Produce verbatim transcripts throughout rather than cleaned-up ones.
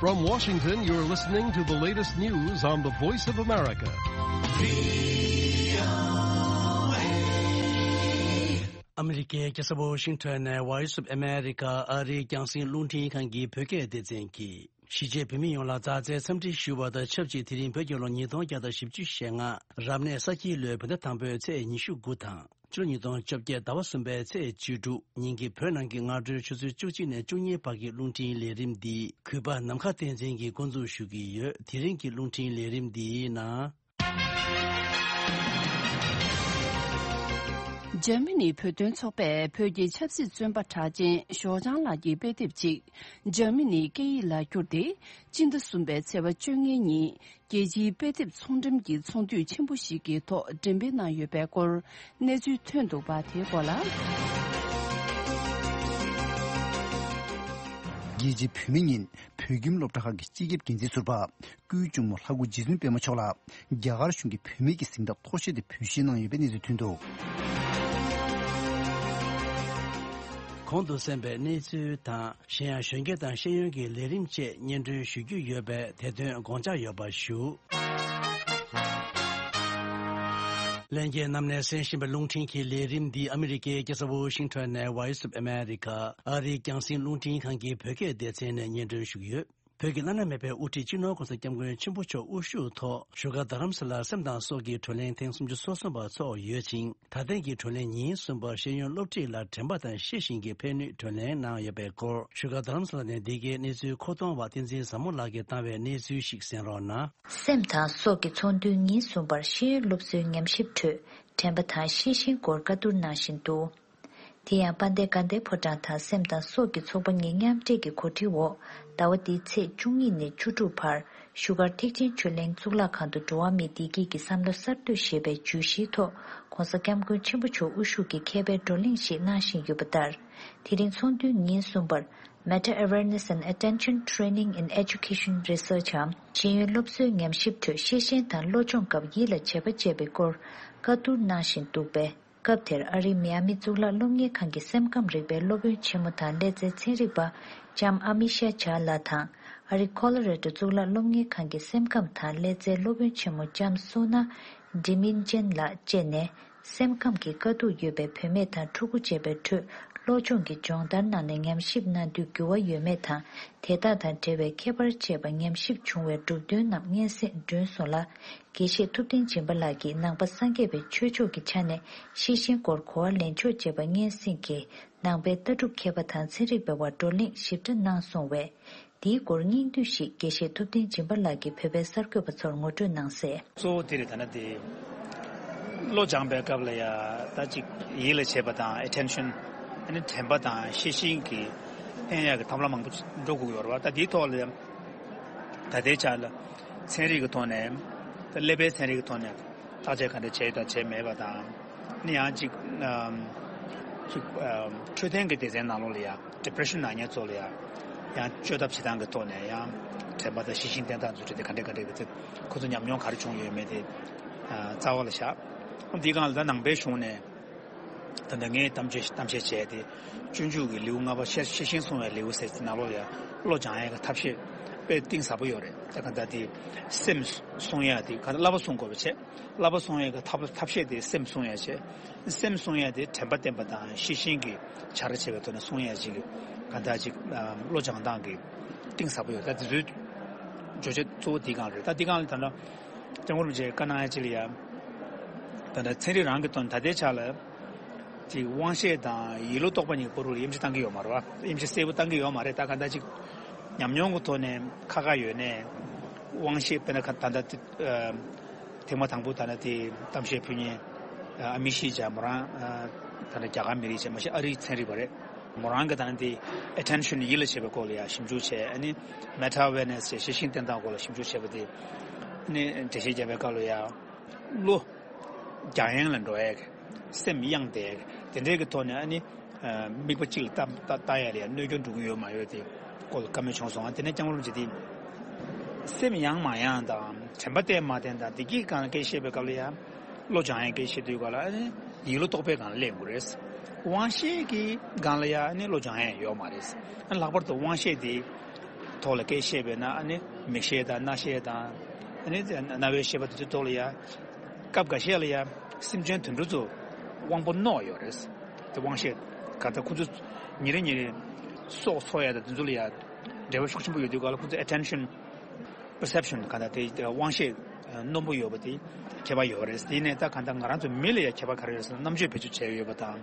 From Washington, you're listening to the latest news on the Voice of America. ཨ་མི་རི་ཀའི་རྒྱལ་ས་ཝོ་ཤིང་ཊོན་ནས་Voice of America ཨ་རིའི་རྒྱང་སྲིང་རླུང་འཕྲིན་ཁང་གི་བོད་སྐད་སྡེ་ཚན་གྱིས། གཞིས་བྱེས་བོད་མི་ཡོངས་ལ་མཛའ་བརྩེའི་འཚམས་འདྲི་ཞུ་བ་དང་ཆབས་ཅིག་དེ་རིང་བོད་རྒྱལ་ལོ་ཉིས་སྟོང་བརྒྱ་དང་བཞི་བཅུ་ཞེ་ལྔ་རབ་གནས་ས་ཁྱིའི་ལོའི་བོད་ཟླ་དང་པོའི་ཚེས་ཉི་ཤུ་དགུ་དང་། ཕྱི་ལོ་ཉིས་སྟོང་བཅོ་བརྒྱད་ཟླ་བ་གསུམ་པའི་ཚེས་བཅུ་དྲུག་ཉིན་གྱི་བོད་ནང་གི་སྔ་དྲོའི་ཆུ་ཚོད་བཅུ་གཅིག་ནས་བཅུ་གཉིས་བར་གྱི་རླུང་འཕྲིན་ལས་རིམ་འདི་གུས་པ་ནམ་མཁའ་བསྟན་འཛིན་གྱིས་འགོ་འཛུགས་ཞུ་གི་ཡོད། དེ་རིང་གི་རླུང་འཕྲིན་ལས་རིམ་འདིའི་ནང་། འཇར་མ་ནིའི་བོད་དོན་ཚོགས་པས་བོད་ཀྱི་ཆབ་སྲིད་བཙོན་པ་གྲགས་ཅན་ཞོགས་ལྗང་ལགས་ཀྱི་དཔེ་དེབ་ཅིག་འཇར་མ་ནིའི་སྐད་ཡིག་ལ་བསྒྱུར་ཏེ། སྤྱི་ཟླ་གསུམ་པའི་ཚེས་པ་བཅོ་ལྔའི་ཉིན། རྒྱལ་སྤྱིའི་དཔེ་དེབ་ཚོང་འགྲེམས་ཀྱི་ཚོགས་འདུས་ཆེན་པོ་ཞིག་གི་ཐོག་འགྲེམས་སྤེལ་གནང་ཡོད་པའི་སྐོར་གནས་ཚུལ་ཐོན་འདུག་པ། དེའི་སྐོར་ལ། རྒྱལ་སྤྱིའི་བོད་མི་ཉིན་བོད་ཁྱིམ་སློབ་གྲྭ་ཁག་གི་སྤྱི་ཁྱབ་འགན་འཛིན་ཟུར་པ་སྐུའི་གཅུང་མོ་ལྷ་སྐུ་རྗེ་བཙུན་པད་མ་མཆོག་ལ་རྒྱ་གར་གཞུང་གིས་བོད་མི་གི་གཟེངས་རྟགས་མཐོ་ཤོས་དེ་བོད་ཞེས་གནང་ཡོད་པའི་གནས་ཚུལ་ཐོན་འདུག་གོང་དུ་གསན་པའི་གནས་ཚུལ་དང་། གཞན་ཡང་གཞོན་སྐྱེས་དང་ཤེས་ཡོན་གྱི་ལས་རིམ་བཅས་སྙན་སྒྲོན་ཞུ་རྒྱུ་ཡོད་པས་དེ་དོན་དགོངས་འཇགས་ཡོད་པ་ཞུ། ལྷན་རྒྱས་རྣམས་ནས་གསན་བཞིན་པའི་རླུང་འཕྲིན་གྱི་ལས་རིམ་འདི་ཨ་མི་རི་ཀའི་རྒྱལ་ས་ཝོ་ཤིང་ཊོན་ནས་Voice of America ཨ་རིའི་རྒྱང་སྲིང་རླུང་འཕྲིན་ཁང་གི་བོད་སྐད་སྡེ་ཚན་ནས་སྙན་སྒྲོན་ཞུ་གི་ཡོད། བོད་ཀྱི་བླ་ན་མེད་པའི་དབུ་ཁྲིད་སྤྱི་ནོར་༸གོང་ས་༸སྐྱབས་མགོན་ཆེན་པོ་མཆོག་དབུ་བཞུགས་ཐོག་བཞུགས་སྒར་རྡ་རམ་ས་ལར་སེམས་དང་སྲོག་གི་བགྲོ་གླེང་ཐེངས་སུམ་ཅུ་སོ་གསུམ་པ་འཚོགས་ཡོད་ཅིང་། ད་ཐེངས་ཀྱི་བགྲོ་གླེང་ཉིན་གསུམ་པར་ཤེས་ཡོན་སློབ་ཁྲིད་ལ་དྲན་པ་དང་ཤེས་བཞིན་གྱི་ཕན་ནུས་བགྲོ་གླེང་གནང་ཡོད་པའི་སྐོར། བཞུགས་སྒར་རྡ་རམ་ས་ལ་ནས་འདི་གའི་གནས་ཚུལ་མཁོ་གཏོང་བ་བསྟན་འཛིན་བཟང་མོ་ལགས་ཀྱིས་བཏང་བའི་གནས་ཚུལ་ཞིག་གསན་རོགས་གནང་། སེམས་དང་སྲོག་གི་ཚོགས་འདུའི་ཉིན་གསུམ་པར་ཤེས་ཡོན་སློབ་གསོའི་ཉམས་ཞིབ་ཁྲོད་དྲན་པ་དང་ཤེས་བཞིན་སྐོར་བཀའ་བསྡུར་གནང་བཞིན་འདུག་དེ་ཡང་དཔལ་ལྡན་དགའ་ལྡན་ཕོ་བྲང་དང་སེམས་དང་སྲོག་གི་ཚོགས་པ་གཉིས་མཉམ་འབྲེལ་གྱི་གོ་སྒྲིག་འོག་ཟླ་བ་འདིའི་ཚེས་བཅུ་གཉིས་ནས་བཅུ་དྲུག་བར་བཞུགས་སྒར་ཐེག་ཆེན་ཆོས་གླིང་གཙུག་ལག་ཁང་དུ་འགྲོ་བ་མིའི་བདེ་སྐྱིད་ཀྱི་བསམ་བློ་གསར་གཏོད་ཞེས་པའི་བརྗོད་གཞིའི་ཐོག་༸གོང་ས་༸སྐྱབས་མགོན་ཆེན་པོ་མཆོག་དབུ་བཞུགས་ཀྱིས་མཁས་པའི་བགྲོ་གླེང་ཞིག་གནང་བཞིན་ཡོད་པ་ལྟར། དེ་རིང་ཚོགས་འདུའི་ཉིན་གསུམ་པར། Meta Awareness and Attention Training in Education Research འམ་ཤེས་ཡོན་སློབ་གསོའི་ཉམས་ཞིབ་ཁྲོད་ཤེས་བཞིན་དང་བློ་སྦྱོང་སྐབས་ཡིད་ལ་བྱེད་པ་ཅེས་པའི་སྐོར་བཀའ་བསྡུར་གནང་བཞིན་འདུག་པས། སྐབས་དེར་ཨ་རིའི་མི་ཡ་མི་གཙུག་ལག་སློབ་གཉེར་ཁང་གི་སེམས་ཁམས་རིག་པའི་སློབ་དཔོན་ཆེན་མོ་དང་སླེ་ཚན་ཚན་རིག་པ་ལྕམ་ཨ་མི་ཤ་ཇཱ་ལགས་དང་། ཨ་རིའི་ཁོ་ལོ་རེ་ཌོ་གཙུག་ལག་སློབ་གཉེར་ཁང་གི་སེམས་ཁམས་དང་སླེ་ཚན་སློབ་དཔོན་ཆེན་མོ་ལྕམ་སོ་ན་ཌི་མིན་ཅན་ལགས་བཅས་ནས། སེམས་ཁམས་ཀྱི་དཀའ་སྡུག་ཡོད་པའི་བུད་མེད་དང་ཕྲུ་གུ་བཅས་པའི་ཁྲོད་བློ་སྦྱོང་གི་སྦྱོང་བརྡར་གནང་ནས་ཉམས་ཞིབ་གནང་དུས་འགྱུར་བ་ཡོད་མེད་དང་། དེ་དག་དང་འབྲེལ་བའི་ཁྱད་པར་བཅས་པ་ཉམས་ཞིབ་བྱུང་བའི་གྲུབ་དོན་རྣམས་སྙན་སེང་བསྒྲོན་སོང་ལ། དགེ་བཤེས་ཐུབ་བསྟན་སྦྱིན་པ་ལགས་ཀྱིས་ནང་པ་སངས་རྒྱས་པའི་ཆོས་ཕྱོགས་ཀྱི་ཆ་ནས་ཤེས་བཞིན་སྐོར་གོ་བ་ལེན་ཕྱོགས་བཅས་པ་སྙན་སེང་གིས་ནང་པའི་ལྟ་གྲུབ་མཁས་པ་དང་ཚན་རིག་པའི་བར་བགྲོ་གླེང་ཞིབ་ཕྲ་གནང་སོང་བས། དེའི་སྐོར་སྙིང་བསྡུས་ཤིག་དགེ་བཤེས་ཐུབ་བསྟན་སྦྱིན་པ་ལགས་ཀྱིས་བོད་པའི་གསར་འགོད་པ་ཚོར་ངོ་སྤྲོད་གནང་གསལ། གཙོ་བོ་དེ་རེད། ད་ནི་དེ་བློ་སྦྱངས་པའི་སྐབས་ལ་ཡ་ད་ཅིག་ཡིད་ལ་བྱེད་པ་དང་ཨེ་ཊེན་ཤན་ཨ་ནི་དྲན་པ་དང་ཤེས་བཞིན་གྱི་ལྷན་ཡག་གི་ཐབས་ལམ་མང་པོ་འགྲོ་དགོས་ཀྱི་ཡོད་རེད་བ། ད་དེའི་ཐོག་ལ་ཡ་ད་ལྟའི་ཆ་ལ་ཚན་རིག་གི་ཐོག་ནས་ད་ཀླད་པའི་ཚན་རིག་གི་ཐོག་ནས་བརྟག་དཔྱད་ག་འདྲ་བྱས་ཡོད་དང་བྱས་མེད་པ་དང་། ནི་ཡང་ཅིག་ཨམ་ཅིག་ཨམ་འཕྲོད་བསྟེན་གྱི་སྡེ་ཚན་ནང་ལོགས་ལ་ཡང་ཌི་པི་རེ་ཤན་ན་མཁན་ཚོ་ལ་ཡང་ཡང་བཅོས་ཐབས་བྱེད་སྟངས་ཀྱི་ཐོག་ནས་ཡང་དྲན་པ་དང་ཤེས་བཞིན་བསྟེན་སྟངས་ཚོ་ཁྲིད་དེ་ག་འདྲ་ག་འདྲ་གི་ཚེ་ཁོ་ཚོ་ཉམས་མྱོང་ག་རེ་བྱུང་ཡོད་མེད་དེ་ཨ་རྩ་བ་ལ་བཞག་འདི་སྒང་ལ་ད་ནང་པའི་གཞུང་ནས་ད་ལྟ་ངས་གཏམ་བཤད་གཏམ་བཤད་བྱས་ཏེ་སྤྱོད་འཇུག་གི་ལེའུ་ལྔ་པ་ཤེས་ཤེས་བཞིན་བསྲུང་བའི་ལེའུ་ཟེར་གྱི་ནང་ལོགས་ལ་ཡང་བློ་སྦྱང་ཡས་ཀྱི་ཐབས་ཤེས་དཔེ་གཏིང་ཟབ་པོ་ཡོད་རེད། ད་ག་ད་དེ་སེམས་བསྲུང་ཡས་དེ་ག་ད་བསླབ་པ་བསྲུང་དགོས་པ་བྱས། བསླབ་པ་བསྲུང་ཡས་ཀྱི་ཐབས་ཐབས་ཤེས་དེ་སེམས་བསྲུང་ཡས་བྱས། སེམས་བསྲུང་ཡས་དེ་དྲན་པ་བསྟེན་པ་དང་ཤེས་བཞིན་གྱི་བྱ་ར་བྱེད་པའི་ཐོག་ནས་བསྲུང་ཡས་ཅིག་ག་ད་ཅིག་བློ་སྦྱང་སྟངས་ཀྱི་གཏིང་ཟབ་པོ་ཡོད། ད་དེ་ཚོའི་བརྗོད་བྱ་གཙོ་བོ་དེའི་སྒང་རེད། ད་དེའི་སྒང་ལ་ད་ལྟ་སྐྱབས་མགོན་རིན་པོ་ཆེས་བཀའ་གནང་ཡ་ཅིག་ལ་ཡ། ད་ལྟ་ཚན་རིག་རང་གི་དོན་ད་ལྟའི་ཆ་ལ་ཅིག་དབང་ཤེས་དང་ཡིད་བློ་རྟོག་པ་གཉིས་ཀྱི་བར་དུ་ལ་དབྱེ་འབྱེད་བཏང་གི་ཡོད་མ་རེད་བ། དབྱེ་འབྱེད་གསལ་པོ་བཏང་གི་ཡོད་མ་རེད། ད་ག་ད་ཅིག་ཉམས་མྱོང་གི་ཐོག་ནས་ཁ་ཁ་ཡོད་ནས་དབང་ཤེས་དཔེར་ན་ཁ་ད་ལྟ་དེ་ཐེངས་མ་དང་པོ་ད་ལྟ་དེ་གཏམ་བཤད་ཕུལ་མཁན་ཨ་མི་ཤི་ཅེས་མོ་རང་ད་ལྟ་རྒྱ་གར་མི་རིགས་ཅེས་མ་གཞི་ཨ་རིའི་ཚན་རིག་པ་རེད། མོ་རང་གི་ད་ལྟ་དེ་ཨེ་ཊེན་ཤན་ཡིད་ལ་བྱེད་པའི་སྐོར་ལ་ཡང་ཞིབ་འཇུག་བྱས། ཨ་ནི་མེ་ཊ་ཨ་ཝེར་ནེ་སི་ཅེས་ཤེས་བཞིན་བསྟེན་སྟངས་སྐོར་ལ་ཞིབ་འཇུག་བྱས་པ་དེ་ཨ་ནི་འགྲེལ་བཤད་བརྒྱབ་པའི་སྐབས་ལ་ཡང་བློ་རྒྱ་ཡན་ལ་འགྲོ་ཡས་སེམས་གཡེང་བསྡད་ཡས་དེ་འདྲའི་གི་ཐོག་ནས་ཨ་ནི། དམིགས་པ་གཅིག་ལ་ལྟ་ལྟ་ལྟ་ཡ་ལ་ཡང་གནོད་སྐྱོན་འགྲོ་གི་ཡོད་མ་ཡོད་དེ་སྐོར་ལ་བཀའ་མོལ་བྱུང་སོང་། དེ་ནས་སྐྱབས་མགོན་རིན་པོ་ཆེ་དེ་སེམས་ཡང་མ་ཡང་དང་དྲན་པ་གཏད་མ་གཏད་དང་བདེ་སྐྱིད་སྒང་སྐད་བཤད་པའི་སྐབས་ལ་ཡང་བློ་སྦྱང་ཡའི་སྐད་བཤད་དུས་སྐབས་ལ་ཨ་ནི་ཡིད་བློ་རྟོག་པའི་སྒང་ལ་སླེབས་དགོས་རེད། དབང་ཤེས་ཀྱི་སྒང་ལ་ཡང་ཨ་ནི་བློ་སྦྱང་ཡ་ཡོད་མ་རེད། ཨ་ནི་ལྷག་པར་དུ་དབང་ཤེས་དེ་ ཐོག་ལ་སྐད་བཤད་པས་ན་ཨ་ནི་མིག་ཤེས་དང་རྣ་ཤེས་དང་ཨ་ནི་རྣ་བའི་ཤེས་པ་དེ་ཚོའི་ཐོག་ལ་ཡ། སྐབས་འགའ་ཤས་ལ་ཡ་སེམས་ཅན་དུད་འགྲོ་ཚོ་དབང་པོ་རྣོ་ཡོད་རེད། དེ་དབང་ཤེས་ག་ད་ཁོ་ཚོ་ཉིན་རེ་ཉིན་རེ་སྲོག་འཚོ་ཡ་དང་དེ་ཚོ་ལ་ཡ་འབྲེལ་བ་ཤུགས་ཆེན་པོ་ཡོད་དུས་ག་ལ་ཁོ་ཚོ་attention perception ག་ད་དེ་དབང་ཤེས་རྣོན་པོ་ཡོད་པ་དེ་ཁྱད་པར་ཡོད་རེད། དེ་ནས་ད་ག་ད་ང་རང་ཚོ་མི་ལ་ཡ་ཁྱད་པར་ག་རེ་ཡོད་ཟེར་ན་རྣམ་དཔྱོད་བེད་སྤྱོད་བྱས་ཡོད་པ་དང་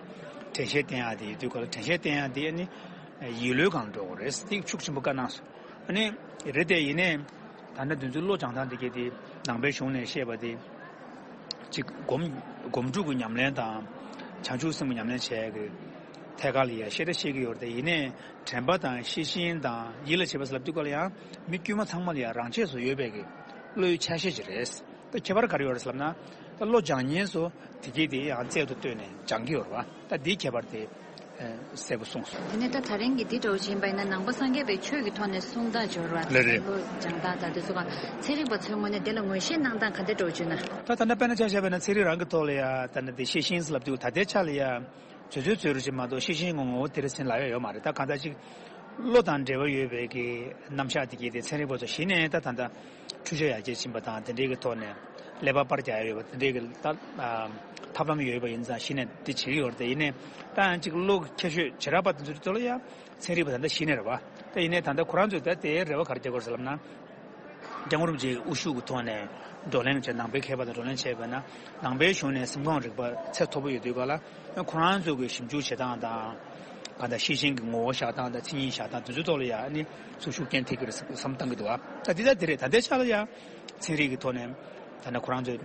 དྲན་ཤེས་བསྟེན་ཡ་དེ་ཡོད་དུས་ག་ལ་དྲན་ཤེས་བསྟེན་ཡ་དེ་ཨ་ནི་ཡིད་བློའི་སྒང་འགྲོ་དགོས་རེད། དེ་ཤུགས་ཆེན་པོ་བཀའ་གནང་སོང་། ཨ་ནི་རེད་དེ་ཡིན་ནའི། ད་ལྟ་དུས་ཚོད་བློ་སྦྱང་སྟངས་དེ་གས་དེ་ནང་པའི་གཞུང་ནས་བཤད་པ་དེ། གཅིག་སྒོམ་སྒོམ་སྒྲུབ་ཀྱི་ཉམས་ལེན་དང་། བྱང་ཆུབ་སེམས་ཀྱི་ཉམས་ལེན་བྱས་ཀྱི་ཐད་ཀ་ལ་ཡང་བཤད་ད་བཤད་ཀྱི་ཡོད་རེད་དེ་ཡིན་ནའི་དྲན་པ་དང་ཤེས་བཞིན་དང་ཡིད་ལ་བྱེད་པ་ཟེར་ལབ་དུས་སྐབས་ལ་ཡང་མི་དཀྱུས་མ་ཚང་མ་ལ་ཡང་རང་ཆས་སུ་ཡོད་པའི་གི་བློའི་ཆ་ཤས་ཅིག་རེད། ད་ཁྱད་པར་ག་རེ་ཡོད་རེད་ཟེར་ལབ་ན། ད་བློ་སྦྱང་མཁན་ཚོ་དེ་གས་དེ་ཡང་རྩལ་དུ་བཏོན་ནས་སྦྱང་གི་ཡོད་རེད་བ། ད་འདིའི་ཁྱད་པར་དེ། གསལ་པོ་གསུངས་སོང་། དེ་ནས་ད་ད་རིང་གི་འདི་འདྲ་བོ་ཅིག་ཡིན་པ་ཡིན་ན་ནང་པ་སངས་རྒྱས་པའི་ཆོས་ཀྱི་ཐོག་ནས་གསུང་སྟངས་སྦྱོར་བ་ལ་རེད། བློ་སྦྱང་སྟངས་དང་དེ་ཚོ་གང་ཚན་རིག་པ་ཚོའི་ངོས་ནས་དེ་ལ་ངོས་བཞེས་གནང་སྟངས་ག་འདྲ་འདྲ་བོ་བྱུང་ན། ད་ད་ལྟ་དཔེར་ན་ཆ་བཞག་པ་ཡིན་ན་ཚན་རིག་རང་གི་ཐོག་ལ་ཡ་ད་ལྟ་དེ་ཤེས་བཞིན་ཟེར་ལབ་དུས་ད་ལྟའི་ཆ་ལ་ཡ་བྱེད་ཚུལ་བྱེད་རུ་ཅིག་མ་གཏོགས་ཤེས་བཞིན་ངོ་ངོ་བོ་དེ་རེད་ཟེར་ལབ་ཡ་ཡོད་མ་རེད། ད་གང་ལྟར་ཅིག་བློ་དང་འབྲེལ་བ་ཡོད་པའི་གི་རྣམ་གཞག་དེ་གས་དེ་ཚན་རིག་པ་ཚོ་གཞི་ནས་ད་ད་ལྟ། འཕྲུལ་ཆས་ཡར་རྒྱས་ཕྱིན་པ་དང་དེ་འདྲའི་གི་ཐོག་ནས་ཀླད་པ་པར་རྒྱག་ཡ་ཡོད་པ་དེ་འདྲའི་གི་ད་ཐབས་ལམ་ཡོད་པ་ཡིན་ཙང་གཞི་ནས་འདི་བྱེད་ཀྱི་ཡོད་རེད། དེ་ཡིན་ནའི་ད་ཡང་གཅིག་བློ་ཁྱད་ཆོས་བྱེ་བྲག་པ་དེ་ཚོའི་ཐོག་ལ་ཡང་ཚན་རིག་པ་ད་ལྟ་གཞི་ནས་རེད་བ། དེ་ཡིན་ནའི་ད་ལྟ་ཁོ་རང་ཚོས་ད་དེའི་རེ་བ་ག་རེ་རྒྱག་དགོས་རེད་ཟེར་ལབ་ན། སྐྱབས་མགོན་རིན་པོ་ཆེའི་དབུ་བཞུགས་ཀྱི་ཐོག་ནས་བགྲོ་གླེང་བྱས། ནང་པའི་མཁས་པ་དང་བགྲོ་གླེང་བྱས་པ་ན་ནང་པའི་གཞུང་ནས་སེམས་ཁམས་རིག་པ་ཚད་མཐོ་པོ་ཡོད་དུས་ག་ལ་ཁོ་རང་ཚོ་གི་ཞིབ་འཇུག་བྱེད་སྟངས་དང་། གང་ལྟར་ཤེས་བཞིན་གྱི་ངོ་བོ་བཞག་སྟངས་དང་མཚན་ཉིད་བཞག་སྟངས་དེ་ཚོའི་ཐོག་ལ་ཡང་ནི་ཚུར་ཤུགས་རྐྱེན་ཐེབས་ཀྱི་རེད་བསམ་བཏང་གི་འདུག་ཨ། ད་འདི་ལྟར་དེ་རེད། ད་ལྟའི་ཆ་ལ་ཡང་ཚན་རིག་གི་ཐོག་ནས་ད་ནི་ཁོ་རང་ཚོས་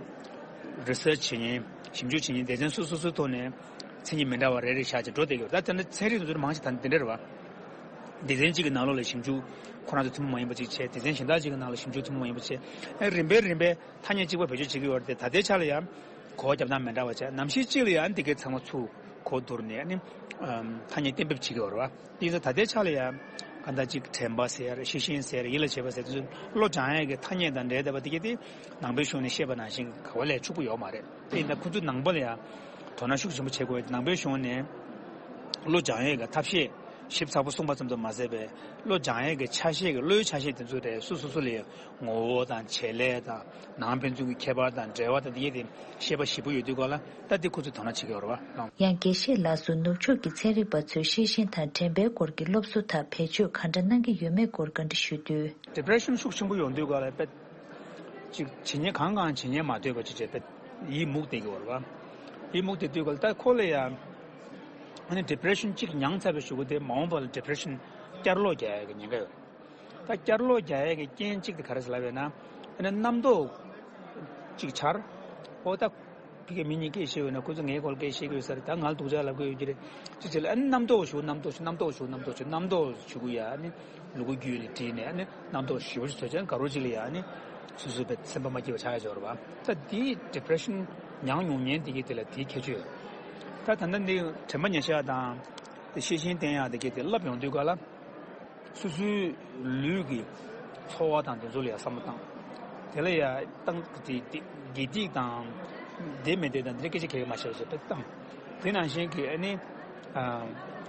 རི་སར་ཆི་བྱེད་མཁན་ཞིབ་འཇུག་བྱེད་མཁན་སྡེ་ཚན་སོ་སོ་སོའི་ཐོག་ནས་མཚན་ཉིད་མི་འདྲ་བ་རེ་རེ་བཞག་ཅིག་འགྲོ་བསྡད་ཀྱི་ཡོད། ད་ད་ནི་ཚན་རིག་དེ་ཚོར་མང་ཆེ་ད་འདི་འདྲ་རེད་བ། སྡེ་ཚན་གཅིག་གི་ནང་ལོགས་ལ་ཞིབ་འཇུག་ཁོ་རང་ཚོ་ཐུན་མོང་མ་ཡིན་པ་གཅིག་བྱས། སྡེ་ཚན་གཞན་དག་གཅིག་གི་ནང་ལ་ཞིབ་འཇུག་ཐུན་མོང་མ་ཡིན་པ་བྱས། ཨ་རིམ་པས་རིམ་པས་ཐ་སྙད་གཅིག་པ་བེད་སྤྱོད་བྱེད་ཀྱི་ཡོད་རེད་དེ། ད་ལྟའི་ཆ་ལ་ཡང་གོ་བ་རྒྱབ་སྟངས་མི་འདྲ་བ་བྱས། ནམ་ཞིག་གཅིག་ལ་ཡང་འདི་གའི་ཚང་མ་ཚུར་གོ་བསྡུར་ནས་ཨ་ནི་ཨམ་ཐ་སྙད་གཏན་འབེབས་བྱེད་ཀྱི་ཡོད་རེད་བ། དེ་ཡིན་ཙང་ད་ལྟའི་ཆ་ལ་ཡང་གང་ལྟར་གཅིག་དྲན་པ་ཟེར་ཤེས་བཞིན་ཟེར་ཡིད་ལ་བྱེད་པ་ཟེར་དེ་ཚོ་བློ་སྦྱང་ཡས་ཀྱི་ཐ་སྙད་དང་འབྲེལ་བསྡད་པ་དེ་གས་དེ་ནང་པའི་གཞུང་ནས་བཤད་པ་ནང་བཞིན་ག་བ་ལས་ཕྱུག་པོ་ཡོད་མ་རེད། དེ་ཡིན་ན་ཁོ་ཚོ་ནང་པ་ལ་ཡང་དོ་སྣང་ཤུགས་ཆེན་པོ་བྱེད་དགོས། ནང་པའི་གཞུང་ནས་བློ་སྦྱང་ཡས་ཀྱི་ཐབས་ཤེས་ཞིབ་ཚགས་པོ་གསུངས་པ་ཙམ་དུ་མ་ཟད་པའི་བློ་སྦྱང་ཡས་ཀྱི་ཆ་ཤས་ཀྱི་བློའི་ཆ་ཤས་དེ་ཚོ་རེད། སོ་སོ་སོ་ལ་ཡང་ངོ་བོ་དང་བྱེད་ལས་དང་ནང་ཕན་ཚུན་གྱི་ཁྱད་པར་དང་འབྲེལ་བ་དང་དེ་གས་དེ་ཤེས་པ་ཞིབ་པོ་ཡོད་དུས་ག་ལ་ད་དེ་ཁོ་ཚོས་དོ་སྣང་བྱེད་ཀྱི་ཡོད་རེད་བ། ཡང་དགེ་བཤེས་ལགས་སུ་ནུབ་ཕྱོགས་ཀྱི་ཚན་རིག་པ་ཚོས་ཤེས་བཞིན་དང་དྲན་པའི་སྐོར་གྱི་སློབ་གསོ་དག་བེད་སྤྱོད་གང་འདྲ་གནང་གི་ཡོད་མེད་སྐོར་བཀའ་འདྲི་ཞུས་དུས། Depression་ཤུགས་ཆེན་པོ་ཡོང་དུས་ག་ལ་དཔེ་ཅིག་བྱེད་ཉེན་གང་གང་བྱེད་ཉེན་མ་ཐོས་པ་ཅིག་བྱས་དཔེ་ཡིད་མུག་བསྡད་ཀྱི་ཡོད་རེད་བ། ཡིད་མུག་བསྡད་དུས་ག་ལ་ད་ཁོ་ལ་ཡང་ཨ་ནི་Depression་གཅིག་མྱངས་ཚར་བའི་གཞུག་གུ་དེ་མ་འོངས་པ་ལ་Depression་བསྐྱར་ལོག་རྒྱག་ཡག་གི་ཉེན་ཁ་ཡོད་རེད། ད་བསྐྱར་ལོག་རྒྱག་ཡས་ཀྱི་རྐྱེན་གཅིག་དེ་ག་རེ་ཟེར་ལབ་ཡོད་ན། ཨ་ནི་རྣམ་རྟོག་ཅིག་འཆར། ཨོ་ད་ཕ་གི་མི་གཉིས་སྐད་བཤད་ཡོད་ན་ཁོ་ཚོ་ངའི་སྐོར་སྐད་བཤད་ཀྱི་ཡོད་ས་རེད། ད་ང་ལ་སྡུག་ཅག་ལབ་ཀྱི་ཡོད་ཀྱི་རེད། ཅི་བྱེད་ལ་ཨ་ནི་རྣམ་རྟོག་ཞུ་རྣམ་རྟོག་ཞུ་རྣམ་རྟོག་ཞུ་རྣམ་རྟོག་ཞུ་རྣམ་རྟོག་ཞུ་གི་ཡ་ཨ་ནི་ལུ་གུ་རྒྱུད་ནས་བྲིས་ནས་ཨ་ནི་རྣམ་རྟོག་ཞུ་ཞུ་ཚོད་ཅན་དགའ་རོགས་ཅིག་ལ་ཡ་ཨ་ནི་སོ་སོའི་བས་སེམས་པ་མ་སྐྱིད་པ་ཆགས་ཡ་ཅིག་ཡོད་རེད་བ། ད་དེའི་Depression་མྱངས་མྱོང་མཁན་དེ་གི་དེ་ལ་དེའི་ཁྱད་ཆོས་ཡོད། ད་ད་ལྟ་འདི་དྲན་པ་ཉེར་ཞག་དང་དེ་ཤེས་བཞིན་བསྟེན་ཡག་དེ་གི་དེ་བསླབ་ཡོང་དུས་ག་ལ། སོ་སོའི་ལུས་ཀྱི་ཚོར་བ་དང་དེ་ཚོ་ལ་ཡང་བསམ་བློ་བཏང་། དེ་ལ་ཡང་བཏང་དེ་དེ་དགེ་སྡིག་དང་། བདེ་མི་བདེ་དང་དེ་འདྲ་སྐད་ཆ་གང་ཡང་མ་བཤད་པ་བྱས་པས་བཏང་། དེ་ནང་བཞིན་གྱི་ཨ་ནི་ཨ་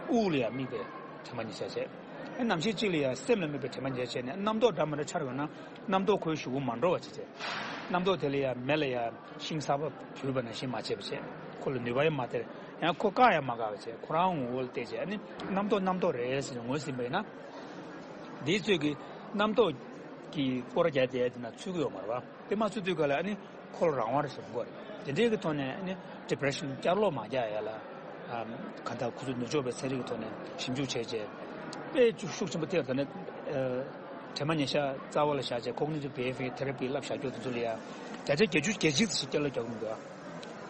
དབུགས་ལ་ཡང་དམིགས་པའི་དྲན་པ་ཉེར་ཞག་བྱས། ཨ་ནམ་ཞིག་ཅིག་ལ་ཡང་སེམས་ལ་དམིགས་པའི་དྲན་པ་ཉེར་ཞག་བྱས་ནས་རྣམ་རྟོག་འདྲ་མི་འདྲ་འཆར་ཡོང་ན་རྣམ་རྟོག་ཁོའི་གཞུག་གུ་མ་འགྲོ་བ་བྱས་བྱས། རྣམ་རྟོག་དེ་ལ་ཡང་མེ་ལ་ཡང་། ཤིང་གསར་པ་བུས་པ་ནང་བཞིན་མ་བྱས་པ་བྱས། ཁོ་ལ་ནུས་པ་ཡང་མ་སྟེར། ཡང་ཁོ་བཀག་ཡང་མ་བཀག་པ་བྱས། ཁོ་རང་ངོ་བོ་ལ་བལྟས་བྱས་ཨ་ནི་རྣམ་རྟོག་རྣམ་རྟོག་རེད་ཟེར་ནས་ངོས་ཟིན་པ་ཡིན་ན། འདིའི་ཚོད་ཀྱི་རྣམ་རྟོག་གི་སྐོར་རྒྱག་བསྡད་དེ་ན་ཚུད་ཀྱི་ཡོད་མ་རེད་བ། དེ་མ་ཚུད་དུས་ག་ལ་ཨ་ནི་ཁོ་ལ་རང་དབང་རེད་ཟེར་དགོས་རེད། དེ་འདྲའི་གི་ཐོག་ནས་ཨ་ནི་Depression་བསྐྱར་ལོག་མ་རྒྱག་ཡ་ལ། གང་ལྟར་ཁོ་ཚོས་ནུབ་ཕྱོགས་པའི་ཚན་རིག་གི་ཐོག་ནས་ཞིབ་འཇུག་བྱས་རྗེས། དཔེ་ཤུགས་ཆེན་པོ་ཐེབས་ད་ནི། དྲན་པ་ཉེར་ཞག་རྩ་བ་ལ་བཞག་བྱས་Cognitive Behavioral Therapy་བསླབ་བཞག་རྒྱུ་དེ་ཚོ་ལ་ཡང་བརྒྱ་ཆ་བརྒྱད་ཅུ་གྱ་གཅིག་ཙམ་ཞིག་བསྐྱར་ལོག་རྒྱག་གི་མི་འདུག་ཨ།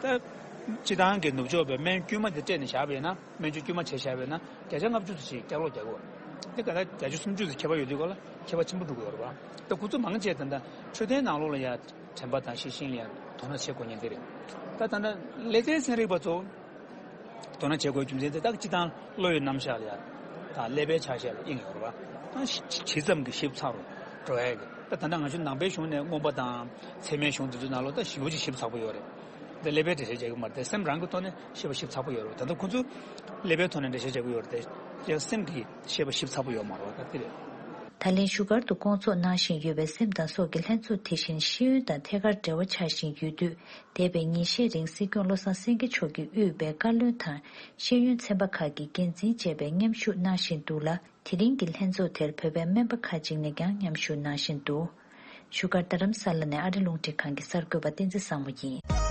ད། སྤྱི་བཏང་གི་ནུབ་ཕྱོགས་པའི་སྨན་དཀྱུས་མ་དེ་སྤྲད་ནས་བཞག་པ་ཡིན་ན་སྨན་བཅོས་དཀྱུས་མ་བྱས་བཞག་པ་ཡིན་ན་བརྒྱ་ཆ་ལྔ་བཅུ་ཙམ་ཞིག་བསྐྱར་ལོག་རྒྱག་གི་ཡོད་རེད། དེ་ག་ད་བརྒྱད་ཅུ་སུམ་ཅུ་ཙམ་ཁྱད་པར་ཡོད་དུས་ག་ལ་ཁྱད་པར་ཆེན་པོ་འགྲོ་གི་ཡོད་རེད་བ། ད་ཁོ་ཚོ་མང་ཆེ་ད་ལྟ་འཕྲོད་བསྟེན་ནང་ལོགས་ལ་ཡང་དྲན་པ་དང་ཤེས་བཞིན་ལ་ཡང་དོ་སྣང་བྱེད་དགོས་ཉེན་དེ་རེད། ད་ད་ལྟ་ལེ་ཚན་ཚན་རིག་པ་ཚོ། དོ་སྣང་བྱེད་དགོས་རྒྱུ་མཚན་དེ་ད་སྤྱི་བཏང་བློ་ཡི་རྣམ་གཞག་ལ་ཡང་དང་ཀླད་པའི་ཆ་ཤས་ལ་དབྱིངས་ཡོད་རེད་བ། ད་ཇི་ཙམ་གྱིས་ཞིབ་ཚགས་རུ་འགྲོ་ཡ་གི་ད་ད་ལྟ་ང་ཚོ་ནང་པའི་གཞུང་ནས་མངོན་པ་དང་ཚད་མའི་གཞུང་དེ་ཚོའི་ནང་ལོགས་ད་ཞེ་པོ་ཅིག་ཞིབ་ཚགས་པོ་ཡོད་རེད། ད་ཀླད་པས་འགྲེལ་བཤད་རྒྱག་གི་མ་རེད་དེ་སེམས་རང་གི་ཐོག་ནས་ཤེས་པ་ཞིབ་ཚགས་པོ་ཡོད་རེད་བ། ད་ལྟ་ཁོ་ཚོ་ཀླད་པའི་ཐོག་ནས་འགྲེལ་བཤད་རྒྱག་གི་ཡོད་རེད་དེ་ཡང་སེམས་ཀྱི་ཤེས་པ་ཞིབ་ཚགས་པོ་ཡོད་མ་རེད་བ། ད་དེ་རེད། ད་ལན་བཞུགས་སྒར་དུ་སྐོང་ཚོགས་གནང་བཞིན་ཡོད་པའི་སེམས་དང་སྲོག་གི་ལྷན་ཚོགས་དེ་བཞིན་ཤེས་ཡོན་དང་ཐད་ཀར་འབྲེལ་བ་ཆགས་བཞིན་ཡོད་དུས། འདས་པའི་ཉིན་ཤས་རིང་སྲིད་སྐྱོང་བློ་བཟང་སེང་གེ་མཆོག་གིས་དབུས་པའི་བཀའ་བློན་དང་ཤེས་ཡོན་ཚན་པ་ཁག་གི་འགན་འཛིན་བཅས་པས་མཉམ་ཞུགས་གནང་བཞིན་འདུག་ལ། དེ་རིང་གི་ལྷན་ཚོགས་དེར་བོད་པའི་སྨན་པ་ཁག་ཅིག་ནས་ཀྱང་མཉམ་ཞུགས་གནང་བཞིན་འདུག་བཞུགས་སྒར་རྡ་རམ་ས་ལ་ནས་ཨ་རི་རླུང་འཕྲིན་ཁང་གི་གསར་འགོད་པ་བསྟན་འཛིན་བཟང་མོ་ཡིན།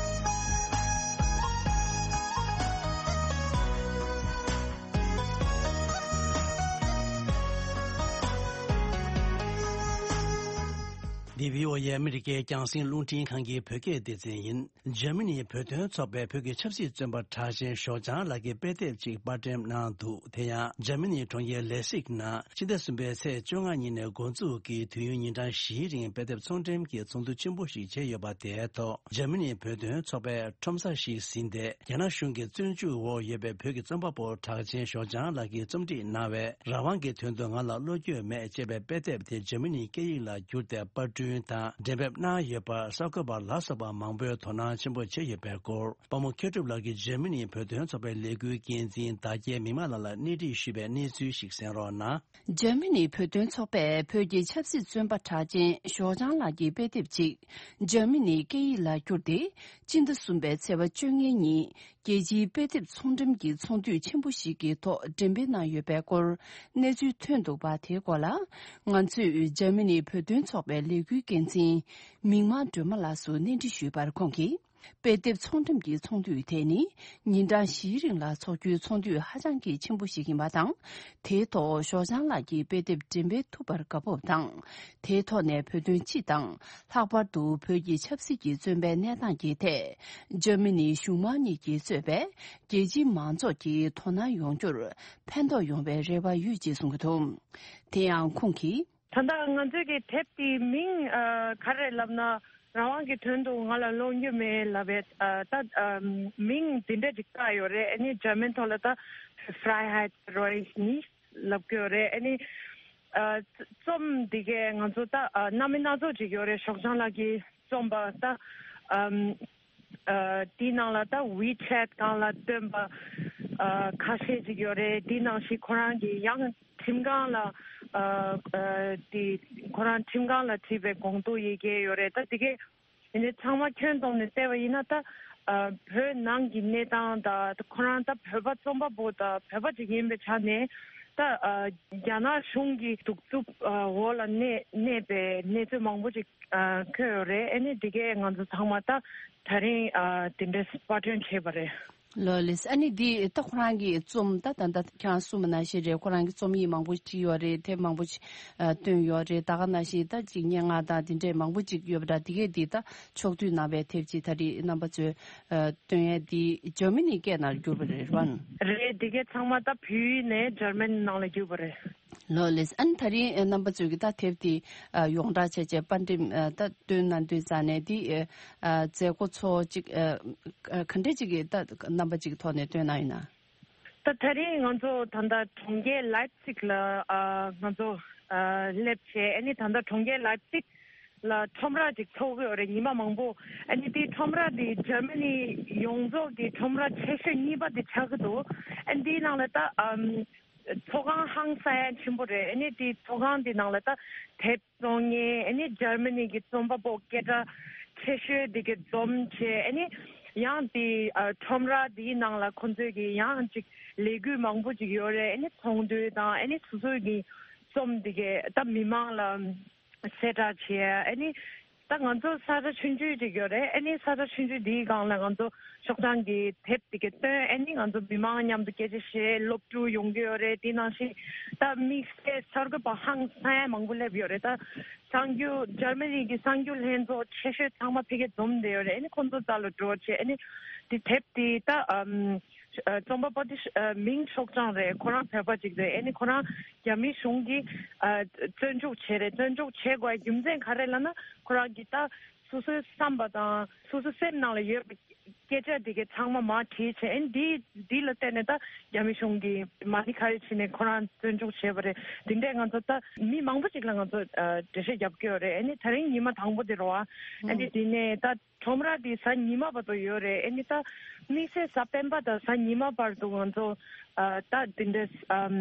འདི་བྷི་ཨོ་ཨེ་ཨ་མི་རི་ཀའི་རྒྱང་སྲིང་རླུང་འཕྲིན་ཁང་གི་བོད་སྐད་སྡེ་ཚན་ཡིན། འཇར་མ་ནིའི་བོད་དོན་ཚོགས་པས་བོད་ཀྱི་ཆབ་སྲིད་བཙོན་པ་གྲགས་ཅན་ཞོགས་ལྗང་ལགས་ཀྱི་དཔེ་དེབ་ཅིག་པར་འགྲེམས་གནང་འདུག་དེ་ཡང་འཇར་མ་ནིའི་གྲོང་ཁྱེར་ལེ་སིག་ནང་ཕྱི་ཟླ་གསུམ་པའི་ཚེས་བཅོ་ལྔ་ཉིན་ནས་འགོ་འཛུགས་ཀྱིས་དུས་ཡུན་ཉིན་གྲངས་བཞིའི་རིང་དཔེ་དེབ་ཚོང་འགྲེམས་ཀྱི་ཚོགས་འདུ་ཆེན་པོ་ཞིག་བྱས་ཡོད་པ་དེའི་ཐོག་འཇར་མ་ནིའི་བོད་དོན་ཚོགས་པས་ཁྲོམ་ས་ཞིག་ཟིན་ཏེ། རྒྱ་ནག་གཞུང་གི་བཙོན་འཇུག་འོག་ཡོད་པའི་བོད་ཀྱི་རྩོམ་པ་པོ་གྲགས་ཅན་ཞོགས་ལྗང་ལགས་ཀྱིས་རྩོམ་སྒྲིག་གནང་བའི་རང་དབང་གི་དོན་དུ་ང་ལ་བློ་འགྱོད་མེད་ཅེས་པའི་དཔེ་དེབ་དེ་འཇར་མ་ནིའི་སྐད་ཡིག་ལ་བསྒྱུར་ཏེ་པར་སྐྲུན་དང་འགྲེམས་སྤེལ་གནང་ཡོད་པར་གསར་འགོད་པ་ལ་སོགས་པ་མང་པོས་དོ་སྣང་ཆེན་པོ་བྱས་ཡོད་པའི་སྐོར། དཔའ་མོ་མཁས་གྲུབ་ལགས་ཀྱིས་འཇར་མ་ནིའི་བོད་དོན་ཚོགས་པའི་ལས་འགུལ་འགན་འཛིན་ཟླ་རྒྱལ་མིག་དམར་ལགས་ལ་སྣེ་ཁྲིད་ཞུས་པའི་གནས་ཚུལ་ཞིག་གསན་རོགས་གནང་། འཇར་མ་ནིའི་བོད་དོན་ཚོགས་པས་བོད་ཀྱི་ཆབ་སྲིད་བཙོན་པ་གྲགས་ཅན་ཞོགས་ལྗང་ལགས་ཀྱི་དཔེ་དེབ་ཅིག་འཇར་མ་ནིའི་སྐད་ཡིག་ལ་བསྒྱུར་ཏེ། སྤྱི་ཟླ་གསུམ་པའི་ཚེས་པ་བཅོ་ལྔའི་ཉིན་རྒྱལ་སྤྱིའི་དཔེ་དེབ་ཚོང་འགྲེམས་ཀྱི་ཚོགས་འདུ་ཆེན་པོ་ཞིག་གི་ཐོག་འགྲེམས་སྤེལ་གནང་ཡོད་པའི་སྐོར་གནས་ཚུལ་ཐོན་འདུག་པ། དེའི་སྐོར་ལ། ང་ཚོས་འཇར་མ་ནིའི་བོད་དོན་ཚོགས་པའི་ལས་འགུལ་འགན་འཛིན་མིག་དམར་སྒྲོལ་མ་ལགས་སུ་གནས་འདྲི་ཞུས་པར། ཁོང་གིས། དཔེ་དེབ་ཚོང་འགྲེམས་ཀྱི་ཚོགས་འདུ་དེ་ནི་ཉིན་གྲངས་བཞིའི་རིང་ལ་འཚོགས་རྒྱུའི་ཚོགས་འདུ་ཧ་ཅང་གི་ཆེན་པོ་ཞིག་ཡིན་པ་དང་། དེའི་ཐོག་ཞོགས་ལྗང་ལགས་ཀྱི་དཔེ་དེབ་འགྲེམས་སྤེལ་ཐུབ་པར་དགའ་སྤོབས་དང་། དེའི་ཐོག་ནས་བོད་དོན་སྤྱི་དང་། ལྷག་པར་དུ་བོད་ཀྱི་ཆབ་སྲིད་ཀྱི་བཙོན་པའི་གནས་སྟངས་ཀྱི་ཐད། འཇར་མ་ནིའི་གཞུང་མང་གཉིས་ཀྱིས་གཙོས་པའི་རྒྱལ་སྤྱིའི་མང་ཚོགས་ཀྱི་དོ་སྣང་ཡོང་རྒྱུར་ཕན་ཐོགས་ཡོང་བའི་རེ་བ་ཡོད་ཅེས་གསུང་གི་འདུག་དེ་ཡང་ཁོང་གིས། ད་ལྟ་ང་ཚོའི་གི་དེབ་དེའི་མིང་ཨ་ག་རེ་ལབ་ན། རང་དབང་གི་དོན་དུ་ང་ལ་བློ་འགྱོད་མེད་ལབ་པའི་ཨ་ད་ཨ་མིང་འདི་འདྲ་ཅིག་བཏགས་ཡོད་རེད། ཨ་ནི་འཇར་མན་ཐོག་ལ་ད་Freiheit Reich nicht ལབ་ཀྱི་ཡོད་རེད། ཨ་ནི་ཨ་རྩོམ་འདི་གའི་ང་ཚོ་ད་ཨ་སྣ་མིན་སྣ་ཚོགས་ཅིག་ཡོད་རེད། ཞོགས་ལྗང་ལགས་ཀྱིས་རྩོམ་པ་ད་ཨམ། ཨ་དེའི་ནང་ལ་ད་WeChat སྒང་ལ་བཏོན་པ་ཨ་ཁ་ཤས་ཅིག་ཡོད་རེད། དེའི་ནང་བཞིན་ཁོ་རང་གི་ཡང་ཁྲིམས་ཁང་ལ་ཨ་ཨ་དེ་ཁོ་རང་ཁྲིམས་ཁང་ལ་བྲིས་པའི་དགོངས་དོན་ཡི་གེ་ཡོད་རེད། ད་དེ་གས་ཡིན་ནའི་ཚང་མ་ཁྱོན་བསྡོམས་ནས་བལྟས་པ་ཡིན་ན་ད་ཨ་བོད་ནང་གི་གནས་སྟངས་དང་ཁོ་རང་ད་བོད་པ་རྩོམ་པ་པོ་དང་བོད་པ་ཅིག་ཡིན་པའི་ཆ་ནས་ད་ཨ་རྒྱ་ནག་གཞུང་གི་གདུག་རྩུབ་ཨ་འོག་ལ་གནས་གནས་པའི་གནས་ཚུལ་མང་པོ་ཅིག་ཨ་འཁོད་ཡོད་རེད། ཨ་ནི་འདི་གས་ང་ཚོ་ཚང་མ་ད་ད་རིང་ཨ་དེ་འདྲའི་པར་སྐྲུན་བྱས་པ་རེད། ལོ་ལེས། ཨ་ནི་འདི་ད་ཁོ་རང་གི་རྩོམ་ད་ད་ད་ཁྱེད་རང་གསུངས་པ་ནང་བཞིན་རེད། ཁོ་རང་གི་རྩོམ་ཡིག་མང་པོ་བྲིས་ཡོད་རེད། དེབ་མང་པོ་ཅིག་ཨ་བཏོན་ཡོད་རེད། ད་ག་ནང་བཞིན་ད་ཅིག་སྙན་ངག་དང་དེ་འདྲས་མང་པོ་ཅིག་ཡོད་པ་འདྲ། དེ་གས་འདི་ད་ཕྱོགས་བསྡུས་གནང་བའི་དེབ་ཅིག་ད་རེས་རྣམ་པ་ཚོས་ཨ་བཏོན་ཡས་འདི་འཇར་མ་ནིའི་སྐད་ནང་བསྒྱུར་བ་རེད་བ། རེད། འདི་གས་ཚང་མ་ད་བོད་ཡིག་ནས་འཇར་མན་ནང་ལ་བསྒྱུར་བ་རེད། ལོ་ལེས། ཨ་ནི་ད་རིང་ཨ་རྣམ་པ་ཚོས་ཀྱི་ད་དེབ་དེ་ཨ་ཡོངས་གྲགས་བྱས་བྱས་པར་འགྲེམས་ཨ་ད་བཏོན་གནང་དུས་ཙང་ནས་དེ་ཨ་མཛད་སྒོ་ཚོ་གཅིག་ཨ་ཨ་ག་འདྲས་ཅིག་གི་ད་རྣམ་པ་ཅིག་གི་ཐོག་ནས་བཏོན་གནང་ཡོད་ན། ད་ད་རིང་ང་ཚོ་ད་ལྟ་གྲོང་ཁྱེར་ལའིབ་ཚིག་ལ་ཨ་ང་ཚོ་ཨ་སླེབས་བྱས། ཨ་ནི་ད་ལྟ་གྲོང་ཁྱེར་ལའིབ་ཚིག་ལ་ཁྲོམ་ར་ཅིག་ཚོགས་ཀྱི་ཡོད་རེད། ཉི་མ་མང་པོ། ཨ་ནི་དེ་ཁྲོམ་ར་དེ་འཇར་མ་ནི་ཡོངས་རྫོགས་ཀྱི་ཁྲོམ་ར་ཆེ་ཤོས་གཉིས་པ་དེ་ཆགས་ཀྱི་འདུག་ཨ་ནི་དེའི་ནང་ལ་ད་ཨམ། ཚོགས་ཁང་ཧང་སང་ཡ་ཆེན་པོ་རེད། ཨ་ནི་དེ་ཚོགས་ཁང་དེ་ནང་ལ་ད་དེབ་བཙོང་མཁན། ཨ་ནི་འཇར་མ་ནི་གི་རྩོམ་པ་པོ་སྐད་གྲགས་ཆེ་ཤོས་དེ་གི་འཛོམས་བྱས། ཨ་ནི་ཡང་དེ་ཨ་ཁྲོམ་ར་དེའི་ནང་ལ་ཁོང་ཚོས་ཀྱི་ཡང་ཅིག་ལས་འགུལ་མང་པོ་ཅིག་ཡོད་རེད། ཨ་ནི་ཚོགས་འདུ་དང་། ཨ་ནི་སོ་སོའི་གི་རྩོམ་དེ་གི་ད་མི་མང་ལ་གསལ་བསྒྲགས་བྱས། ཨ་ནི་ད་ང་ཚོ་ས་ཆ་ཆུང་ཆུང་ཅིག་ཡོད་རེད། ཨ་ནི་ས་ཆ་ཆུང་ཆུང་འདིའི་སྒང་ལ་ང་ཚོ་ཤོག་གྲངས་ཀྱི་དེབ་དེ་ག་བཏོན། ཨ་ནི་ང་ཚོ་མི་མང་མཉམ་དུ་སྐད་ཆ་བཤད། སློབ་ཕྲུག་ཡོང་གི་ཡོད་རེད། དེ་ནང་བཞིན་ད་དམིགས་བསལ་གསར་འགོད་པ་ཧང་སང་ཡ་མང་པོ་སླེབས་ཡོད་རེད། ད་གསར་འགོད་འཇར་མ་ནི་གི་གསར་འགོད་ལྷན་ཚོགས་ཆེ་ཤོས་ཚང་མ་ཕ་གིར་འཛོམས་བསྡད་ཡོད་རེད། ཨ་ནི་ཁོང་ཚོ་རྩ་ལ་འགྲོ་བྱས། ཨ་ནི་དེ་དེབ་དེ་ད་ཨམ། ཨ་རྩོམ་པ་པོ་དེ་ཨ་མིང་ཤོག་གྲངས་རེད། ཁོ་རང་བོད་པ་ཅིག་རེད། ཨ་ནི་ཁོ་རང་རྒྱ་མི་གཞུང་གིས་ཨ་བཙོན་འཇུག་བྱས་རེད། བཙོན་འཇུག་བྱེད་དགོས་རྒྱུ་མཚན་ག་རེ་ལབ་ན། ཁོ་རང་གིས་ད་སོ་སོའི་བསམ་པ་དང་སོ་སོའི་སེམས་ནང་ལ་ཡོད་པའི་སྐད་ཆ་དེ་གའི་ཚང་མ་མར་བྲིས་བྱས། ཨ་ནི་འདི་འདི་ལ་བརྟེན་ནས་ད་རྒྱ་མི་གཞུང་གིས་མ་ཎི་ཁ་ཡོད་བྱས་ནས་ཁོ་རང་བཙོན་འཇུག་བྱས་པ་རེད། དེ་འདྲས་ང་ཚོ་ད་མི་མང་པོ་ཅིག་ལ་ང་ཚོ་ཨ་འགྲེལ་བཤད་རྒྱབ་ཀྱི་ཡོད་རེད། ཨ་ནི་ད་རིང་ཉི་མ་དང་པོ་དེ་རེད་བ། ཨ་ནི་དེ་ནས་ད་ཁྲོམ་ར་དེ་གཟའ་ཉི་མ་བར་དུ་ཡོད་རེད། ཨ་ནི་ད་དམིགས་བསལ་གཟའ་སྤེན་པ་དང་གཟའ་ཉི་མ་བར་དུ་ང་ཚོ་ ཨ་ད་དེ་འདྲའི་ཨམ་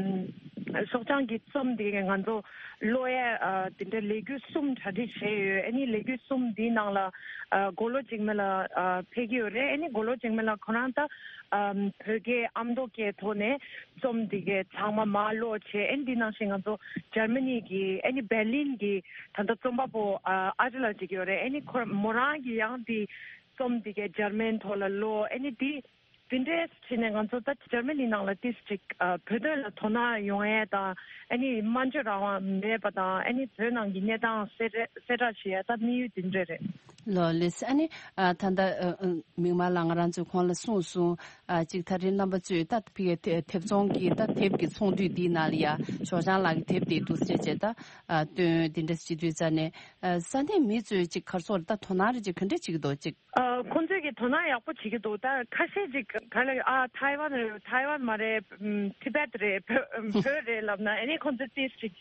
ཤོག་བྱང་གི་རྩོམ་དེ་ང་ཚོ་ཀློག་ཡ་ཨ་དེ་འདྲའི་ལས་འགུལ་གསུམ་གྲ་སྒྲིག་བྱས་ཡོད། ཨ་ནི་ལས་འགུལ་གསུམ་དེའི་ནང་ལ་ཨ་མགོ་ལོག་འཇིགས་མེད་ལགས་ཨ་ཕེབས་ཀྱི་ཡོད་རེད། ཨ་ནི་མགོ་ལོག་འཇིགས་མེད་ལགས་ཁོ་རང་ད་ཨམ་བོད་སྐད་ཨ་མདོ་སྐད་ཐོག་ནས་རྩོམ་དེ་གའི་ཚང་མ་མར་ཀློག་བྱས། ཨ་ནི་དེ་ནང་བཞིན་ང་ཚོ་འཇར་མ་ནི་གི་ཨ་ནི་བྷར་ལིན་གི་ད་ལྟ་རྩོམ་པ་པོ་ཨ་ཨ་ཅེ་ལགས་ཅིག་ཡོད་རེད། ཨ་ནི་ཁོ་མོ་རང་གི་ཡང་དེ་རྩོམ་དེ་གའི་འཇར་མན་ཐོག་ལ་ཀློག་ཨ་ནི་དེ། དེ་འདྲས་བྱས་ནས་ང་ཚོ་ད་འཇར་མ་ནི་ནང་ལ་ཏིས་ཅིག་ཨ་བོད་དོན་ལ་དོ་སྣང་ཡོང་ཡས་དང་ཨ་ནི་སྨྲ་བརྗོད་རང་དབང་མེད་པ་དང་ཨ་ནི་བོད་ནང་གི་གནས་སྟངས་གསལ་གསལ་བསྒྲགས་བྱེད་ཡས་ད་དམིགས་ཡུལ་དེ་འདྲས་རེད། ལོ་ལེས། ཨ་ནི་ཨ་ད་ལྟ་ཨ་ཨ་མིག་དམར་ལགས་ང་རང་ཚོའི་ཁོང་ལ་གསུངས་སོང་། ཨ་ཅིག་ད་རེས་རྣམ་པ་ཚོས་ད་ཕི་གའི་དེབ་དེབ་ཚོང་གི་ད་དེབ་ཀྱི་ཚོང་འདུས་འདིའི་ནང་ལ་ཡ་ཞོགས་ལྗང་ལགས་ཀྱི་དེབ་དེ་འདུག་སེ་བྱས་ད་ཨ་སྟོན་དེ་འདྲས་བྱེད་དུས་ཙ་ནས་ཨ་ས་གནས་མི་ཚོས་ཅིག་ག་རེ་ཟེར་ད་དོ་སྣང་རེ་ཅིག་ག་འདྲས་བྱེད་ཀྱི་འདུག་ཅིག་ཨ་ཁོང་ཚོས་ཀྱི་དོ་སྣང་ཡག་པོ་བྱེད་ཀྱི་འདུག་ད་ཁ་ཤས་ཅིག་ག་ལ་ཨ་ཐའེ་ཝན་རེད། ཐའེ་ཝན་མ་རེད། ཨམ་ཐི་བེད་རེད། བོད་བོད་རེད་ལབ་ན་ཨ་ནི་ཁོང་ཚོས་ཏིས་ཅིག་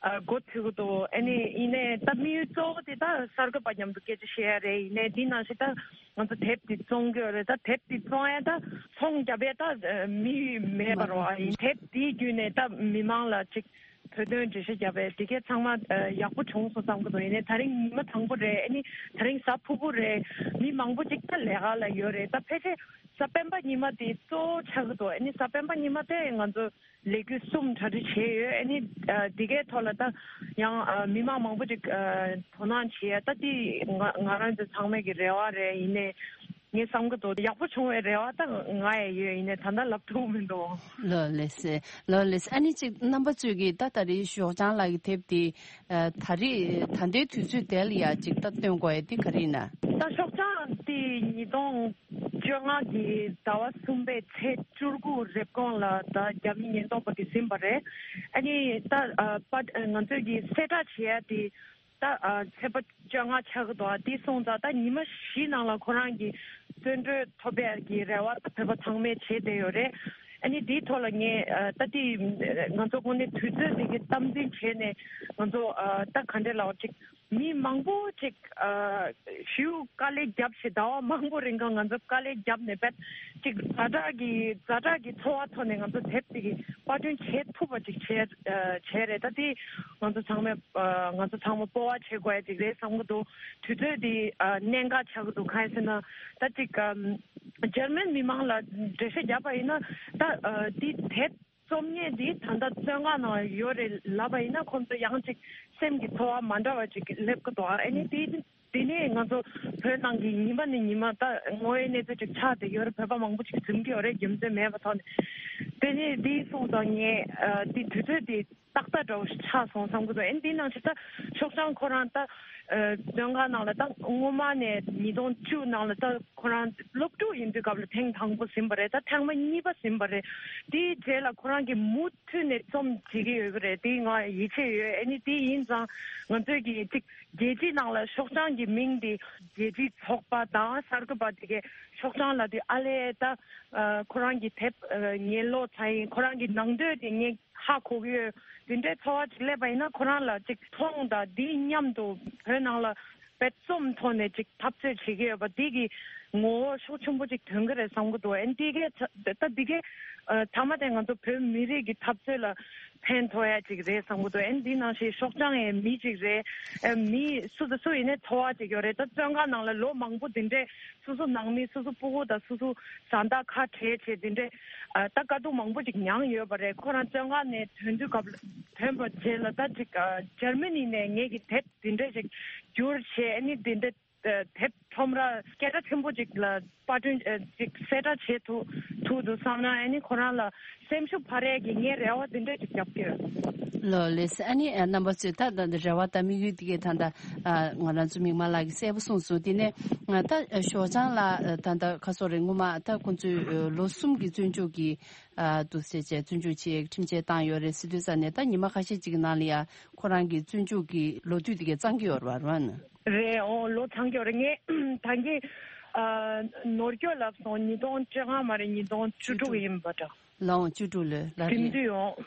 ཨ་མགོ་ཚོས་ཀྱི་འདུག་ཨ་ནི་ཡིན་ནའི་ད་དམིགས་ཡུལ་གཙོ་བོ་དེ་ད་གསར་འགོད་པ་མཉམ་དུ་སྐད་ཆ་བཤད་ཡ་རེད། ཡིན་ནའི་འདི་ནང་བཞིན་ད་ང་ཚོ་དེབ་དེ་བཙོང་གི་ཡོད་རེད། ད་དེབ་དེ་བཙོང་ཡ་ད་ཚོང་རྒྱབ་ཡ་ད་ཨ་མི་མེད་པ་རེད་བ། ཡིན་དེབ་དེའི་བརྒྱུད་ནས་ད་མི་མང་ལ་ཅིག་བོད་དོན་འགྲེལ་བཤད་བརྒྱབ་པའི་དེ་གས་ཚང་མ་ཨ་ཡག་པོ་བྱུང་སོང་བསམ་གྱི་འདུག་ཡིན་ནའི་ད་རིང་ཉི་མ་དང་པོ་རེད། ཨ་ནི་ད་རིང་གཟའ་ཕུར་བུ་རེད། མི་མང་པོ་ཅིག་ད་ལས་ཀ་ལ་ཡོད་རེད། ད་ཕལ་ཆེར་གཟའ་སྤེན་པ་ཉི་མ་དེ་གཙོ་བོ་ཆགས་ཀྱི་འདུག་ཨ་ནི་གཟའ་སྤེན་པ་ཉི་མ་དེ་ང་ཚོ་ལས་འགུལ་གསུམ་གྲ་སྒྲིག་བྱས་ཡོད། ཨ་ནི་ཨ་དེ་གའི་ཐོག་ལ་ད་ཡང་ཨ་མི་མང་མང་པོ་ཅིག་ཨ་དོ་སྣང་བྱེད་ཡ་ད་དེ་ང་ང་རང་ཚོ་ཚང་མའི་གི་རེ་བ་རེད། ཡིན་ནའི། ངས་བསམ་གི་འདུག་ཡག་པོ་བྱུང་བའི་རེ་བ་ད་ང་ཡང་ཡོད། ཡིན་ནའི་ད་ལྟ་ལབ་ཐུབ་མི་འདུག་ལོ་ལེ་སེ། ལོ་ལེ་སེ། ཨ་ནི་ཅིག་རྣམ་པ་ཚོས་ཀྱིས་ད་ད་རེས་ཞོགས་ལྗང་ལགས་ཀྱི་དེབ་དེ་ཨ་ད་རེས་ད་ལྟའི་དུས་ཚོད་དེ་ལ་ཡ་ཅིག་ད་སྟོན་དགོས་ཡ་དེ་ག་རེ་ཡིན་ན། ད་ཞོགས་ལྗང་དེ་ཉིས་སྟོང་བཅོ་ལྔ་གི་ཟླ་བ་གསུམ་པའི་ཚེས་བཅུ་དགུ་རེབ་གོང་ལ་ད་རྒྱ་མི་ཉེན་རྟོག་པ་གིས་ཟིན་པ་རེད། ཨ་ནི་ད་ཨ་པ་ང་ཚོས་ཀྱིས་གསལ་བསྒྲགས་བྱེད་ཡ་དེ། ད་ཨ་ཚེས་པ་བཅོ་ལྔ་ཆགས་ཀྱི་འདུག་ཨ་དེ་སོང་ཙང་ད་ཉི་མ་བཞི་ནང་ལ་ཁོ་རང་གི་བཙོན་གྲོལ་ཐོབ་པའི་གི་རེ་བ་ད་བོད་པ་ཚང་མས་བྱས་བསྡད་ཡོད་རེད། ཨ་ནི་དེའི་ཐོག་ལ་ངས་ཨ་ད་དེ་ང་ཚོ་དངོས་གནས་དུས་ཚོད་དེ་གི་སྟངས་འཛིན་བྱས་ནས་ང་ཚོ་ཨ་ད་ག་འདྲས་ལབ་ཅིག་མི་མང་པོ་ཅིག་ཨ་ཞེ་པོ་དཀའ་ལས་བརྒྱབ་བྱས་ཟླ་བ་མང་པོ་རིང་ག་ང་ཚོ་དཀའ་ལས་བརྒྱབ་ནས་བས་ཅིག་ཛ་དྲག་གི་ཛ་དྲག་གི་ཚོར་བ་ཐོག་ནས་ང་ཚོ་དེབ་དེ་གི་པར་སྐྲུན་བྱེད་ཐུབ་པ་ཅིག་བྱས་ཨ་བྱས་རེད། ད་དེ་ང་ཚོ་ཚང་མས་ཨ་ང་ཚོ་ཚང་མ་སྤོབས་པ་བྱེད་དགོས་ཡ་ཅིག་རེད་བསམ་གི་འདུག་དུས་ཚོད་འདི་ཨ་གནད་འགག་ཆགས་ཀྱི་འདུག་གང་ཡིན་ཟེར་ན་ད་ཅིག་ཨམ་འཇར་མན་མི་མང་ལ་འགྲེལ་བཤད་བརྒྱབ་པ་ཡིན་ན་ད་ཨ་འདི་དེབ་རྩོམ་མཁན་འདི་ད་ལྟ་བཙོན་ཁང་ནང་ཡོད་རེད་ལབ་པ་ཡིན་ན་ཁོང་ཚོ་ཡང་ཅིག་སེམས་ཀྱི་ཚོར་བ་མ་འདྲ་བ་ཅིག་སླེབས་ཀྱི་འདུག་ཨ་ནི་དེ་དེ་ནས་ང་ཚོ་བོད་ནང་གི་ཉི་མ་ནས་ཉི་མ་ད་དངོས་ཡོད་གནས་ཚུལ་ཅིག་ཆགས་བསྡད་ཡོད་རེད། བོད་པ་མང་པོ་ཅིག་འཛིན་གྱི་ཡོད་རེད། རྒྱུ་མཚན་མེད་པ་ཐོག་ནས་དེ་ནས་དེ་སོང་ཙང་ངས་ཨ་དེ་དུས་ཚོད་དེ། ཏག་ཏག་འདྲ་བོ་ཞིག་ཆགས་སོང་བསམ་གྱི་འདུག་ཨ་ནི་འདི་ནང་བཞིན་ད་ཤོག་བྱང་ཁོ་རང་ད་ཨ་བཙོན་ཁང་ནང་ལ་ད་སྔོན་མ་ནས་ཉིས་སྟོང་བཅུ་ནང་ལ་ད་ཁོ་རང་སློབ་ཕྲུག་ཡིན་དུས་སྐབས་ལ་ཐེངས་དང་པོ་ཟིན་པ་རེད། ད་ཐེངས་མ་གཉིས་པ་ཟིན་པ་རེད། དེའི་རྗེས་ལ་ཁོ་རང་གིས་མུ་མཐུད་ནས་རྩོམ་བྲིས་ཀྱི་ཡོད་ཀྱི་རེད། དེ་ང་ཡིད་ཆེས་ཡོད། ཨ་ནི་དེ་ཡིན་ཙང་ང་ཚོས་ཀྱི་ཅིག་རྒྱལ་སྤྱིའི་ནང་ལ་ཤོག་བྱང་གི་མིང་དེ་རྒྱལ་སྤྱིའི་ཚོགས་པ་དང་གསར་འགོད་པ་དེ་གས་ཤོག་བྱང་ལ་དེ་ཨ་ལས་ད་ཨ་ཁོ་རང་གི་དེབ་ཨ་ཉན་ཀློག་ཚར་ཡིན། ཁོ་རང་གི་ནང་དོན་དེ་ངས་ཧ་གོ་གི་ཡོད། དེ་འདྲའི་ཚོར་བ་ཅིག་སླེབས་པ་ཡིན་ན་ཁོ་རང་ལ་ཅིག་མཐོང་དང་དེའི་མཉམ་དུ་བོད་ནང་ལ་བེད་རྩོམ་ཐོག་ནས་ཅིག་འཐབ་རྩོད་བྱེད་ཀྱི་ཡོད་པ་དེ་གི་ངོ་བོ་ཤུགས་ཆེན་པོ་ཅིག་ཐོན་གི་རེད་བསམ་གི་འདུག་ཨན་དེ་གའི་ཚ་ད་དེ་གའི་ཨ་ཚང་མ་དེ་ང་ཚོ་བོད་མི་རིགས་ཀྱི་འཐབ་རྩོད་ལ་ཕན་ཐོགས་ཡ་ཅིག་རེད་བསམ་གི་འདུག་ཨན་དེ་ནང་བཞིན་ཤོག་བྱང་ཡའི་མི་ཅིག་རེད། ཨ་མི་སུ་དང་སུ་ཡིན་ནའི་ཚོར་བ་ཅིག་ཡོད་རེད། ད་བཙོན་ཁང་ནང་ལ་ལོ་མང་པོ་དེ་འདྲས་སོ་སོ་ནང་མི་སོ་སོ་སྤུ་གུ་དང་སོ་སོ་བཟའ་ཟླ་ཁ་བྲལ་བྱས་དེ་འདྲས་ཨ་ད་དཀའ་སྡུག་མང་པོ་ཅིག་མྱངས་ཡོད་པ་རེད། ཁོ་རང་བཙོན་ཁང་ནས་ཐོན་དུས་སྐབས་ལ་ཐོན་པ་རྗེས་ལ་ད་ཅིག་ཨ་འཇར་མ་ནི་ནས་ངེད་ཀྱི་དེབ་དེ་འདྲས་ཅིག་བསྒྱུར་བྱས་ཨ་ནི་དེ་འདྲས་ཨ་དེབ་ཁྲོམ་ར་སྐད་གྲགས་ཆེན་པོ་ཅིག་ལ་པར་སྐྲུན་ཨ་ཅིག་གསལ་བསྒྲགས་བྱེད་ཐུབ་ཐུབ་འདུག་བསམ་ན་ཨ་ནི་ཁོ་རང་ལ་སེམས་ཤུགས་འཕར་ཡས་ཀྱི་ངས་རེ་བ་དེ་འདྲས་ཅིག་རྒྱབ་ཀྱི་ཡོད། ལོ་ལེས། ཨ་ནི་ཨ་རྣམ་པ་ཚོས་ད་ད་རེ་བ་དང་དམིགས་ཡུལ་དེ་གས་ད་ད་ཨ་ང་རང་ཚོ་མིག་དམར་ལགས་ཀྱིས་གསལ་པོ་གསུངས་སོང་། དེ་ནས་ང་ད་ཨ་ཞོགས་ལྗང་ལགས་ཨ་ད་ད་ཁ་སོ་རེ་སྔོན་མ་ད་ཁོང་ཚོས་ཨ་ལོ་གསུམ་གྱི་བཙོན་འཇུག་གི་ཨ་འདུག་སེ་བྱས་བཙོན་འཇུག་ཆེད་ཁྲིམས་ཆད་བཏང་ཡོད་རེད་ཟེར་དུས་ཙ་ནས་ད་ཉི་མ་ཁ་ཤས་ཅིག་གི་ནང་ལ་ཡ་ཁོ་རང་གི་བཙོན་འཇུག་གི་ལོ་དུས་དེ་གས་གཙང་གི་ཡོད་རེད་བ་རོན། རེད། འོ་ལོ་ཚང་གི་ཡོད་རེད། ངས་ད་གིན་ཨ་ནོར་འཁྱོག་ལབ་སོང་། ཉིས་སྟོང་བཅོ་ལྔ་མ་རེད། ཉིས་སྟོང་བཅུ་དྲུག་ཡིན་པ་འདྲ། ལའང་བཅུ་དྲུག་ལོས་ལ་རེད།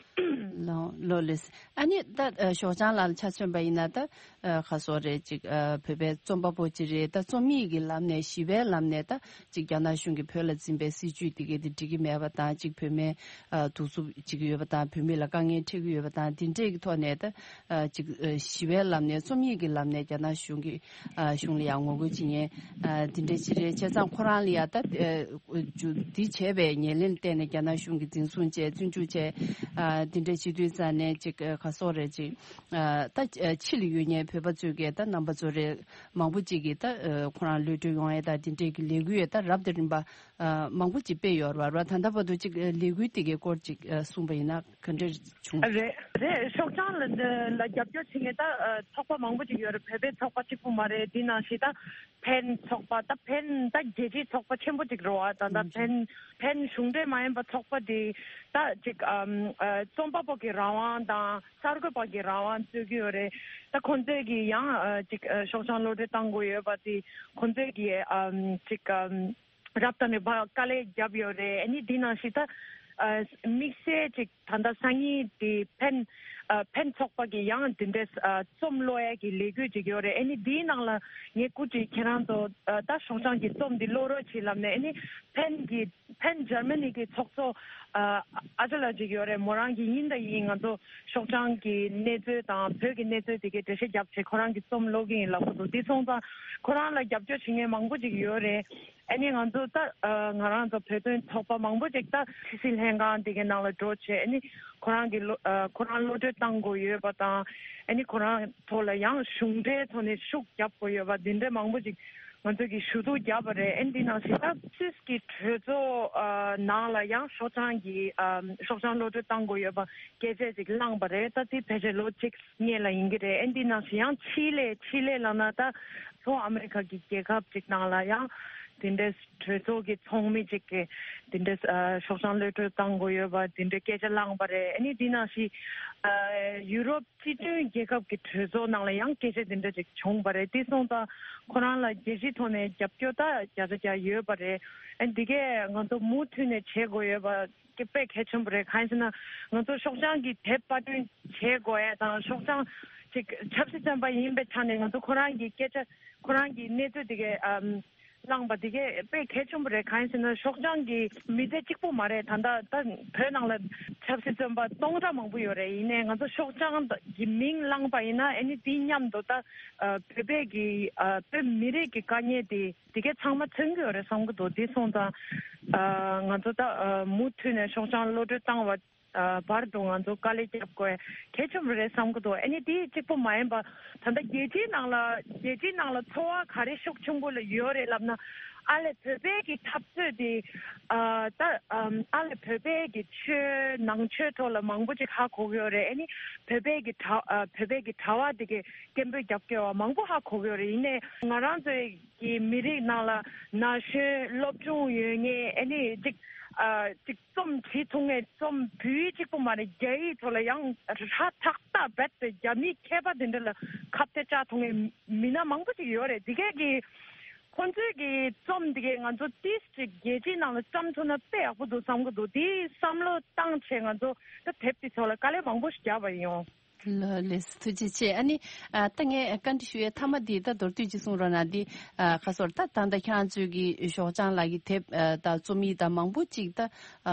ལའང་ལོ་ལེས། ཨ་ནི་ད་ཨ་ཞོགས་ལྕང་ལགས་ལ་ཆ་མཚོན་པ་ཡིན་ན་ད་ཨ་ཁ་སོ་རེད་ཅིག་ཨ་བོད་པའི་རྩོམ་པ་པོ་ཅིག་རེད། ད་རྩོམ་ཡིག་གི་ལམ་ནས་ཞི་བའི་ལམ་ནས་ད་ཅིག་རྒྱ་ནག་གཞུང་གིས་བོད་ལ་འཛིན་པའི་སྲིད་བྱུས་དེ་གའི་དེ་འགྲིག་གི་མེད་པ་དང་ཅིག་བོད་མི་ཨ་གདུག་རྩུབ་ཅིག་ཡོད་པ་དང་བོད་མི་ལ་དཀའ་ངལ་འཕྲད་ཀྱི་ཡོད་པ་དང་དེ་འདྲས་ཀྱི་ཐོག་ནས་ད་ཨ་ཅིག་ཨ་ཞི་བའི་ལམ་ནས་རྩོམ་ཡིག་གི་ལམ་ནས་རྒྱ་ནག་གཞུང་གི་ཨ་གཞུང་ལ་ཡང་ངོ་རྒོལ་བྱེད་མཁན་ཨ་དེ་འདྲས་ཅིག་རེད། བྱས་ཙང་ཁོ་རང་ལ་ཡང་ད་ཨ་འདི་བྱས་པའི་ཉེར་ལེན་བལྟས་ནས་རྒྱ་ནག་གཞུང་གིས་འཛིན་བཟུང་བྱས་བཙོན་འཇུག་བྱས་ཨ་དེ་འདྲས་བྱེད་དུས་ཙང་ནས་ཅིག་ཨ་ག་སོག་རེད་ཅིག་ཨ་ད་ཨ་ཕྱི་ལ་ཡོད་མཁན་བོད་པ་ཚོས་ཀྱིས་ད་རྣམ་པ་ཚོ་རེད་མང་པོ་ཅིག་གིས་ད་ཨ་ཁོ་རང་གློད་གྲོལ་ཡོང་ཡས་དང་དེ་འདྲས་ཀྱི་ལས་འགུལ་ཡོད་ད་རབ་དང་རིམ་པ་ཨ་མང་པོ་ཅིག་སྤེལ་ཡོད་རེད་བ། ད་ལྟ་བར་དུ་ཅིག་ཨ་ལས་འགུལ་དེ་གའི་སྐོར་ཅིག་ཨ་གསུངས་པ་ཡིན་ན་ག་འདྲས་བྱུང་། རེད་རེད། ཤོག་བྱང་ལ་ལ་རྒྱབ་སྐྱོར་བྱེད་མཁན་ད་ཨ་ཚོགས་པ་མང་པོ་ཅིག་ཡོད་རེད། བོད་པའི་ཚོགས་པ་གཅིག་པུ་མ་རེད། དེ་ནང་བཞིན་ད་ཕན་ཚོགས་པ་ད་ཕན་ད་རྒྱལ་སྤྱིའི་ཚོགས་པ་ཆེན་པོ་ཅིག་རེད་བ། ད་ད་ཕན་ཕན་གཞུང་འབྲེལ་མ་ཡིན་པ་ཚོགས་པ་དེ་ད་ཅིག་ཨམ་ཨ་རྩོམ་པ་པོ་གི་རང་དབང་དང་གསར་འགོད་པ་གི་རང་དབང་རྩོད་ཀྱི་ཡོད་རེད། ད་ཁོང་ཚོས་ཀྱི་ཡང་ཨ་ཅིག་ཨ་ཤོག་བྱང་གློད་གྲོལ་བཏང་དགོས་ཡོད་པ་དེ་ཁོང་ཚོས་ཀྱི་ཨམ་ཅིག་ཨམ་རབ་དང་རིམ་པ་དཀའ་ལས་བརྒྱབ་ཡོད་རེད། ཨ་ནི་འདི་ནང་བཞིན་ད་ཨ་དམིགས་བསལ་ཅིག་ད་ལྟ་སང་ཉིན་དེ་ཕན་ཨ་ཕན་ཚོགས་པ་གི་ཡང་འདི་འདྲའི་ཨ་རྩོམ་ཀློག་ཡས་ཀྱི་ལས་འགུལ་ཅིག་ཡོད་རེད། ཨ་ནི་འདིའི་ནང་ལ་ངས་སྐུ་དྲིན་ཁྱེད་རང་ཚོ་ཨ་ད་ཤོག་བྱང་གི་རྩོམ་འདི་ཀློག་རོགས་བྱེད་ལབ་ནས་ཨ་ནི་ཕན་གྱི་ཕན་འཇར་མ་ནི་གི་ཚོགས་གཙོ་ཨ་ཨ་ཅག་ལགས་ཅིག་ཡོད་རེད། མོ་རང་གི་ཡིན་ད་ཡིན་ང་ཚོ་ཤོག་བྱང་གི་གནས་ཚུལ་དང་བོད་ཀྱི་གནས་ཚུལ་དེ་གའི་འགྲེལ་བཤད་རྒྱབ་བྱས་ཁོ་རང་གི་རྩོམ་ཀློག་གི་ཡིན་ལབ་ཀྱི་འདུག་དེ་སོང་ཙང་ཁོ་རང་ལ་རྒྱབ་སྐྱོར་བྱེད་མཁན་མང་པོ་ཅིག་ཡོད་རེད། ཨ་ནི་ང་ཚོ་ད་ཨ་ང་རང་ཚོ་བོད་དོན་ཚོགས་པ་མང་པོ་ཅིག་ད་ཕྱི་སྲིད་ལྷན་ཁང་དེ་གའི་ནང་ལ་འགྲོ་བྱས་ཨ་ནི་ཁོ་རང་གི་ལོ་ཨ་ཁོ་རང་གློད་གྲོལ་བཏང་དགོས་ཡོད་པ་དང་ཨ་ནི་ཁོ་རང་ཐོག་ལ་ཡང་གཞུང་འབྲེལ་ཐོག་ནས་ཤུགས་རྒྱབ་དགོས་ཡོད་པ་འདི་འདྲ་མང་པོ་ཅིག་ང་ཚོ་གིས་ཞུ་གཏུག་བརྒྱབ་པ་རེད། ཨ་ནི་འདི་ནང་བཞིན་ད་སུད་སི་གི་གྲོས་ཚོགས་ཨ་ནང་ལ་ཡང་ཤོག་བྱང་གི་ཨ་ཤོག་བྱང་གློད་གྲོལ་བཏང་དགོས་ཡོད་པ་སྐད་ཆ་ཅིག་བླངས་པ་རེད། ད་དེ་ཕལ་ཆེར་ལོ་གཅིག་སྔོན་ལ་ཡིན་གྱི་རེད། ཨ་ནི་འདི་ནང་བཞིན་ཡང་ཆི་ལེ་ཆི་ལེ་ལབ་ན་ད་ལྷོ་ཨ་མི་རི་ཁ་གི་རྒྱལ་ཁབ་ཅིག་ནང་ལ་ཡང་དེ་འདྲའི་གྲོས་ཚོགས་ཀྱི་ཚོགས་མི་ཅིག་གིས་དེ་འདྲའི་ཨ་ཤོག་བྱང་གློད་གྲོལ་བཏང་དགོས་ཡོད་པ་དེ་འདྲའི་སྐད་ཆ་བླངས་པ་རེད། ཨ་ནི་འདི་ནང་བཞིན་ཨ་ཡུ་རོབ་སྤྱི་མཐུན་རྒྱལ་ཁབ་ཀྱི་གྲོས་ཚོགས་ནང་ལ་ཡང་སྐད་ཆ་དེ་འདྲ་ཅིག་བྱུང་བ་རེད། དེ་སོང་ཙང་ཁོ་རང་ལ་རྒྱལ་སྤྱིའི་ཐོག་ནས་རྒྱབ་སྐྱོར་ད་བརྒྱ་ཆ་བརྒྱ་ཡོད་པ་རེད། ཨ་འདི་གས་ང་ཚོ་མུ་མཐུད་ནས་བྱེད་དགོས་ཡོད་པ་དེ་དཔེ་གལ་ཆེན་པོ་རེད། གང་ཡིན་ཟེར་ན་ང་ཚོ་ཤོག་བྱང་གི་དེབ་པར་སྐྲུན་བྱེད་དགོས་ཡ་དང་ཤོག་བྱང་ཅིག་ཆབ་སྲིད་བཙོན་པ་ཡིན་པའི་ཆ་ནས་ང་ཚོ་ཁོ་རང་གི་སྐད་ཆ་ཁོ་རང་གི་གནས་ཚུལ་དེ་གས་ཨམ། བླངས་པ་དེ་གས་དཔེ་གལ་ཆེན་པོ་རེད། གང་ཡིན་ཟེར་ན་ཤོག་བྱང་གི་མི་སྡེ་གཅིག་པུ་མ་རེད། ད་ལྟ་ད་བོད་ནང་ལ་ཆབ་སྲིད་བཙོན་པ་སྟོང་ཕྲག་མང་པོ་ཡོད་རེད། ཡིན་ནའི་ང་ཚོ་ཤོག་བྱང་གི་མིང་བླངས་པ་ཡིན་ན་ཨ་ནི་དེའི་མཉམ་དུ་ད་ཨ་བོད་པའི་གི་ཨ་བོད་མི་རིགས་ཀྱི་དཀའ་ངལ་དེ་དེ་གས་ཚང་མ་མཚོན་གྱི་ཡོད་རེད་བསམ་གྱི་འདུག་དེ་སོང་ཙང་ཨ་ང་ཚོ་ད་ཨ་མུ་མཐུད་ནས་ཤོག་བྱང་གློད་གྲོལ་བཏང་བ། ཨ་བར་དུ་ང་ཚོ་དཀའ་ལས་རྒྱབ་དགོས་གལ་ཆེན་པོ་རེད་བསམ་གྱི་འདུག་ཨ་ནི་དེ་གཅིག་པུ་མ་ཡིན་པ་ད་ལྟ་རྒྱལ་སྤྱིའི་ནང་ལ་རྒྱལ་སྤྱིའི་ནང་ལ་ཚོར་བ་ག་རེ་ཤུགས་ཆེན་པོ་ལ་ཡོད་རེད་ལབ་ན་ཨ་ལས་བོད་པའི་གི་འཐབ་རྩོད་དེ་ཨ་ད་ཨམ་ཨ་ལས་བོད་པའི་གི་ཆོས་ནང་ཆོས་ཐོག་ལ་མང་པོ་ཅིག་ཧ་གོ་གི་ཡོད་རེད། ཨ་ནི་བོད་པའི་གི་གྲྭ་ཨ་བོད་པའི་གི་གྲྭ་བ་དེ་གི་སྐད་འབོད་རྒྱབ་སྐྱོར་བ་མང་པོ་ཧ་གོ་གི་ཡོད་རེད། ཡིན་ནའི་ང་རང་ཚོའི་གི་མི་རིགས་ནང་ལ་ན་གཞོན་སློབ་སྦྱོང་ཡོད་མཁན་ཨ་ནི་ཅིག་ཨ་ཅིག་རྩོམ་བྲིས་ཐུབ་མཁན་རྩོམ་བོད་ཡིག་གཅིག་པུ་མ་རེད། རྒྱ་ཡིག་ཐོག་ལ་ཡང་ཧྲ་ཐག་ཐག་རྦད་དེ་རྒྱ་མིའི་མཁས་པ་དེ་འདྲ་ལ་ཁ་གཏད་བཅག་ཐུབ་མཁན་མི་སྣ་མང་པོ་ཅིག་ཡོད་རེད། དེ་གས་ཀྱི་ཁོང་ཚོའི་གི་རྩོམ་དེ་གས་ང་ཚོ་ཏིས་ཅིག་རྒྱལ་སྤྱིའི་ནང་ལ་བཀྲམ་ཐུབ་ན་དཔེ་ཡག་པོ་འདུག་བསམ་གི་འདུག་དེའི་བསམ་བློ་བཏང་བྱས་ང་ཚོ་ད་དེབ་དེ་ཚོ་ལ་དཀའ་ལས་མང་པོ་ཞིག་བརྒྱབ་པ་ཡིན། ལགས་ལགས་སོ། ཐུགས་རྗེ་ཆེ། ཨ་ནི་ཨ་ད་ངས་བཀའ་འདྲི་ཞུ་ཡའི་མཐའ་མ་འདི་ད་མདོར་བསྡུས་ཅིག་གསུང་རོགས་གནང་། འདི་ཨ་ཁ་སོར་ད་ད་ལྟ་ཁྱེད་རང་ཚོའི་གི་ཞོགས་ལྕང་ལགས་ཀྱི་དེབ་ཨ་ད་རྩོམ་ཡིག་དང་མང་པོ་ཅིག་ད་ཨ་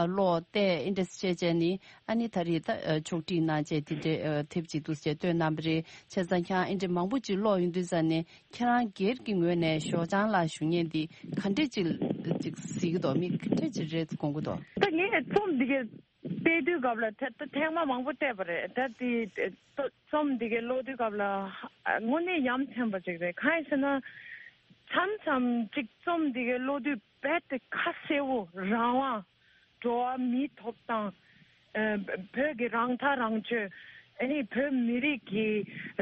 ཀློག་བལྟས་ཨེ་འདྲས་བྱས་བྱས་ནི་ཨ་ནི་ད་རེས་ད་ཨ་ཕྱོགས་སྒྲིག་གནང་བྱས་དེ་འདྲའི་ཨ་དེབ་ཅིག་འདུག་ཅེས་བཏོན་གནང་བ་རེད། བྱས་ཙང་ཁྱེད་རང་ཨེ་འདྲས་མང་པོ་ཅིག་ཀློག་ཡོང་དུས་ཙང་ནས་ཁྱེད་རང་སྒེར་གྱི་ངོས་ནས་ཞོགས་ལྕང་ལགས་ཞུ་མཁན་འདི་ག་འདྲས་ཅིག་ཅིག་གཟིགས་ཀྱི་འདུག་མི་ག་འདྲས་ཅིག་རེད་དགོངས་ཀྱི་འདུག་ད་ངས་རྩོམ་འདི་གའི་བལྟས་དུས་སྐབས་ལ་ད་ད་ཐེངས་མ་མང་པོ་བལྟས་པ་རེད། ད་དེ་རྩོམ་འདི་གའི་ཀློག་དུས་སྐབས་ལ་དངོས་གནས་ཡ་མཚན་པ་ཅིག་རེད། གང་ཡིན་ཟེར་ན་མཚམས་མཚམས་ཅིག་རྩོམ་འདི་གའི་ཀློག་དུས་རྦད་དེ་ཁ་གསལ་པོ་རང་དབང་འགྲོ་བ་མིའི་ཐོབ་ཐང་ཨ་བོད་ཀྱི་རང་ཐག་རང་གཅོད་ཨ་ནི་བོད་མི་རིགས་ཀྱི་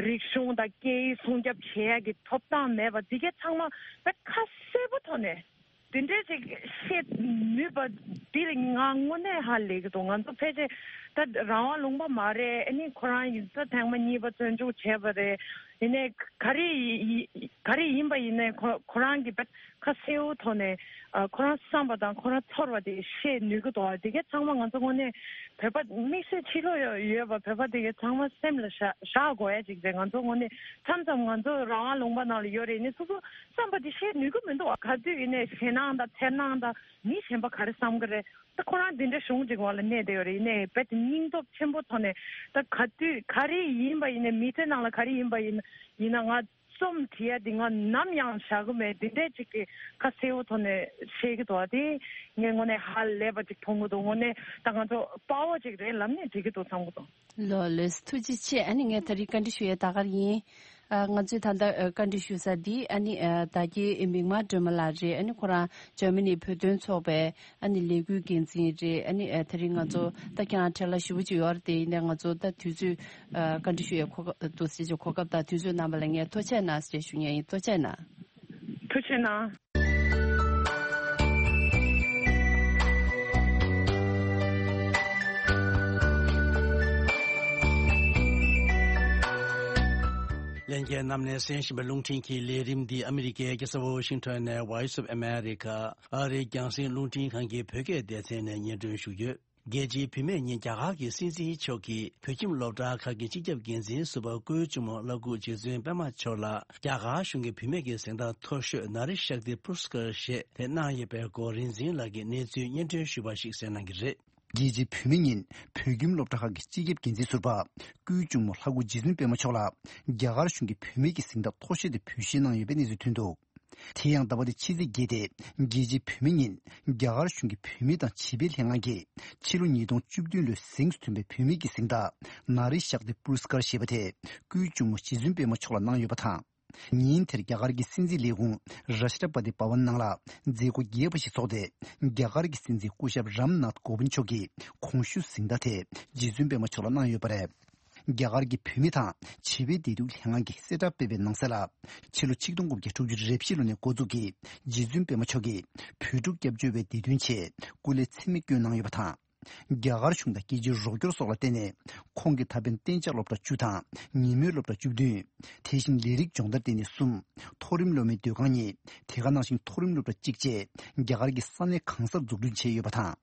རིག་གཞུང་དང་སྐད་ཡིག་སྲུང་སྐྱོབ་བྱེད་ཡ་གི་ཐོབ་ཐང་མེད་པ་འདི་གའི་ཚང་མ་རྦད་ཁ་གསལ་པོ་ཐོག་ནས། དེ་འདྲའི་ཅིག་བཤད་ནུས་པ་འདི་ལ་ང་དངོས་གནས་ཧ་ལས་ཀྱི་འདུག་ང་ཚོ་ཕལ་ཆེར་ ད་རང་དབང་ལུང་པ་མ་རེད། ཨ་ནི་ཁོ་རང་ཡིན་ད་ཐེངས་མ་གཉིས་པ་བཙོན་འཇུག་བྱས་པ་རེད། ཡིན་ནའི་ག་རེ་ཡི་ག་རེ་ཡིན་པ་ཡིན་ནའི་ཁོ་ཁོ་རང་གི་ད་ཁ་གསལ་བོ་ཐོག་ནས་ཨ་ཁོ་རང་བསམ་པ་དང་ཁོ་རང་ཚོར་བ་དེ་བཤད་ནུས་ཀྱི་འདུག་དེ་གས་ཚང་མ་ང་ཚོ་དངོས་གནས་བོད་པ་དམིགས་བསལ་ཕྱི་ལོགས་ཡོད་ཡོད་པ་བོད་པ་དེ་གས་ཚང་མ་སེམས་ལ་བཞག་བཞག་དགོས་ཡ་ཅིག་རེད། ང་ཚོ་དངོས་གནས་མཚམས་མཚམས་ང་ཚོ་རང་དབང་ལུང་པ་ནང་ལ་ཡོད་རེད། ཡིན་ནའི་སོ་སོ་བསམ་པ་དེ་བཤད་ནུས་ཀྱི་མི་འདུག་ག་དུས་ཡིན་ནའི་ཞེད་སྣང་དང་འཚེར་སྣང་དང་མི་གཞན་པ་ག་རེ་བསམ་གི་རེད། ད་ཁོ་རང་འདི་འདྲའི་གཞུང་ཅིག་འོག་ལ་གནས་བསྡད་ཡོད་རེད། ཡིན་ནའི་རྦད་དེ་སྙིང་སྟོབས་ཆེན་པོ་ཐོག་ནས་ད་ག་དུས་ག་རེ་ཡིན་པ་ཡིན་ནའི་མི་ཚེ་ནང་ལ་ག་རེ་ཡིན་པ་ཡིན་ཡིན་ན་ང་རྩོམ་བྲིས་ཡ་འདི་ང་ནམ་ཡང་བཞག་གི་མེད། འདི་འདྲའི་ཅིག་གི་ཁ་གསལ་བོ་ཐོག་ནས་བཤད་ཀྱི་འདུག་དེ་ངས་དངོས་གནས་ཧ་ལས་པ་ཅིག་མཐོང་གི་འདུག་དངོས་གནས་ད་ང་ཚོ་དཔའ་བོ་ཅིག་རེད་ལབ་ནས་འགྲིག་གི་འདུག་བསམ་གི་འདུག་ལགས་ལགས་སོ། ཐུགས་རྗེ་ཆེ། ཨ་ནི་ངས་ད་རེས་བཀའ་འདྲི་ཞུ་ཡ་ད་ག་རེ་ཡིན། ཨ་ང་ཚོས་ད་ལྟ་ཨ་བཀའ་འདྲི་ཞུ་ས་འདི་ཨ་ནི་ཨ་བདག་སྐྱེས་མིག་དམར་སྒྲོལ་མ་ལགས་རེད། ཨ་ནི་ཁོ་རང་འཇར་མ་ནི་བོད་དོན་ཚོགས་པའི་ཨ་ནི་ལས་འགུལ་འགན་འཛིན་རེད། ཨ་ནི་ཨ་ད་རེས་ང་ཚོ་ད་ཁྱེད་རང་བྲེལ་བ་ཞེ་པོ་ཅིག་ཡོད་རེད། དེ་ཡིན་ནའི་ང་ཚོ་ད་དུས་ཚོད་ཨ་བཀའ་འདྲི་ཞུ་ཡའི་གོ་སྐབས་འདུག་ཟེར་གྱི་གོ་སྐབས་དང་དུས་ཚོད་གནང་བ་ལ་ངས་ཐུགས་རྗེ་གནང་ཞེས་ཞུ་མཁན་ཡིན། ཐུགས་རྗེ་གནང་། ཐུགས་རྗེ་གནང་། ལྷན་རྒྱས་རྣམས་ནས་གསན་བཞིན་པའི་རླུང་འཕྲིན་གྱི་ལས་རིམ་འདི་ཨ་མི་རི་ཀའི་རྒྱལ་ས་ཝོ་ཤིང་ཊོན་ནས་Voice of America ཨ་རིའི་རྒྱང་སྲིང་རླུང་འཕྲིན་ཁང་གི་བོད་སྐད་སྡེ་ཚན་ནས་སྙན་སྒྲོན་ཞུ་རྒྱུ། རྒྱལ་སྤྱིའི་བུད་མེད་ཉིན་རྒྱ་གར་གྱི་སྲིད་འཛིན་མཆོག་གིས་བོད་ཁྱིམ་སློབ་གྲྭ་ཁག་གི་སྤྱི་ཁྱབ་འགན་འཛིན་ཟུར་པ་སྐུའི་གཅུང་མོ་ལྷ་སྐུ་རྗེ་བཙུན་པད་མ་མཆོག་ལ་རྒྱ་གར་གཞུང་གི་བུད་མེད་ཀྱི་གཟེངས་རྟགས་མཐོ་ཤོས་ན་རི་ཤཀ་ཏི་པུ་རུ་སྐར་ཞེས་དེ་གནང་ཡོད་པའི་སྐོར་རིག་འཛིན་ལགས་ཀྱིས་གནས་ཚུལ་སྙན་སྒྲོན་ཞུས་པ་ཞིག་གསན་གནང་གི་རེད། རྒྱལ་སྤྱིའི་བུད་མེད་ཉིན་བོད་ཁྱིམ་སློབ་གྲྭ་ཁག་གི་སྤྱི་ཁྱབ་འགན་འཛིན་ཟུར་པ་སྐུའི་གཅུང་མོ་ལྷ་སྐུ་རྗེ་བཙུན་པད་མ་མཆོག་ལ་རྒྱ་གར་གཞུང་གིས་བུད་མེད་ཀྱི་གཟེངས་རྟགས་མཐོ་ཤོས་དེ་འབུལ་བཞེས་གནང་ཡོད་པའི་གནས་ཚུལ་ཐོན་འདུག་དེ་ཡང་ཟླ་བ་འདིའི་ཕྱི་ཚེས་བརྒྱད་སྟེ་རྒྱལ་སྤྱིའི་བུད་མེད་ཉིན་རྒྱ་གར་གཞུང་གི་བུད་མེད་དང་བྱིས་པའི་ལྷན་ཁང་གིས་ཕྱི་ལོ་ཉིས་སྟོང་བཅུ་བདུན་ལོའི་གཟེངས་སུ་ཐོན་པའི་བུད་མེད་ཀྱི་གཟེངས་རྟགས་ན་རི་ཤཀ་ཏི་པུ་རུ་སྐར་ཞེས་པ་དེ་སྐུའི་གཅུང་མོ་རྗེ་བཙུན་པད་མ་མཆོག་ལ་གནང་ཡོད་པ་དང་། ཉིན་དེར་རྒྱ་གར་གྱི་སྲིད་འཛིན་ལས་ཁུངས་རཱ་ཤ་ཊ་པ་ཏི་བྷ་ཝན་ནང་ལ་མཛད་སྒོ་རྒྱས་པ་ཞིག་ཚོགས་ཏེ། རྒྱ་གར་གྱི་སྲིད་འཛིན་སྐུ་ཞབས་རམ་ནཱཐ་ཀོ་བིན་མཆོག་གིས་གོང་ཞུས་གཟེངས་རྟགས་དེ་རྗེ་བཙུན་པད་མ་མཆོག་ལ་གནང་ཡོད་པ་རེད། རྒྱ་གར་གྱི་བུད་མེད་དང་བྱིས་པའི་བདེ་སྡུག་ལྷན་ཁང་གིས་གསལ་བསྒྲགས་སྤེལ་བའི་ནང་གསལ་ལ། ཕྱི་ལོ་ཆིག་སྟོང་དགུ་བརྒྱ་དྲུག་ཅུ་རེ་བཞི་ལོ་ནས་འགོ་འཛུགས་ཀྱིས་རྗེ་བཙུན་པད་མ་མཆོག་གིས་བོད་ཕྲུག་སྐྱབས་བཅོལ་བའི་བདེ་དོན་ཆེད་སྐུ་ལས་ཚད་མེད་བསྐྱོན་གནང་ཡོད་པ་དང་། རྒྱ་གར་གཞུང་དང་རྒྱལ་སྤྱིའི་རོགས་སྐྱོར་སོགས་ལ་བརྟེན་ནས། ཁོང་གིས་ད་ཕན་གཏན་འཇགས་སློབ་གྲྭ་བཅུ་དང་ཉིན་མོའི་སློབ་གྲྭ་བཅུ་བདུན། དེ་བཞིན་ལས་རིགས་སྦྱོང་བརྡར་ལྟེ་གནས་གསུམ། མཐོ་རིམ་སློབ་མའི་སྡོད་ཁང་གཉིས། དེ་ག་ནང་བཞིན་མཐོ་རིམ་སློབ་གྲྭ་གཅིག་བཅས་རྒྱ་གར་གྱི་ས་གནས་གང་སར་འཛུགས་སྐྲུན་བྱས་ཡོད་པ་དང་།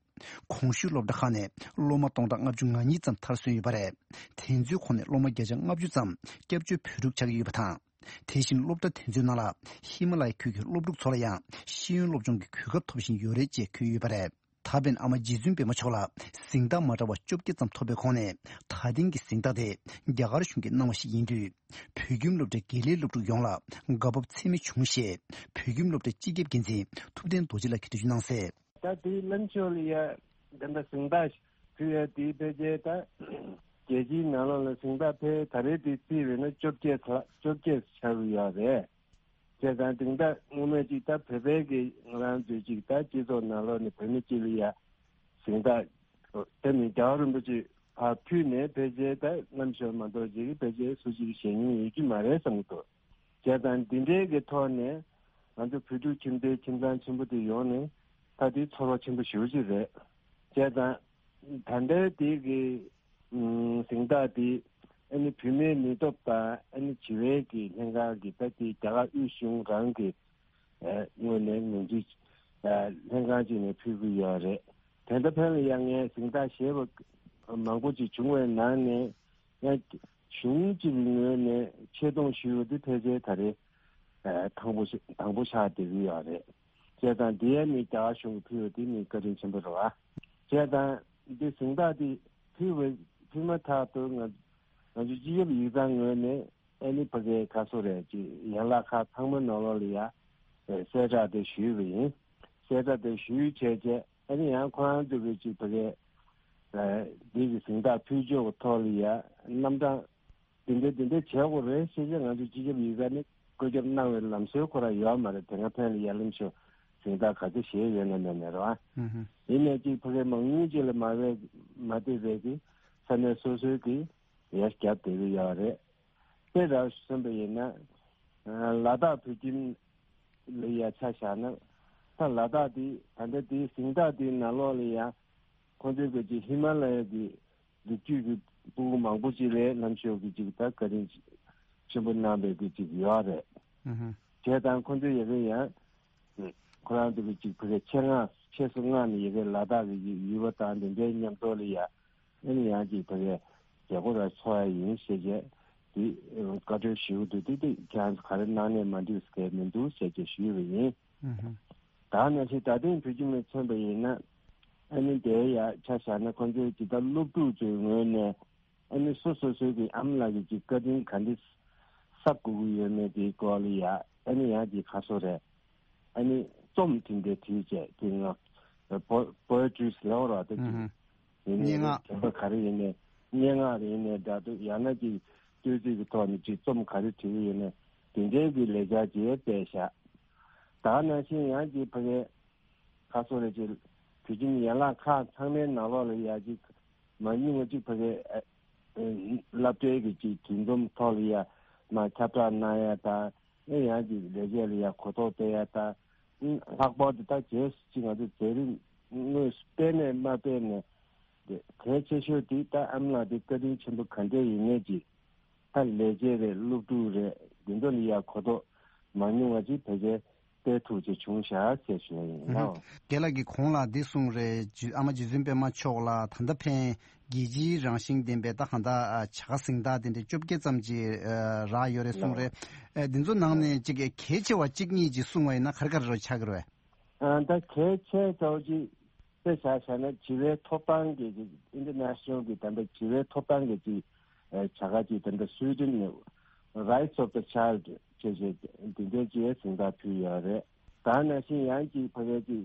གོང་ཞུས་སློབ་གྲྭ་ཁག་ནས་སློབ་མ་སྟོང་ཕྲག་ལྔ་བཅུ་ང་གཉིས་ཙམ་མཐར་སོན་ཡོད་པ་རེད། དེ་ཚོའི་ཁོངས་ནས་སློབ་མ་བརྒྱ་ཆ་ལྔ་བཅུ་ཙམ་སྐྱབས་བཅོལ་བོད་ཕྲུག་ཆགས་ཀྱི་ཡོད་པ་དང་། དེ་བཞིན་སློབ་གྲྭ་དེ་ཚོའི་ནང་ལ་ཧི་མ་ལ་ཡའི་ཁུལ་གྱི་སློབ་ཕྲུག་ཚོ་ལ་ཡང་ཤེས་ཡོན་སློབ་སྦྱོང་གི་གོ་སྐབས་ཐོབ་བཞིན་ཡོད་རེད་ཅེས་འཁོད་ཡོད་པ་རེད། ད་ཕན་ཨ་མ་རྗེ་བཙུན་པད་མ་མཆོག་ལ་གཟེངས་རྟགས་མ་འདྲ་བ་བཅོ་བརྒྱད་ཙམ་ཐོབ་པའི་ཁོངས་ནས་ད་ཐེངས་ཀྱི་གཟེངས་རྟགས་དེ་རྒྱ་གར་གཞུང་གིས་གནང་བ་ཞིག་ཡིན་དུས། བོད་ཁྱིམ་སློབ་གྲྭའི་དགེ་ལས་སློབ་ཕྲུག་ཡོངས་ལ་དགའ་སྤོབས་ཚད་མེད་བྱུང་ཞེས་བོད་ཁྱིམ་སློབ་གྲྭའི་སྤྱི་ཁྱབ་འགན་འཛིན་ཐུབ་བསྟན་རྡོ་རྗེ་ལགས་ཀྱིས་འགྲེལ་བརྗོད་གནང་གསལ། ད་དེའི་ལམ་ཕྱོགས་ལ་ཡ་ད་ལྟ་གཟེངས་རྟགས་ཕུལ་ཡ་དེའི་ཕལ་ཆེར་ད་རྒྱལ་སྤྱིའི་ནང་ལོགས་ལ་གཟེངས་རྟགས་ཕལ་ད་རེས་དེ་རྩིས་པས་ན་བཅོ་བརྒྱད་ཚ་བཅོ་བརྒྱད་ཆགས་ཀྱི་ཡོད་རེད། བྱས་ཙང་དེང་ད་སྔོན་མ་ཅིག་ད་བོད་པའི་གི་ང་རང་ཚོའི་ཅིག་ད་སྤྱི་ཚོགས་ནང་ལོགས་ནས་བོད་མི་སྤྱི་ལ་ཡ་གཟེངས་རྟགས་དེ་ནི་རྒྱལ་བ་རིན་པོ་ཆེ་ཕར་ཕུལ་ནས་ཕལ་ཆེར་ད་ལམ་ཞོར་མ་གཏོགས་ཅིག་ཕལ་ཆེར་སུ་ཅིག་གིས་ཞེད་སྣང་ཡོད་ཀྱི་མ་རེད་བསམ་གྱི་འདུག་བྱས་ཙང་འདི་འདྲའི་གི་ཐོག་ནས་ང་ཚོ་བོད་ཕྲུག་ཁྱིམ་སྡེའི་ཁྱིམ་ཚང་ཆེན་པོ་དེ་ཡོང་ནས་ད་དེ་ཚོར་བ་ཆེན་པོ་ཞེ་པོ་ཅིག་རེད། བྱས་ཙང་ད་ལྟའི་དེ་གི་ཨུམ་གཟེངས་རྟགས་དེ་ཨ་ནི་བུད་མེད་ནུས་སྟོབས་དང་ཨ་ནི་བྱིས་པའི་གི་ལྷན་ཁང་གི་ད་དེ་རྒྱ་གར་དབུས་གཞུང་རང་གི་ཨ་ངོས་ནས་ངོས་འཛིན་ཨ་ལྷན་ཁང་ཅིག་ནས་ཕུལ་གྱི་ཡོད་རེད། དེ་འདྲ་ཕན་ལ་ཡང་ངས་གཟེངས་རྟགས་བཞེས་པ་མང་པོ་ཅིག་བྱུང་བའི་ནང་ནས་ཡང་གཞུང་གཅིག་གི་ངོས་ནས་ཆེ་མཐོང་ཞུས་པ་དེ་ཕལ་ཆེར་ད་རེས་ཨ་དང་པོ་ཞིག་དང་པོ་ཆགས་བསྡད་ཀྱི་ཡོད་རེད། བྱས་ཙང་འདི་ཡང་ནི་རྒྱ་གར་གཞུང་གིས་ཕུལ་བ་དེ་ནི་བཀའ་དྲིན་ཆེན་པོ་རེད་བ། བྱས་ཙང་འདི་གཟེངས་རྟགས་འདི་ཕུལ་བའི་ཕུལ་མ་ཐག་ཏུ་ང་ང་ཚོ་སྤྱི་ཁྱབ་ཡིག་ཚང་ངོས་ནས་ཨ་ནི་ཕ་གའི་ཁ་སོ་རེད་ཅེས་ཡན་ལག་ཁག་ཚང་མའི་ནང་ལོགས་ལ་ཡ་གསལ་བསྒྲགས་དེ་ཞུས་པ་ཡིན། གསལ་བསྒྲགས་དེ་ཞུས་བྱས་རྗེས་ཨ་ནི་ཡང་ཁོ་རང་ཚོ་གི་ཅིག་ཕ་གའི་འདི་གི་གཟེངས་རྟགས་ཕུལ་ཕྱོགས་ཀྱི་ཐོག་ལ་ཡ་རྣམ་གྲངས་འདི་འདྲ་འདི་འདྲ་བྱེད་དགོས་རེད་ཟེར་བྱས་ང་ཚོ་སྤྱི་ཁྱབ་ཡིག་ཚང་ནས་བཀོད་ཁྱབ་གནང་བའི་ལམ་སྲོལ་ཁོ་རང་ཡོད་མ་རེད། དེ་སྔ་ཕན་ལ་ཡ་ལམ་ཞོར་གཟེངས་རྟགས་ག་ཚོད་བཞེས་ཡོད་ན་མེད་ན་རེད་བ། ཡིན་ནའི་ཅིག་ཕ་གའི་མང་ཉུང་ཅིག་ལ་མ་བས་མ་བལྟས་པའི་གི་ས་གནས་སོ་སོའི་གི་ཡར་རྒྱབ་བསྡད་ཀྱི་ཡོད་རེད། དཔེ་ར་བཟུང་བ་ཡིན་ན། ལ་དྭགས་བོད་ཁྱིམ་ལ་ཡ་ཆ་བཞག་ན། ད་ལ་དྭགས་འདི་ད་ལྟ་འདིའི་གཟེངས་རྟགས་འདིའི་ནང་ལོགས་ལ་ཡ། ཁོང་ཚོའི་གི་ཅིག་ཧི་མ་ལ་ཡ་གི་ འདི་དུས་ཀྱི་སྤུ་གུ་མང་པོ་ཅིག་ལ་ལྷ་མཆོག་གིས་ཅིག་ད་བཀའ་དྲིན་ཆེན་པོ་གནང་བའི་གི་ཅིག་ཡོད་རེད། ཨུ་ཧུ། བྱས་ཙང་ཁོ་ཚོས་ཡ་གི་ཡང་ཁོ་རང་ཚོ་གི་ཅིག་ཕ་གི་ཆེད་མངགས་ཆེད་སུ་མངགས་ནས་ཡ་གི་ལ་དྭགས་ཀྱི་ཡུལ་པ་དང་འདི་འདྲའི་མཉམ་དུ་ལ་ཡ་ཨ་ནི་ཡང་ཅིག་ཕ་གི་རྒྱལ་སྒོ་ར་འཚོགས་ཡ་ཡིན་ཞེས་བྱས་དེ་བཀའ་འཁྲོལ་ཞུ་གི་འདུག་དེ་དེ་ཁྱེད་རང་ཚོ་ག་རེ་གནང་ནས་མ་འགྲིག་ཟེར་མི་འདུག་ཞེས་བྱས་ཞུས་པ་ཡིན། ཨུ་ཧུ། ད་ནང་བཞིན་ད་ཐེངས་བོད་ཁྱིམ་ལ་མཚོན་པ་ཡིན་ན། ཨ་ནི་དེའི་ཡ་ཆ་བཞག་ན་ཁོང་ཚོའི་ཇི་ལྟར་སློབ་ཕྲུག་ཚོའི་ངོས་ནས་ཨ་ནི་སོ་སོ་སོའི་གི་ཨ་མ་ལགས་ཀྱི་ཅིག་བཀའ་དྲིན་ག་འདྲ་གསབ་དགོས་ཀྱི་ཡོད་མེད་དེའི་སྐོར་ལ་ཡ་ཨ་ནི་ཡང་ཅིག་ཁ་སོ་རེད། ཨ་ནི་རྩོམ་དེ་འདྲ་བྲིས་བྱས་དེ་ང་པོ་པོ་ཨེ་ཊི་རི་ཟེར་བ་ར་ད་ཅིག་ཨུ་ཧུ། ཡིན་ནའི་སྙན་ངག་དྲན་པ་ག་རེ་ཡིན་ནའི་སྙན་ངག་རེ་ཡིན་ནའི་འདྲ་འདུག་ཡང་ན་ཅིག་བསྟོད་ཚིག་གི་ཐོག་ནས་ཅིག་རྩོམ་ག་རེ་བྲིས་ཀྱི་ཡོད་ནའི་དེ་འདྲའི་གི་ལས་འཆར་ཅིག་སྤེལ་བཞག་ད་ནང་བཞིན་ཡང་ཅིག་ཕ་གི་ཁ་སོ་རེ་ཅིག་བོད་ཁྱིམ་ཡན་ལག་ཁག་ཚང་མའི་ནང་ལོགས་ལ་ཡ་ཅིག་མ་ཉུང་བ་ཅིག་ཕ་གི་ཨ་ཨ་སློབ་གྲྭའི་གི་ཅིག་འདུ་འཛོམས་ཐོག་ལ་ཡ་མ་ཁྱབ་བསྒྲགས་གནང་ཡ་དང་ཨེ་ཡང་ཅིག་ལས་བྱེད་ལ་ཡ་གོ་རྟོགས་སྤེལ་ཡ་དང་ཨ་ལྷག་པར་དུ་ད་རྗེས་སུ་ཅིག་ང་ཚོ་མཛད་རིམ་དངོས་སུ་སྤེལ་ནས་མ་སྤེལ་ནས་དེ་གལ་ཆེ་ཤོས་དེ་ད་ཨ་མ་ལགས་དེ་བཀའ་དྲིན་ཆེན་པོ་ག་འདྲས་ཡིན་ནའི་ཅིག་ད་ལས་བྱེད་རེད། སློབ་ཕྲུག་རེད། འདི་ཚོ་ལ་ཡ་གོ་རྟོགས་མ་ཉུང་བ་ཅིག་ཕལ་ཆེར་སྤེལ་ཐུབ་ཅིག་བྱུང་ཤག་ཟེར་ཞུ་ཡ་ཡིན་ནོ། རྒན་ལགས་ཀྱིས་གོང་ལ་འདི་གསུངས་རེད། རྗེ་ཨ་མ་རྗེ་བཙུན་པད་མ་མཆོག་ལ་ད་ལྟ་ཕན་རྒྱལ་སྤྱིའི་རང་བཞིན་ལྡན་པའི་ད་གང་ལྟར་བྱ་དགའ་གཟེངས་རྟགས་དེ་འདྲ་བཅོ་བརྒྱད་ཙམ་ཅིག་རག་ཡོད་རེད་གསུངས་རེད། འདི་ཚོ་ནང་ནས་ཅིག་གལ་ཆེ་བ་གཅིག་གཉིས་ཅིག་གསུང་བ་ཡིན་ན་ག་རེ་ག་རེ་རོ་ཆགས་ཀྱི་རེད། ཨ་ད་གལ་ཆེ་ཚོ་ཅིག་དཔེ་ཆ་བཞག་ན་བྱིས་པའི་ཐོབ་ཐང་གི་ཅིག་ཨིན་ཊར་ནེ་ཤ་ནལ་གི་ད་ལྟ་བྱིས་པའི་ཐོབ་ཐང་གི་ཅིག་ཨ་བྱ་དགའ་ཅིག་ད་ལྟ་སུའི་ཌེན་ནས་Rights of the Child་ཅེས་ཅིག་འདི་འདྲའི་ཅིག་གཟེངས་རྟགས་ཕུལ་ཡོད་རེད། ད་ནང་བཞིན་ཡང་ཅིག་ཕ་གིའི་ཅིག་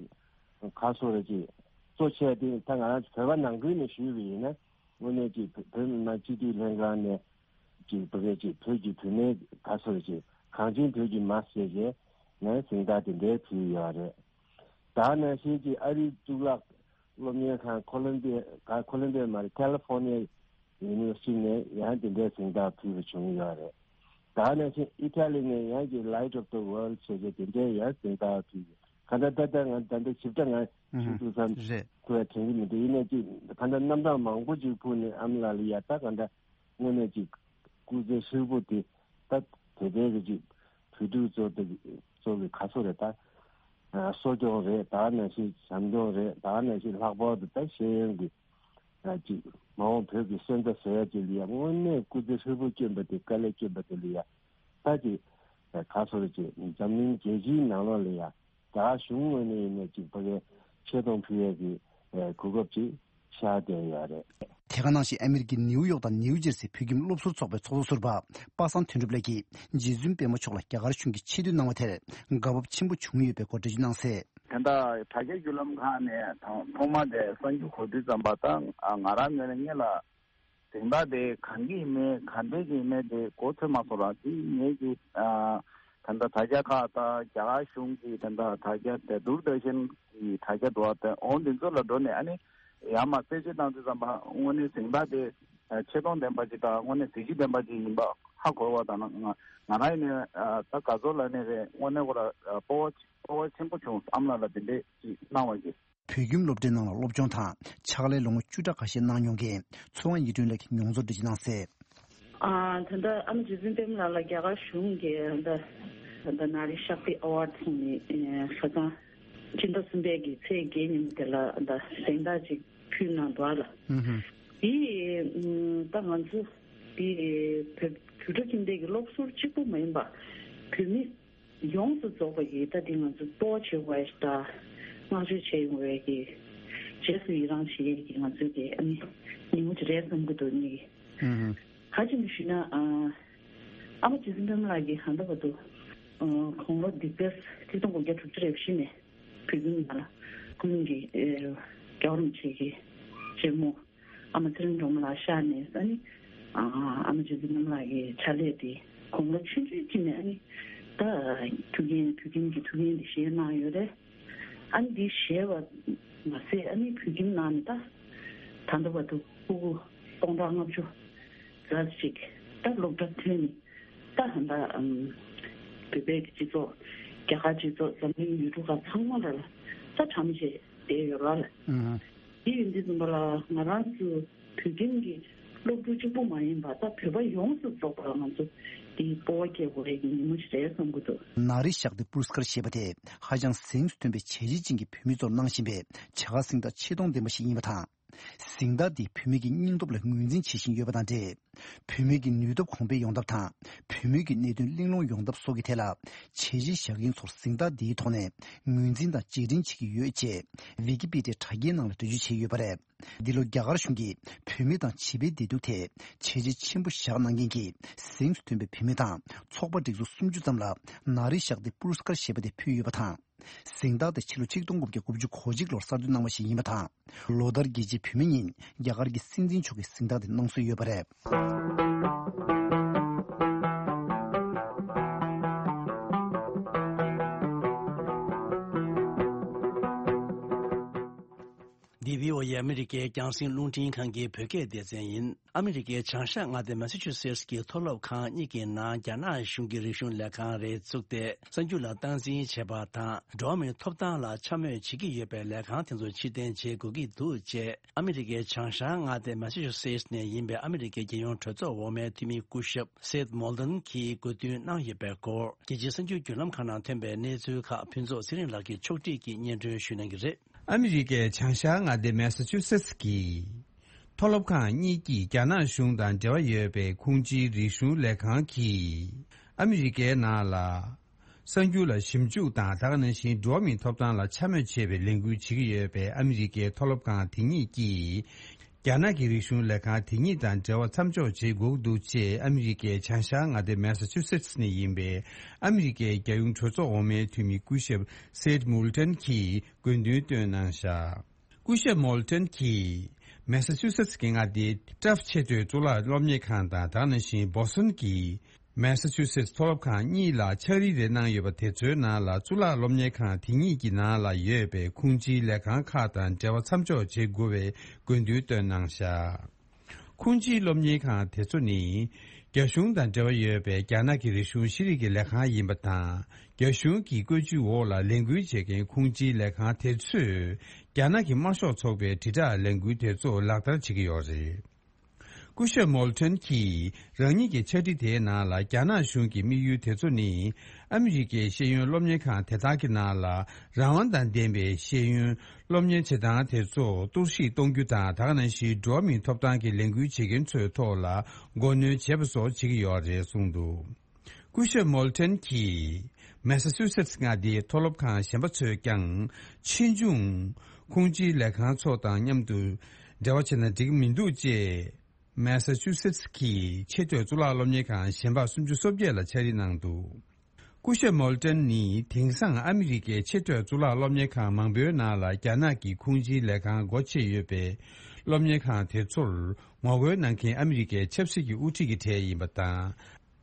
ག་སོ་རེ་ཅིག་གཙོ་ཆེ་དེ་ད་ང་རང་ཚོ་བོད་པ་ནང་ཁུལ་ནས་ཞུས་པ་ཡིན་ན་དངོས་གནས་ཅིག་བོད་མི་མང་སྤྱི་འཐུས་ལྷན་ཁང་ནས། ཅིག་བོད་སྐད་ཅིག་བོད་ཀྱི་བུད་མེད་ག་ཚོད་ཅིག་གངས་ཅན་བོད་ཀྱི་མ་ཟེར་བྱས་ནས་གཟེངས་རྟགས་དེ་འདྲའི་ཕུལ་ཡོད་རེད། ད་ནང་བཞིན་ཅིག་ཨ་རིའི་གཙུག་ལག་སློབ་གཉེར་ཁང་ཁོ་ལོམ་བི་ཡ་ག་ཁོ་ལོམ་བི་ཡ་མ་རེད། ཁ་ལི་ཧྥོ་ནི་ཡ་ཡུ་ནི་ཝར་སི་ཊི་ནས་ཡང་དེ་འདྲའི་གཟེངས་རྟགས་ཕུལ་བ་བྱུང་ཡོད་རེད། ད་ནང་བཞིན་ཨི་ཊ་ལི་ནས་ཡང་ཅིག་Light of the World་ཟེར་བྱས་དེ་འདྲའི་ཡང་གཟེངས་རྟགས་ཕུལ་ཡོད། ག་འདྲ་ད་ལྟ་ང་ད་ལྟ་ཞིབ་ཕྲ་ང་ཞུ་ཐུབ་ས་རེད། ཐུབ་ཡ་དྲན་གྱི་མི་འདུག་ཡིན་ནའི་ཅིག་ག་འདྲ་རྣམ་གྲངས་མང་པོ་ཅིག་ཕུལ་ནས་ཨ་མ་ལགས་ལ་ཡ་ད་ག་འདྲ་དངོས་གནས་ཅིག་སྐུ་ཚེ་ཧྲིལ་པོ་དེ་ད་དེ་འདྲའི་གི་ཅིག་བོད་ཕྲུག་ཚོ་དེ་ཚོ་གི་ག་ཚོད་རེད་ད། ཨ་གསོ་སྐྱོང་རེད། ད་ནང་བཞིན་བྱམས་སྐྱོང་རེད། ད་ནང་བཞིན་ལྷག་པར་དུ་ད་ཤེས་ཡོན་གྱི་ཨ་ཅིག་མ་འོངས་བོད་ཀྱི་སོན་རྩ་བཟོ་ཡ་ཅིག་ལ་ཡ་དངོས་གནས་སྐུ་ཚེ་ཧྲིལ་པོ་བསྐྱོན་པ་དེ་དཀའ་ལས་བསྐྱོན་པ་དེ་ལ་ཡ་ད་ཅིག་ག་ཚོད་རེད་ཅིག་འཛམ་གླིང་རྒྱལ་སྤྱིའི་ནང་ལོགས་ལ་ཡ། རྒྱ་གར་གཞུང་ངོས་ནས་ཡིན་ན་ཅིག་ཕ་གིར་ཆེ་མཐོང་ཕུལ་ཡས་ཀྱི་ཨེ་གོ་སྐབས་ཅིག་ཤར་བསྡད་ཡོད་རེད། དེ་ག་ནང་བཞིན་ཨ་མི་རི་ཀའི་ནིའུ་ཡོག་དང་ནིའུ་ཇེར་སིའི་བོད་ཁྱིམ་སློབ་ཟུར་ཚོགས་པའི་ཚོགས་གཙོ་ཟུར་པ་པ་སངས་དོན་གྲུབ་ལགས་ཀྱིས་རྗེ་བཙུན་པད་མ་མཆོག་ལ་རྒྱ་གར་གཞུང་གིས་ཆེ་བསྟོད་གནང་བ་དེར་དགའ་སྤོབས་ཆེན་པོ་བྱུང་ཡོད་པའི་སྐོར་འགྲེལ་བརྗོད་གནང་གསལ། ད་ལྟ་དྲ་རྒྱ་བརྒྱུད་ལམ་ཁག་ནས་ཐོག་མ་དེ་གསར་འགྱུར་གོ་དུས་ཙམ་པ་དང་ང་རང་ངོས་ནས་སྔོན་ལ། གཟེངས་རྟགས་དེ་གང་གི་ཡིན་མིན་ག་འདྲས་ཀྱི་ཡིན་མིན་དེ་གོ་ཐོས་མ་སོང་ར། དེ་ངེད་ཀྱི་ཨ་ད་ལྟ་དྲ་རྒྱ་ཁག་དང་རྒྱ་གར་གཞུང་གི་ད་ལྟ་དྲ་རྒྱ་དེ་དུར་དར་ཤན་གྱི་དྲ་རྒྱ་འགྲོ་བ་དེ་འོང་དེ་ཚོ་ལ་འགྲོ་ནས་ཨ་ནི་ཡར་མར་གསལ་བཤད་གནང་དུས་ཙམ་པ་དངོས་གནས་གཟེངས་རྟགས་དེ་ཨ་ཆེ་མཐོང་ལྡན་པ་ཅིག་དང་དངོས་གནས་གཟི་བརྗིད་ལྡན་པ་ཅིག་ཡིན་པ་ཧ་གོ་བ་དང་ང་ང་རང་ཡིན་ནའི་ཨ་ད་དགའ་ཚོར་ལབ་ནའི་རེད། དངོས་གནས་ཁོ་ར་ཨ་སྤོབས་པ་སྤོབས་པ་ཆེན་པོ་བྱུང་། ཨ་མ་ལགས་ལ་དེ་འདྲས་ཅིག་གནང་བ་ཡིན། བོད་ཁྱིམ་སློབ་གྲྭའི་ནང་ལ་སློབ་སྦྱོང་དང་ཕྱག་ལས་ལོ་ངོ་བཅུ་ཕྲག་ཁ་ཤས་གནང་མྱོང་མཁན་མཚོ་སྒང་ཡིག་དྲུང་ལགས་ཀྱིས་མྱོང་ཚོར་འགྲེལ་བརྗོད་གནང་གསལ། ཨ་ད་ལྟ་ཨ་མ་རྗེ་བཙུན་པད་མ་ལགས་ལ་རྒྱ་གར་གཞུང་གིས་ད་ལྟ་ད་ལྟ་ནཱ་རི་ཤཀ་ཏི་ཨེ་ཝཱཌ་ཚོགས་ནས་ཨེ་ཁ་སང་སྤྱི་ཟླ་གསུམ་པའི་གི་ཚེས་བརྒྱད་ཉིན་དེ་ལ་ད་གཟེངས་རྟགས་ཅིག་ཕུལ་གནང་འདུག་ཨ་ལ། ཨུ་ཧུ། དེ་ད་ང་ཚོ་དེ་བོད་བོད་ཕྲུག་ཁྱིམ་སྡེ་གི་སློབ་ཟུར་གཅིག་པུ་མ་ཡིན་པ་བོད་མི། ཡོངས་སུ་རྫོགས་པ་ཡིས་ད་དེ་ང་ཚོ་སྤོབས་པ་བྱེད་དགོས་ཡ་ཞིག་དང་བསྔགས་བརྗོད་བྱེད་ཡོང་བའི་གི་རྗེས་སུ་ཡི་རང་བྱེད་ཡས་ཀྱི་ང་ཚོའི་གི་ཨ་ནི་ཉིན་མོ་ཅིག་རེད་བསམ་གྱི་འདུག་ནི། ཧུམ་ཧུམ། ག་ཅི་ནས་ཞུས་ན་ཨ་ཨ་མ་རྗེ་བཙུན་པད་མ་ལགས་ཀྱིས་ད་ལྟ་བར་དུ་ཨ་དགུང་ལོ་འདི་ལྟར་ཆིག་སྟོང་དགུ་བརྒྱ་དྲུག་ཅུ་རེ་བཞི་ནས་བོད་ཁྱིམ་ནང་ལ་སྐུ་ཡོན་གྱི་ཨ་རྒྱལ་བ་རིན་པོ་ཆེ་གི་བཅས་མོ། ཨ་མ་ཚེ་རིང་སྒྲོལ་མ་ལགས་གཤགས་ནས་ཨ་ནི་ཨ་ཨ་མ་རྗེ་བཙུན་སྒྲོལ་མ་ལགས་ཀྱི་ཕྱག་ལས་དེ་དགུང་ལོ་ཆུང་ཆུང་ཅིག་ནས་ཨ་ནི་ད་ཐུགས་འགན་བོད་ཁྱིམ་གྱི་ཐུགས་འགན་དེ་བཞེས་གནང་ཡོད་རེད། ཨ་ནི་འདི་བཞེས་པ་མ་ཟད་ཨ་ནི་བོད་ཁྱིམ་ནང་ནས་ད་ད་ལྟ་བར་དུ་ཕྲུ་གུ་སྟོང་ཕྲག་ལྔ་བཅུ་ཙམ་ཅིག་ད་སློབ་གྲྭ་ཐོན་ནས། ད་ཧན་ད་ཨམ་བོད་པའི་སྤྱི་ཚོགས་རྒྱ་གར་སྤྱི་ཚོགས་འཛམ་གླིང་ཡུལ་གྲུ་ཁག་ཚང་མ་ལ་ལ་ད་གྲམ་བྱས་བསྡད་ཡོད་ར་ལ། ཨུ་ཧུ། དེ་ཡིན་དུས་ཙམ་པ་ལ་ང་རང་ཚོ་ བོད་ཁྱིམ་གྱི་སློབ་ཕྲུག་གཅིག་པུ་མ་ཡིན་པར་ད་བོད་པ་ཡོངས་སུ་རྫོགས་པར་ང་ཚོ་འདིའི་སྤོབས་པ་སྐྱེ་དགོས་ཡ་གི་ཉིན་མོ་ཞིག་རེད་བསམ་གྱི་འདུག། ནཱ་རི་ཤག་ཏི་པུ་རུས་ཀར་ཞེས་པ་དེ་ཧ་ཅང་གཟེངས་སུ་ཐོན་པའི་བྱས་རྗེས་ཅན་གྱི་བུད་མེད་ཚོར་གནང་བཞིན་པའི་བྱ་དགའ་གཟེངས་རྟགས་ཆེ་མཐོང་ལྡན་པ་ཞིག་ཡིན་པ་དང་། གཟེངས་རྟགས་འདིས་བུད་མེད་ཀྱི་སྙིང་སྟོབས་ལ་ངོས་འཛིན་བྱེད་བཞིན་ཡོད་པ་དང་འབྲེལ། བུད་མེད་ཀྱི་ནུས་སྟོབས་གོང་འཕེལ་ཡོང་ཐབས་དང་། བུད་མེད་ཀྱི་གནད་དོན་གླེང་སློང་ཡོང་ཐབས་སོགས་ཀྱི་ཐད་ལ། བྱས་རྗེས་བཞག་མཁན་ཚོར་གཟེངས་རྟགས་འདིའི་ཐོག་ནས་ངོས་འཛིན་དང་རྗེས་དྲན་བྱེད་ཀྱི་ཡོད་ཅེས། ཝི་ཀི་པི་ཌི་ཡའི་དྲ་རྒྱའི་ནང་ལ་འགྲེལ་བརྗོད་བྱས་ཡོད་པ་རེད། འདི་ལོ་རྒྱ་གར་གཞུང་གིས་བུད་མེད་དང་བྱིས་པའི་བདེ་སྡུག་ཐད་བྱས་རྗེས་ཆེན་པོ་བཞག་གནང་མཁན་གྱི་གཟེངས་སུ་ཐོན་པའི་བུད་མེད་དང་ཚོགས་པ་སྒྲིག་འཛུགས་སུམ་ཅུ་ཙམ་ལ་ནཱ་རི་ཤག་ཏི་པུ་རུས་ཀར་ཞེས་པ་དེ་ཕུལ་ཡོད་པ་དང་། གཟེངས་རྟགས་དེ་ཕྱི་ལོ་ཆིག་སྟོང་དགུ་བརྒྱ་དགུ་བཅུ་གོ་གཅིག་ལོར་གསར་གཏོད་གནང་བ་ཞིག་ཡིན་པ་དང་། ལོ་ལྟར་རྒྱལ་སྤྱིའི་བུད་མེད་ཉིན་རྒྱ་གར་གྱི་སྲིད་འཛིན་མཆོག་གིས་གཟེངས་རྟགས་དེ་གནང་སྲོལ་ཡོད་པ་རེད། འདི་བྷི་ཨོ་ཨེ་ཨ་མི་རི་ཀའི་རྒྱང་སྲིང་རླུང་འཕྲིན་ཁང་གི་བོད་སྐད་སྡེ་ཚན་ཡིན། ཨ་མི་རི་ཀའི་བྱང་ཤར་མངའ་སྡེ་མེ་ས་ཆུ་སེ་ཊི་གི་མཐོ་སློབ་ཁང་གཉིས་ཀྱི་ནང་རྒྱ་ནག་གཞུང་གི་རིག་གཞུང་ལས་ཁང་རེ་བཙུགས་ཏེ་གསར་འགྱུར་ལ་སྟངས་འཛིན་བྱས་པ་དང་འགྲོ་བ་མིའི་ཐོབ་ཐང་ལ་འཕྱ་སྨོད་བྱེད་ཀྱི་ཡོད་པའི་ལས་ཁང་དེ་ཚོ་ཕྱིར་འཐེན་བྱེད་དགོས་ཀྱི་འདུག་ཅེས་ཨ་མི་རི་ཀའི་བྱང་ཤར་མངའ་སྡེ་མེ་ས་ཆུ་སེ་ཊི་ནས་ཡིན་པའི་ཨ་མི་རི་ཀའི་རྒྱལ་ཡོངས་གྲོས་ཚོགས་འོག་མའི་འཐུས་མི་སྐུ་ཞབས་སེད་མོལ་ཏོན་གྱིས་དགོས་འདུན་གནང་ཡོད་པའི་སྐོར་རྒྱལ་སྤྱིའི་གསར་འགྱུར་བརྒྱུད་ལམ་ཁག་ནང་ཐོན་པའི་གནས་ཚུལ་ཁག་ཕུན་ཚོགས་ཚེ་རིང་ལགས་ཀྱིས་ཕྱོགས་སྒྲིག་གིས་སྙན་སྒྲོན་ཞུ་གནང་གི་རེད། ཨ་མི་རི་ཀའི་བྱང་ཤར་མངའ་སྡེ་མེ་ས་ཆུ་སེ་ཊི་གི་མཐོ་སློབ་ཁང་གཉིས་ཀྱིས་རྒྱ་ནག་གཞུང་དང་འབྲེལ་བ་ཡོད་པའི་ཁུང་ཅིའི་རིག་གཞུང་ལས་ཁང་གིས་ཨ་མི་རི་ཀའི་ནང་ལ་གསར་འགྱུར་ལ་ཞིབ་འཇུག་དང་། ད་ག་ནང་བཞིན་འགྲོ་བ་མིའི་ཐོབ་ཐང་ལ་འཕྱ་སྨོད་བྱེད་པའི་ལས་འགུལ་བྱེད་ཀྱི་ཡོད་པའི་ཨ་མི་རི་ཀའི་མཐོ་སློབ་ཁང་དེ་གཉིས་ཀྱིས། རྒྱ་ནག་གི་རིག་གཞུང་ལས་ཁང་དེ་གཉིས་དང་འབྲེལ་བ་མཚམས་འཇོག་བྱེད་དགོས་འདུག་ཅེས་ཨ་མི་རི་ཀའི་བྱང་ཤར་མངའ་སྡེ་མེ་ས་ཆུ་སེ་ཊི་ནས་ཡིན་པའི་ཨ་མི་རི་ཀའི་རྒྱལ་ཡོངས་གྲོས་ཚོགས་འོག་མའི་འཐུས་མི་སྐུ་ཞབས་སེད་མོལ་ཏོན་གྱིས་དགོས་འདུན་བཏོན་གནང་བཞག། སྐུ་ཞབས་མོལ་ཏོན་གྱིས་མེ་ས་ཆུ་སེ་ཊི་གི་མངའ་སྡེའི་ཊབ་ཆེས་མཐོའི་གཙུག་ལག་སློབ་གཉེར་ཁང་དང་། ད་ག་ནང་བཞིན་བོ་སི་ཊོན་གྱི་མེ་ས་ཆུ་སེ་ཊི་མཐོ་སློབ་ཁང་གཉིས་ལ་ཕྱག་བྲིས་རེ་གནང་ཡོད་པ་དེ་ཚོའི་ནང་ལ་གཙུག་ལག་སློབ་གཉེར་ཁང་དེ་གཉིས་ཀྱི་ནང་ལ་ཡོད་པའི་ཁུང་ཅིའི་ལས་ཁང་ཁག་དང་འབྲེལ་བ་མཚམས་འཇོག་བྱེད་དགོས་པའི་དགོས་འདུན་བཏོན་གནང་བཞག། ཁུང་ཅིའི་སློབ་གཉེར་ཁང་དེ་ཚོ་ནི་རྒྱ་གཞུང་དང་འབྲེལ་བ་ཡོད་པའི་རྒྱ་ནག་གི་རིག་གཞུང་ཤེས་རིག་གི་ལས་ཁང་ཡིན་པ་དང་། རྒྱ་གཞུང་གི་བཀོད་ཇུས་འོག་ལ་ལས་འགུལ་བྱེད་མཁན་ཁུང་ཅིའི་ལས་ཁང་དེ་ཚོས་རྒྱ་ནག་གི་དམར་ཤོག་ཚོགས་པའི་དྲིལ་བསྒྲགས་ལས་འགུལ་དེ་ཚོ་ལག་བསྟར་བྱེད་ཀྱི་ཡོད་རེད། སྐུ་ཞབས་མོལ་ཏོན་གྱིས་རང་ཉིད་ཀྱི་ཕྱག་བྲིས་དེའི་ནང་ལ་རྒྱ་ནག་གཞུང་གི་དམིགས་ཡུལ་དེ་ཚོ་ནི་ཨ་མི་རི་ཀའི་ཤེས་ཡོན་སློབ་གཉེར་ཁང་དེ་དག་གི་ནང་ལ་རང་དབང་དང་ལྡན་པའི་ཤེས་ཡོན་སློབ་གཉེར་བྱེད་སྟངས་དེ་ཚོ་གཏོར་བཤིག་གཏོང་རྒྱུ་དང་། ད་ག་ནང་བཞིན་འགྲོ་བ་མིའི་ཐོབ་ཐང་གི་ལས་འགུལ་བྱེད་མཁན་ཚོའི་ཐོག་ལ་མགོ་གནོན་བྱེད་པ་སོགས་བྱེད་ཀྱི་ཡོད་རེད་གསུངས་འདུག། སྐུ་ཞབས་མོལ་ཏོན་གྱིས་མེ་ས་ཆུ་སེ་ཊི་མངའ་སྡེའི་མཐོ་སློབ་ཁང་གཞན་པ་ཚོས་ཀྱང་ཕྱིས་འབྱུང་ཁུང་ཅིའི་ལས་ཁང་ཚོ་དང་མཉམ་དུ་འབྲེལ་བ་བྱས་ན་འགྲིག་གི་མི་འདུག་ཅེས་མེ་ས་ཆུ་སེ་ཊི་གི་ཆེས་མཐོའི་གཙུག་ལག་སློབ་གཉེར་ཁང་གཞན་པ་སུམ་ཅུ་སོ་བརྒྱད་ལ་ཕྱག་བྲིས་གནང་འདུག། སྐུ་ཞབས་མོལ་ཏོན་ནི་དེང་སང་ཨ་མི་རི་ཀའི་ཆེས་མཐོའི་གཙུག་ལག་སློབ་གཉེར་ཁང་མང་པོའི་ནང་ལ་རྒྱ་ནག་གི་ཁུང་ཅིའི་ལས་ཁང་སྒོ་ཕྱེ་ཡོད་པའི་སློབ་གཉེར་ཁང་དེ་ཚོར་ངོ་རྒོལ་གནང་མཁན་ཨ་མི་རི་ཀའི་ཆབ་སྲིད་ཀྱི་དབུ་ཁྲིད་ཀྱི་གྲས་ཡིན་པ་དང་།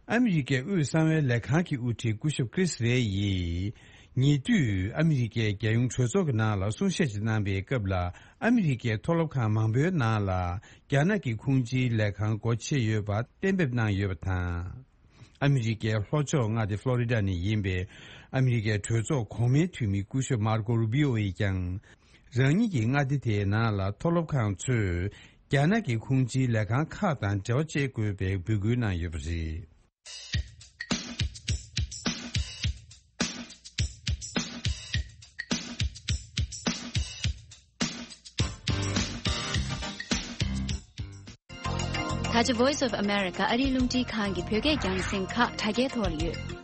ཨ་མི་རི་ཀའི་དབུས་གསང་བའི་ལས་ཁང་གི་དབུ་ཁྲིད་སྐུ་ཞབས་ཀྲིས་རེ་ཡིས་ཉེ་དུས་ཨ་མི་རི་ཀའི་རྒྱལ་ཡོངས་གྲོས་ཚོགས་ཀྱི་ནང་ལ་གསུང་བཤད་ཅིག་གནང་པའི་སྐབས་ལ། ཨ་མི་རི་ཀའི་མཐོ་སློབ་ཁང་མང་པོའི་ནང་ལ་རྒྱ་ནག་གི་ཁུང་ཅིའི་ལས་ཁང་སྒོ་ཕྱེ་ཡོད་པ་གཏན་འབེབས་གནང་ཡོད་པ་དང་། ཨ་མི་རི་ཀའི་ལྷོ་ཕྱོགས་མངའ་སྡེ་ཕློ་རི་ཌ་ནས་ཡིན་པའི་ཨ་མི་རི་ཀའི་གྲོས་ཚོགས་གོང་མའི་འཐུས་མི་སྐུ་ཞབས་མར་ཀོ་རུ་བྷི་ཨོ་ཡིས་ཀྱང་། རང་ཉིད་ཀྱི་མངའ་སྡེ་དེའི་ནང་ལ་མཐོ་སློབ་ཁང་ཚོས་རྒྱ་ནག་གི་ཁུང་ཅིའི་ལས་ཁང་ཁག་དང་འབྲེལ་བ་བཅད་དགོས་པའི་འབོད་སྐུལ་གནང་ཡོད་པ་རེད། ད་ཆ་Voice of America ཨ་རིའི་རླུང་འཕྲིན་ཁང་གི་བོད་སྐད་རྒྱང་སྲིང་ཁག་དྲ་རྒྱའི་ཐོག་ལ་ཡོད།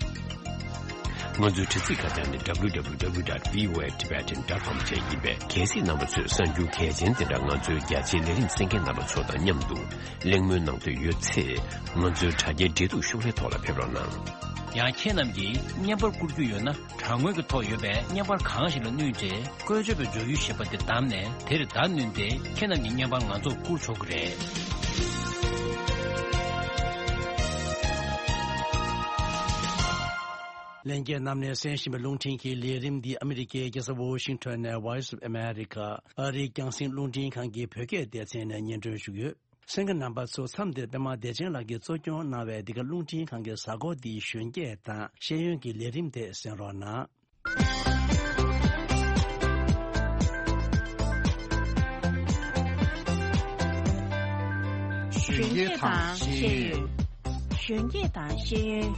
ང་ཚོའི་དྲ་ཚིགས་ཁ་བྱང་ནི་W W W dot V O A Tibetan dot com བཅས་ཡིན་པས། གལ་སྲིད་རྣམ་པ་ཚོས་གསར་འགྱུར་གལ་ཆེན་དེ་འདྲ་ང་ཚོའི་རྒྱ་ཆེའི་ལས་རིམ་གསན་མཁན་རྣམ་པ་ཚོ་དང་མཉམ་དུ་གླེང་མོལ་གནང་འདོད་ཡོད་ཚེ། ང་ཚོའི་དྲ་རྒྱའི་འབྲེལ་གཏུག་ཤོག་ལྷེ་ཐོག་ལ་ཕེབས་རོགས་གནང་། ཡང་ཁྱེད་རྣམས་ཀྱིས་བརྙན་པར་བསྐུར་རྒྱུ་ཡོད་ན། དྲ་ངོས་ཀྱི་ཐོག་ཡོད་པའི་བརྙན་པར་གང་ཞིག་ལ་བསྣུན་ཏེ། བཀོལ་སྤྱོད་པའི་འཇོག་ཡུལ་ཞེས་པ་དེ་བདམས་ནས། དེར་བརྡ་བསྣུན་ཏེ། ཁྱེད་རྣམས་ཀྱི་བརྙན་པར་ང་ཚོར་བསྐུར་ཆོག་གི་རེད། ལྷན་རྒྱས་རྣམས་ནས་གསན་བཞིན་པའི་རླུང་འཕྲིན་གྱི་ལས་རིམ་འདི་ཨ་མི་རི་ཀའི་རྒྱལ་ས་ཝོ་ཤིང་ཊོན་ནས་Voice of America ཨ་རིའི་རྒྱང་སྲིང་རླུང་འཕྲིན་ཁང་གི་བོད་སྐད་སྡེ་ཚན་ནས་སྙན་སྒྲོན་ཞུ་གི་ཡོད། གསན་མཁན་རྣམ་པ་ཚོ། མཚམས་འདིར་པད་མ་བདེ་ཆེན་ལགས་ཀྱིས་གཙོ་སྐྱོང་གནང་བའི་འདི་ག་རླུང་འཕྲིན་ཁང་གི་གཟའ་འཁོར་འདིའི་གཞོན་སྐྱེས་དང་ཤེས་ཡོན་གྱི་ལས་རིམ་དེ་གསན་རོགས་གནང་། གཞོན་སྐྱེས་དང་ཤེས་ཡོན། གཞོན་སྐྱེས་དང་ཤེས་ཡོན།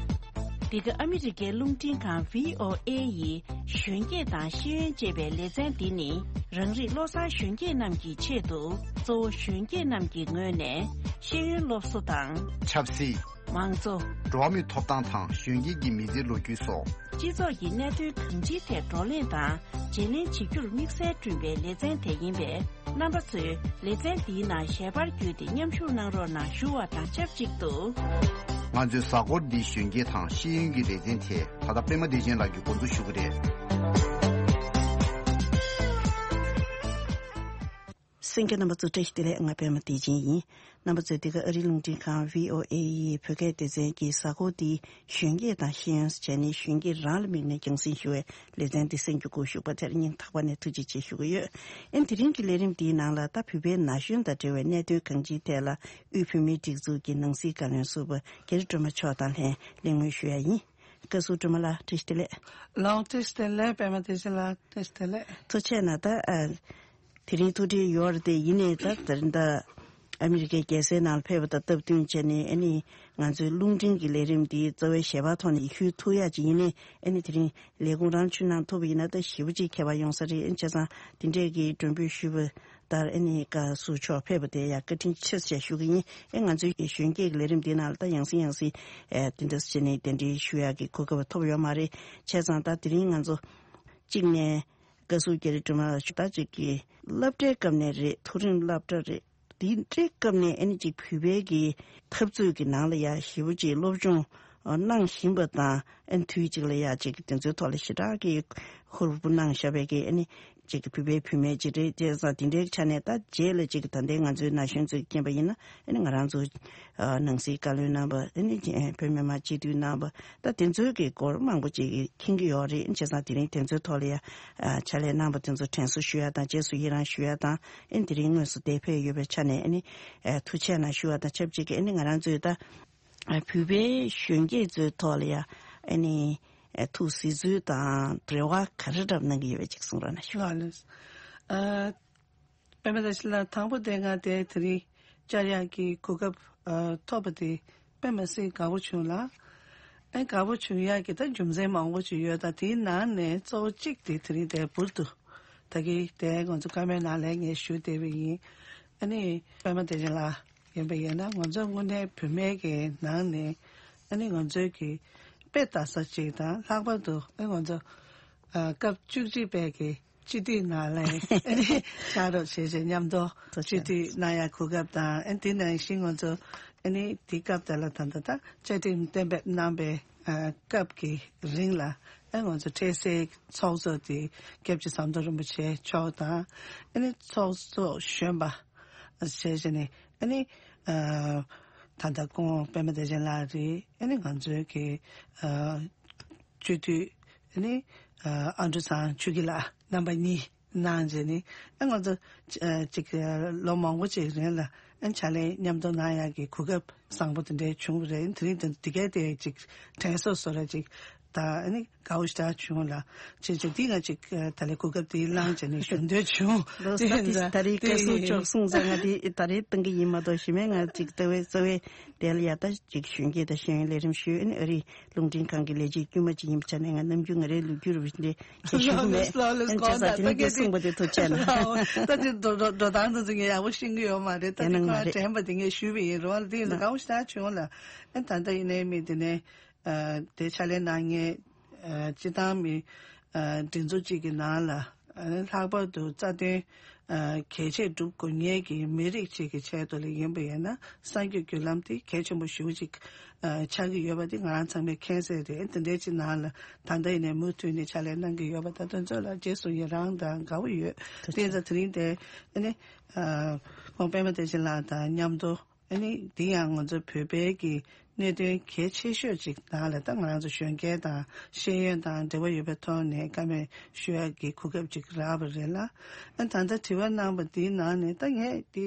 འདི་ག་ཨ་མི་རི་ཀའི་རླུང་འཕྲིན་ཁང་V O A ཡི་གཞོན་སྐྱེས་དང་ཤེས་ཡོན་ཅེས་པའི་ལེ་ཚན་འདི་ནི་རང་རིགས་བློ་བཟང་གཞོན་སྐྱེས་རྣམས་ཀྱི་ཆེད་དུ་གཙོ་བོ་གཞོན་སྐྱེས་རྣམས་ཀྱི་ངོས་ནས་ཤེས་ཡོན་སློབ་གསོ་དང་། ཆབ་སྲིད། མང་གཙོ། འགྲོ་བ་མིའི་ཐོབ་ཐང་དང་གཞོན་སྐྱེས་ཀྱི་མི་ཚེའི་ལོ་རྒྱུས་སོགས། སྤྱི་ཚོགས་ཀྱི་གནད་དོན་གང་ཅིའི་ཐད་བགྲོ་གླེང་དང་བརྗེ་ལེན་བྱེད་རྒྱུར་དམིགས་བསལ་བསྐྲུན་པའི་ལེ་ཚན་དེ་ཡིན་པས། རྣམ་པ་ཚོས་ལེ་ཚན་འདིའི་ནང་ཞལ་པར་བརྒྱུད་དེ་མཉམ་ཞུགས་གནང་རོགས་གནང་ཞུ་བ་དང་ཆབས་ཅིག་ཏུ། ང་ཚོའི་གཟའ་འཁོར་འདིའི་གཞོན་སྐྱེས་དང་ཤེས་ཡོན་གྱི་ལེ་ཚན་དེ་ད་ལྟ་པད་མ་བདེ་ཆེན་ལགས་ཀྱིས་འགོ་འཛུགས་ཞུ་གི་རེད། གསན་མཁན་རྣམ་པ་ཚོ་བཀྲ་ཤིས་བདེ་ལེགས། ང་པད་མ་བདེ་ཆེན་ཡིན། རྣམ་པ་ཚོས་འདི་ག་ཨ་རིའི་རླུང་འཕྲིན་ཁང་V O A ཡི་བོད་སྐད་སྡེ་ཚན་གྱི་གཟའ་འཁོར་འདིའི་གཞོན་སྐྱེས་དང་ཤེས་ཡོན་ཟེར་ནས་གཞོན་སྐྱེས་རང་ལ་དམིགས་ནས་རྒྱང་སྲིང་ཞུ་བའི་ལེ་ཚན་འདི་གསན་རྒྱུ་སྒུག་བཞུགས་པ་དེར་སྙིང་ཐག་པ་ནས་ཐུགས་རྗེ་ཆེ་ཞུ་གི་ཡོད། ཨེ་དེ་རིང་གི་ལས་རིམ་འདིའི་ནང་ལ་ད་བོད་པའི་ན་གཞོན་དང་འབྲེལ་བའི་གནད་དོན་གང་ཅིའི་ཐད་ལ་དབུས་བོད་མིའི་སྒྲིག་འཛུགས་ཀྱི་ནང་སྲིད་བཀའ་བློན་ཟུར་པ་རྒྱ་རི་སྒྲོལ་མ་མཆོག་དང་ལྷན་གླེང་མོལ་ཞུ་ཡ་ཡིན། བཀའ་ཟུར་སྒྲོལ་མ་ལགས་བཀྲ་ཤིས་བདེ་ལེགས། ལགས་བཀྲ་ཤིས་བདེ་ལེགས། པད་མ་བདེ་ཆེན་ལགས་བཀྲ་ཤིས་བདེ་ལེགས། ཐུགས་རྗེ་ཆེ་གནང་། ད་ཨ། དེ་རིང་ཐུགས་འདྲི་ཡོད་རེད་དེ། ཡིན་ནའི་ད་དེ་རིང་ད་ཨ་མི་རི་ཀའི་རྒྱལ་སའི་ནང་ལ་ཕེབས་པ་དང་སྟབས་བསྟུན་བྱས་ནས་ཨ་ནི་ང་ཚོའི་རླུང་འཕྲིན་གྱི་ལས་རིམ་འདི་རྩ་བའི་ཞལ་པར་ཐོག་ནས་ཞུ་ཐུབ་ཡ་ཅིག་ཡིན་ནའི་ཨ་ནི་དེ་རིང་ལས་ཁུངས་རང་ཆུ་ནང་ཐུབ་པ་ཡིན་ན་ད་ཞེ་པོ་ཅིག་ཁྱད་པར་ཡོང་ས་རེད། ཨ་ནི་བྱས་ཙང་དེ་འདྲས་ཀྱི་མགྲོན་འབོད་ཞུས་པ་ལྟར་ཨ་ནི་བཀའ་ཟུར་མཆོག་ཕེབས་པ་དེ་ཡ་བཀའ་དྲིན་ཆེ་ཟེར་ཞུ་གི་ཡིན། ཨ་ང་ཚོའི་གཞོན་སྐྱེས་ཀྱི་ལས་རིམ་འདི་ནང་ལ་ད་ཡང་སེ་ཡང་སེ་ཨ་དེ་འདྲ་བྱས་ནས་གདན་འདྲེན་ཞུ་ཡ་གི་གོ་སྐབས་ཐོབ་ཡོད་མ་རེད། བྱས་ཙང་ད་དེ་རིང་ང་ཚོ་གཅིག་ནས། བཀའ་ཟུར་རྒྱ་རི་སྒྲོལ་མ་ལགས་ད་ཅིག་གི་སློབ་གྲྭའི་སྐབས་ནས་རེད། མཐོ་རིམ་སློབ་གྲྭ་རེད། དེ་འདྲའི་སྐབས་ནས་ཨ་ནི་ཅིག་བོད་པའི་གི་འཐབ་རྩོད་ཀྱི་ནང་ལ་ཡ་ཞེ་པོ་ཅིག་སློབ་སྦྱོང་གནང་བཞིན་པ་དང་ཨ་ནི་དུས་གཅིག་ལ་ཡ་ཅིག་དེ་ཚོའི་ཐོག་ལ་ཞེ་དྲག་གི་ཧུར་པོ་གནང་བཞག་པའི་གི་ཨ་ནི་ཅིག་གི་བོད་པའི་བུད་མེད་ཅིག་རེད། དེ་ཙང་དེ་འདྲའི་ཆ་ནས་ད་རྗེས་ལ་ཅིག་ད་ལྟའི་ང་ཚོའི་ན་གཞོན་ཚོས་མཁྱེན་པ་ཡིན་ན། ཨ་ནི་ང་རང་ཚོ་ཨ་ནང་སྲིད་བཀའ་བློན་རྣམ་པ། ཨ་ནི་བོད་མི་མང་སྤྱི་འཐུས་རྣམ་པ། ད་དེ་ཚོའི་གི་སྐོར་མང་པོ་ཅིག་གིས་མཁྱེན་གྱི་ཡོད་རེད། བྱས་ཙང་དེ་རིང་དེ་ཚོའི་ཐོག་ལ་ཡ་ཨ་ཕྱག་ལས་གནང་པ་དེ་ཚོ་དྲན་གསོ་ཞུ་ཡ་དང་རྗེས་སུ་ཡི་རང་ཞུ་ཡ་དང་། ཨ་ནི་དེ་རིང་དངོས་སུ་འདིར་ཕེབས་ཡོད་པའི་ཆ་ནས་ཨ་ནི་ཨ་ཐུགས་རྗེ་གནང་ཞུ་བ་དང་ཆབས་ཅིག་གི་ཨ་ནི་ང་རང་ཚོའི་ད་ཨ་བོད་པའི་གཞོན་སྐྱེས་ཚོའི་ཐོག་ལ་ཡ་ཨ་ནི་ཨ་ཐུགས་གཟིགས་ཚུལ་དང་འབྲེལ་བ་ག་རེ་འདྲ་གནང་གི་ཡོད་པ་ཅིག་གསུང་རོགས་གནང་ཞུ། ལགས་ལགས། ཨ། པད་མ་བཀྲ་ཤིས་ལགས། དང་པོ་དེ་ང་དེ་དེ་རིང་བཅར་ཡག་གི་གོ་སྐབས་ཨ་ཐོབ་པ་དེ་དཔེ་མ་སྲིད་དགའ་པོ་བྱུང་ལ། ཨེ་དགའ་པོ་བྱུང་ཡག་གི་ད་རྒྱུ་མཚན་མང་པོ་ཅིག་ཡོད། ད་དེའི་ནང་ནས་གཙོ་བོ་གཅིག་དེ་དེ་རིང་དེ་འབུར་དུ་ད་གི་དེ་ང་ཚོ་བཀའ་མོལ་ནང་ལ་ངས་ཞུ་བསྡད་པ་ཡིན། ཨ་ནི་པད་མ་བདེ་ཆེན་ལགས་ཡིན་པ་ཡིན་ན་ང་ཚོ་དངོས་གནས་བུད་མེད་ཀྱི་ནང་ནས་ཨ་ནི་ང་ཚོའི་གི་དཔེ་ལྟ་ས་ཅིག་དང་ལྷག་པར་དུ་ཨེ་ང་ཚོ་ཨ་སྐབས་བཅུ་གཅིག་པའི་གི་སྤྱི་འཐུས་ནང་ལ་ཨ་ནི་ཕྱག་རོགས་བྱས་བྱས་མཉམ་དུ་ཐུགས་རྗེ་ཆེ། སྤྱི་འཐུས་གནང་ཡ་གོ་སྐབས་དང་། ཨ་ནི་དེ་ནང་བཞིན་ང་ཚོ་ཨ་ནི་དེ་སྐབས་དེ་ལ་ད་ལྟ་ད་བཅའ་ཁྲིམས་གཏན་འབེབས་གནང་པའི་ཨ་སྐབས་ཀྱི་རིང་ལ་ཨ་ང་ཚོ་འཕྲལ་སེལ་ཚོགས་གཙོ་དེ་སྐྱབས་རྗེ་ཟམ་གདོང་རིན་པོ་ཆེ་མཆོག་དང་། ཨ་ནི་ཚོགས་གཙོ་གཞོན་པ་བྱས་བྱས་ནས་ཨ་ནི་ཨ་ད་ལྟ་སྐུ་ངོ་པད་མ་བདེ་ཆེན་ལགས་རེད། ཨ་ནི་ང་ཚོའི་གི་ཨ་སྤྱི་འཐུས་ཨ་ནི་ཨ་ཨ་འབྲུག་ཚང་ཆོས་སྐྱིད་ལགས་རྣམ་པ་གཉིས་གནང་བྱས་ནས་ཨ་ང་ཚོ་ཨ་ཅིག་ལོ་མང་པོ་ཅིག་རིང་ལ་ཨ་ཕྱག་ལས་མཉམ་དུ་གནང་ཡག་གི་གོ་སྐབས་བཟང་པོ་དེ་འདྲའི་བྱུང་བ་རེད། དེ་རིང་དེ་འདི་གའི་དེ་ཅིག་དྲན་གསོ་བཟོ་འདྲ་ཅིག་ད་ཨ་ནི་དགའ་པོ་ཞེ་དྲག་བྱུང་ལ། བྱས་བྱས་འདི་ང་ཅིག་ད་ལས་གོ་སྐབས་དེ་བླངས་བྱས་ནས་ཞུ་འདོད་བྱུང་། ལོ་ས་དེ་ད་རེས་བཀའ་ཟུར་མཆོག་གསུངས་ཙང་ང་དེ་ད་རེས་གཏོང་གི་ཡིན་མ་གཏོགས་གཞི་མེད་ང་ཅིག་ལྟ་བའི་རྩ་བའི་དེ་ལ་ཡ་ད་ཅིག་གཞོན་སྐྱེས་དང་ཤེས་ཡོན་ལས་རིམ་ཞུས། ཨ་ནི་ཨ་རིའི་རླུང་འཕྲིན་ཁང་གི་ལས་བྱེད་དཀྱུས་མ་ཅིག་ཡིན་པའི་ཆ་ནས་ང་ནམ་རྒྱུན་ང་རའི་ལོ་རྒྱུས་རུ་འདི་ཞུ་གི་མེད། ལགས་ལགས། ཨ་ནི་བྱས་ཙང་དེ་རིང་འདི་གསུངས་པ་དེ་ཐུགས་རྗེ་གནང་། ད་དེ་འགྲོ་འགྲོ་འགྲོ་སྟངས་དེ་ཚོ་ངས་ཡག་པོ་ཤེས་ཀྱི་ཡོད་མ་རེད། ད་དེ་ཁོ་རང་དྲན་པ་དེ་ངས་ཞུས་པ་ཡིན། རེད་བ། དེ་ཡིན་ན་དགའ་པོ་ཞེ་དྲག་བྱུང་ལ། ཨ་ནི་ད་ལྟ་ཡིན་ནའི་མི་དེ་ནས་ཨ་དེ་ཕྱག་ལས་གནང་མཁན་ཨ་སྤྱི་བཏང་མི་ཨ་སྒྲིག་འཛུགས་གཅིག་གི་ནང་ལ་ཨ་ནི་ལྷག་པར་དུ་རྩ་དོན་ཨ་གལ་ཆེ་སྒྲུབ་དགོས་མཁན་གྱི་མི་རིགས་གཅིག་གི་ཆེད་དུ་ལ་ཡིན་པ་ཡིན་ན་གསར་འགྱུར་བརྒྱུད་ལམ་དེ་གལ་ཆེན་པོ་ཞེ་པོ་ཅིག་ཨ་ཆགས་ཀྱི་ཡོད་པ་དེ་ང་རང་ཚང་མས་མཁྱེན་གསལ་རེད། དེ་འདྲའི་ཅིག་ནང་ལ་ད་ལྟ་ཡིན་ནའི་མུ་མཐུད་ནས་ཕྱག་ལས་གནང་གི་ཡོད་པ་ད་དེ་ཚོ་ལ་རྗེས་སུ་ཡི་རང་དང་དགའ་པོ་ཡོད། དེ་ཡིན་ཙང་དེ་རིང་དེ་ཨ་ནི་ཨ་ཁོང་པད་མ་བདེ་ཆེན་ལགས་དང་མཉམ་དུ། ཨ་ནི་འདི་ཡང་ང་ཚོ་བོད་པའི་གི་གནད་དོན་གལ་ཆེ་ཤོས་ཅིག་ནང་ལ་ད་ང་རང་ཚོ་གཞོན་སྐྱེས་དང་ཤེས་ཡོན་དང་འབྲེལ་བ་ཡོད་པའི་ཐོག་ནས་བཀའ་མོལ་ཞུ་ཡག་གི་གོ་སྐབས་ཅིག་རག་པ་རེད་ལ། ཨ་ད་ལྟ་དྲི་བ་གནང་པ་འདིའི་ནང་ནས་ད་ངས་འདི་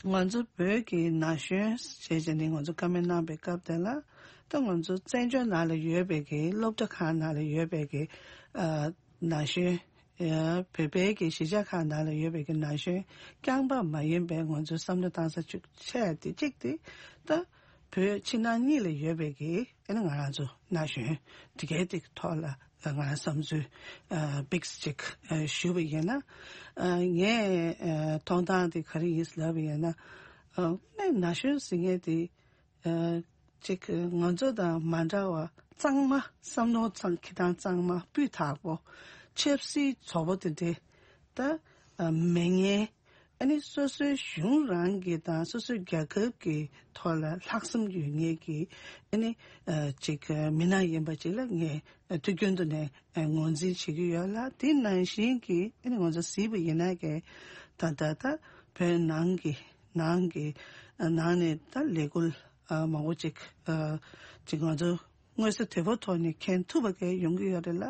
ང་ཚོ་བོད་ཀྱི་ན་གཞོན་ཞེས་བྱས་ནས་ང་ཚོ་བཀའ་མོལ་གནང་པའི་སྐབས་དེ་ལ་ད་ང་ཚོ་བཙན་བྱོལ་ནང་ལ་ཡོད་པའི་གི་སློབ་གྲྭ་ཁག་ནང་ལ་ཡོད་པའི་གི་ཨ་ན་གཞོན། ཨ་བོད་པའི་གི་གཞིས་ཆགས་ཁག་ནང་ལ་ཡོད་པའི་གི་ན་གཞོན་རྐྱང་པ་མ་ཡིན་པའི་ང་ཚོའི་བསམ་བློ་བཏང་ས་ཆུ་ཆེ་དེ་གཅིག་དེ་ད་བོད་ཕྱི་ནང་གཉིས་ལ་ཡོད་པའི་གི་ཨ་ནི་ང་རང་ཚོ་ན་གཞོན་དེ་གའི་དེ་གི་ཐོག་ལ་ང་རང་བསམ་ཚུལ་ཨ་བིག་ཅིག་ཨ་ཞུ་བ་ཡིན་ན། ཨ་ངས་ཨ་མཐོང་སྟངས་དེ་ག་རེ་ཡིན་ལབ་པ་ཡིན་ན། ཨ་ནི་ན་གཞོན་ཟེར་མཁན་དེ་ཨ་ཅིག་ང་ཚོ་དང་མ་འདྲ་བ་གཙང་མ་བསམ་བློ་གཙང་ཁེ་དང་གཙང་མ་སྤུས་དག་པོ་ཆབ་སྲིད་བཟོ་པོ་དེ་འདྲས་ད་ཨ་མེད་མཁན། ཨ་ནི་སོ་སོའི་གཞུང་རང་གི་དང་སོ་སོའི་རྒྱལ་ཁབ་ཀྱི་ཐོག་ལ་ལྷག་བསམ་ཡོད་མཁན་གྱི་ཨ་ནི་ཨ་ཅིག་མི་སྣ་ཡིན་པ་ཅིག་ལ་ངས་དུས་རྒྱུན་དུ་ནས་ངོས་འཛིན་བྱེད་ཀྱི་ཡོད་ལ། དེ་ནང་བཞིན་གྱི་ཨ་ནི་ང་ཚོ་གཟིགས་པ་ཡིན་ན་གི་ད་ལྟ་ད་བོད་ནང་གི་ནང་གི་ནང་ནས་ད་ལས་འགུལ་མང་པོ་ཅིག་ཅིག་ང་ཚོ་མངོན་གསལ་དོད་པོ་ཐོག་ནས་མཁྱེན་ཐུབ་པ་གས་ཡོང་གི་ཡོད་རེད་ལ།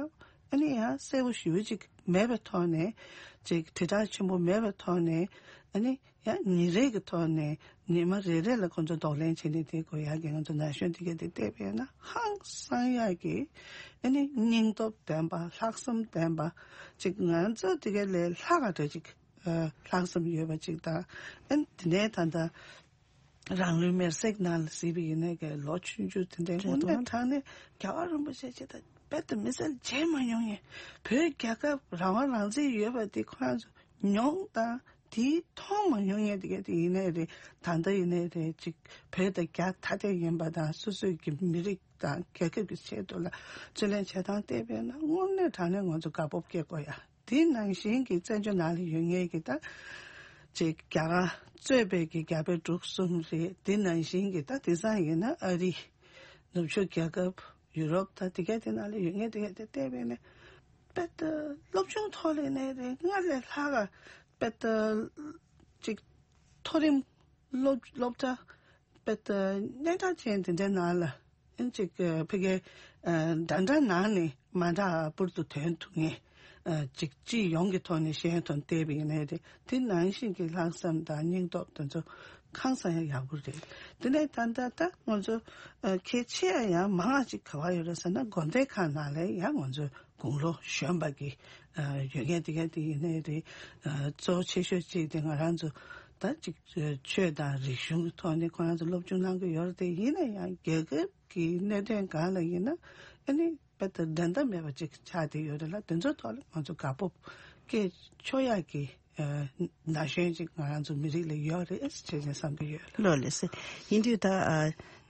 ཨ་ནི་ཡང་གསལ་པོ་ཞེ་པོ་ཅིག་མེད་པའི་ཐོག་ནས་ཅིག་དྲིལ་བསྒྲགས་ཆེན་པོ་མེད་པའི་ཐོག་ནས་ཨ་ནི་ཡང་ཉིན་རེ་གི་ཐོག་ནས་ཉི་མ་རེ་རེ་ལ་ཁོང་ཚོ་གདོང་ལེན་བྱས་ནས་དེ་དགོས་ཡག་གི་ང་ཚོ་ན་གཞོན་དེ་གས་དེ་བལྟས་པས་ན་ཧང་སང་ཡག་གི་ཨ་ནི་སྙིང་སྟོབས་ལྡན་པ་ལྷག་བསམ་ལྡན་པ་ཅིག་ང་ཚོ་དེ་གས་ལས་ལྷག་ག་འདྲ་ཅིག་ལྷག་བསམ་ཡོད་པ་ཅིག་དང་། ཨ་ནི་དེ་ནས་ད་ལྟ་རང་ལུས་མེར་སྲེག་ནང་ལ་གཟིགས་པ་ཡིན་ནའི་གི་ལོ་ཆུང་ཆུང་དེ་འདྲའི་དངོས་གནས་དྲང་གནས་རྒྱལ་བ་རིན་པོ་ཆེ་ཆེ་ད་དཔེ་དེ་མི་ཚེ་བརྗེད་མ་མྱོང་ཡིན། བོད་རྒྱལ་ཁབ་རང་དབང་རང་བཙན་ཡོད་པ་དེ་ཁོ་རང་ཚོ་མྱོང་དང་དེ་མཐོང་མ་མྱོང་ཡས་དེ་ག་དེ་ཡིན་ནའི་རེད། ད་ལྟ་ཡིན་ནའི་རེད། ཅིག་བོད་དང་རྒྱ་ཐ་དད་ཡིན་པ་དང་སོ་སོའི་གི་མི་རིགས་དང་རྒྱལ་ཁབ་ཀྱི་ཆེད་དུ་ལ་རྩོད་ལེན་བྱེད་སྟངས་བལྟས་པས་ན་དངོས་གནས་དྲང་གནས་ང་ཚོ་དགའ་སྤོབས་སྐྱེ་དགོས་ཡ། དེ་ནང་བཞིན་གྱི་བཙན་བྱོལ་ནང་ལ་ཡོད་མཁན་གྱི་ད་ཅིག་རྒྱ་གར་གཙོས་པའི་གི་རྒྱ་བལ་འབྲུག་གསུམ་རེད། དེ་ནང་བཞིན་གྱི་ད་དེང་སང་ཡིན་ན་ཨ་རི་ནུབ་ཕྱོགས་རྒྱལ་ཁབ་ཡུ་རོབ་ད་དེ་ག་དེ་ནང་ལ་ཡོད་མཁན་དེ་ག་དེ་བལྟས་པས་ན་དཔེ་ད་སློབ་སྦྱོང་ཐོག་ལས་ནས་རེད། སྔར་ལས་ལྷག་ག་དཔེ་ད་ཅིག་མཐོ་རིམ་སློབ་སློབ་གྲྭ་དཔེ་ད་སྙན་གྲགས་ཅན་དེ་འདྲའི་ནང་ལ། ཨན་ཅིག་ཕ་གི་འདྲ་འདྲ་ནང་ནས་མ་འདྲ་བར་དུ་ཐོན་ཐུབ་ངེས། ཅིག་སྤྱི་ཡོངས་ཀྱི་ཐོག་ནས་ཤེས་ཡོན་ཐོག་བལྟས་པ་ཡིན་ནའི་རེད། དེ་ནང་བཞིན་གྱི་ལྷག་བསམ་དང་སྙིང་སྟོབས་དེ་ཚོ་ཧང་སང་ཡག་ཡག་པོ་རེད། དེ་ནས་ད་ལྟ་ད་ང་ཚོ་གལ་ཆེ་ཡང་མང་བ་ཅིག་ག་བ་ཡོད་རེད་ཟེར་ན་དགོན་སྡེ་ཁག་ནང་ལ་ཡང་ང་ཚོ་དགུང་ལོ་གཞོན་པ་གི་ཡོད་མཁན་དེ་ག་དེ་ཡིན་ནའི་རེད། གཙོ་ཆེ་ཤོས་གཅིག་དེ་ང་རང་ཚོ་ད་ཅིག་ཆོས་དང་རིག་གཞུང་གི་ཐོག་ནས་ཁོ་རང་ཚོ་སློབ་སྦྱོང་གནང་གི་ཡོད་རེད། དེ་ཡིན་ན་ཡང་རྒྱལ་ཁབ་ཀྱི་གནད་དོན་སྒང་ལ་ཡིན་ན་ཨ་ནི་དཔེ་ལྟ་འགྲན་ཟླ་མེད་པ་ཅིག་ཆགས་བསྡད་ཡོད་རེད་ལ། དེ་ཚོའི་ཐོག་ལ་ང་ཚོ་དགའ་སྤོབས་སྐྱེ་ཆོག་ཡག་གི་ན་གཞོན་ཅིག་ང་རང་ཚོ་མི་རིགས་ལ་ཡོད་རེད་ཅེས་ནས་བསམ་གྱི་ཡོད། ལགས་ལགས་སེ། ཡིན་དུས་ད་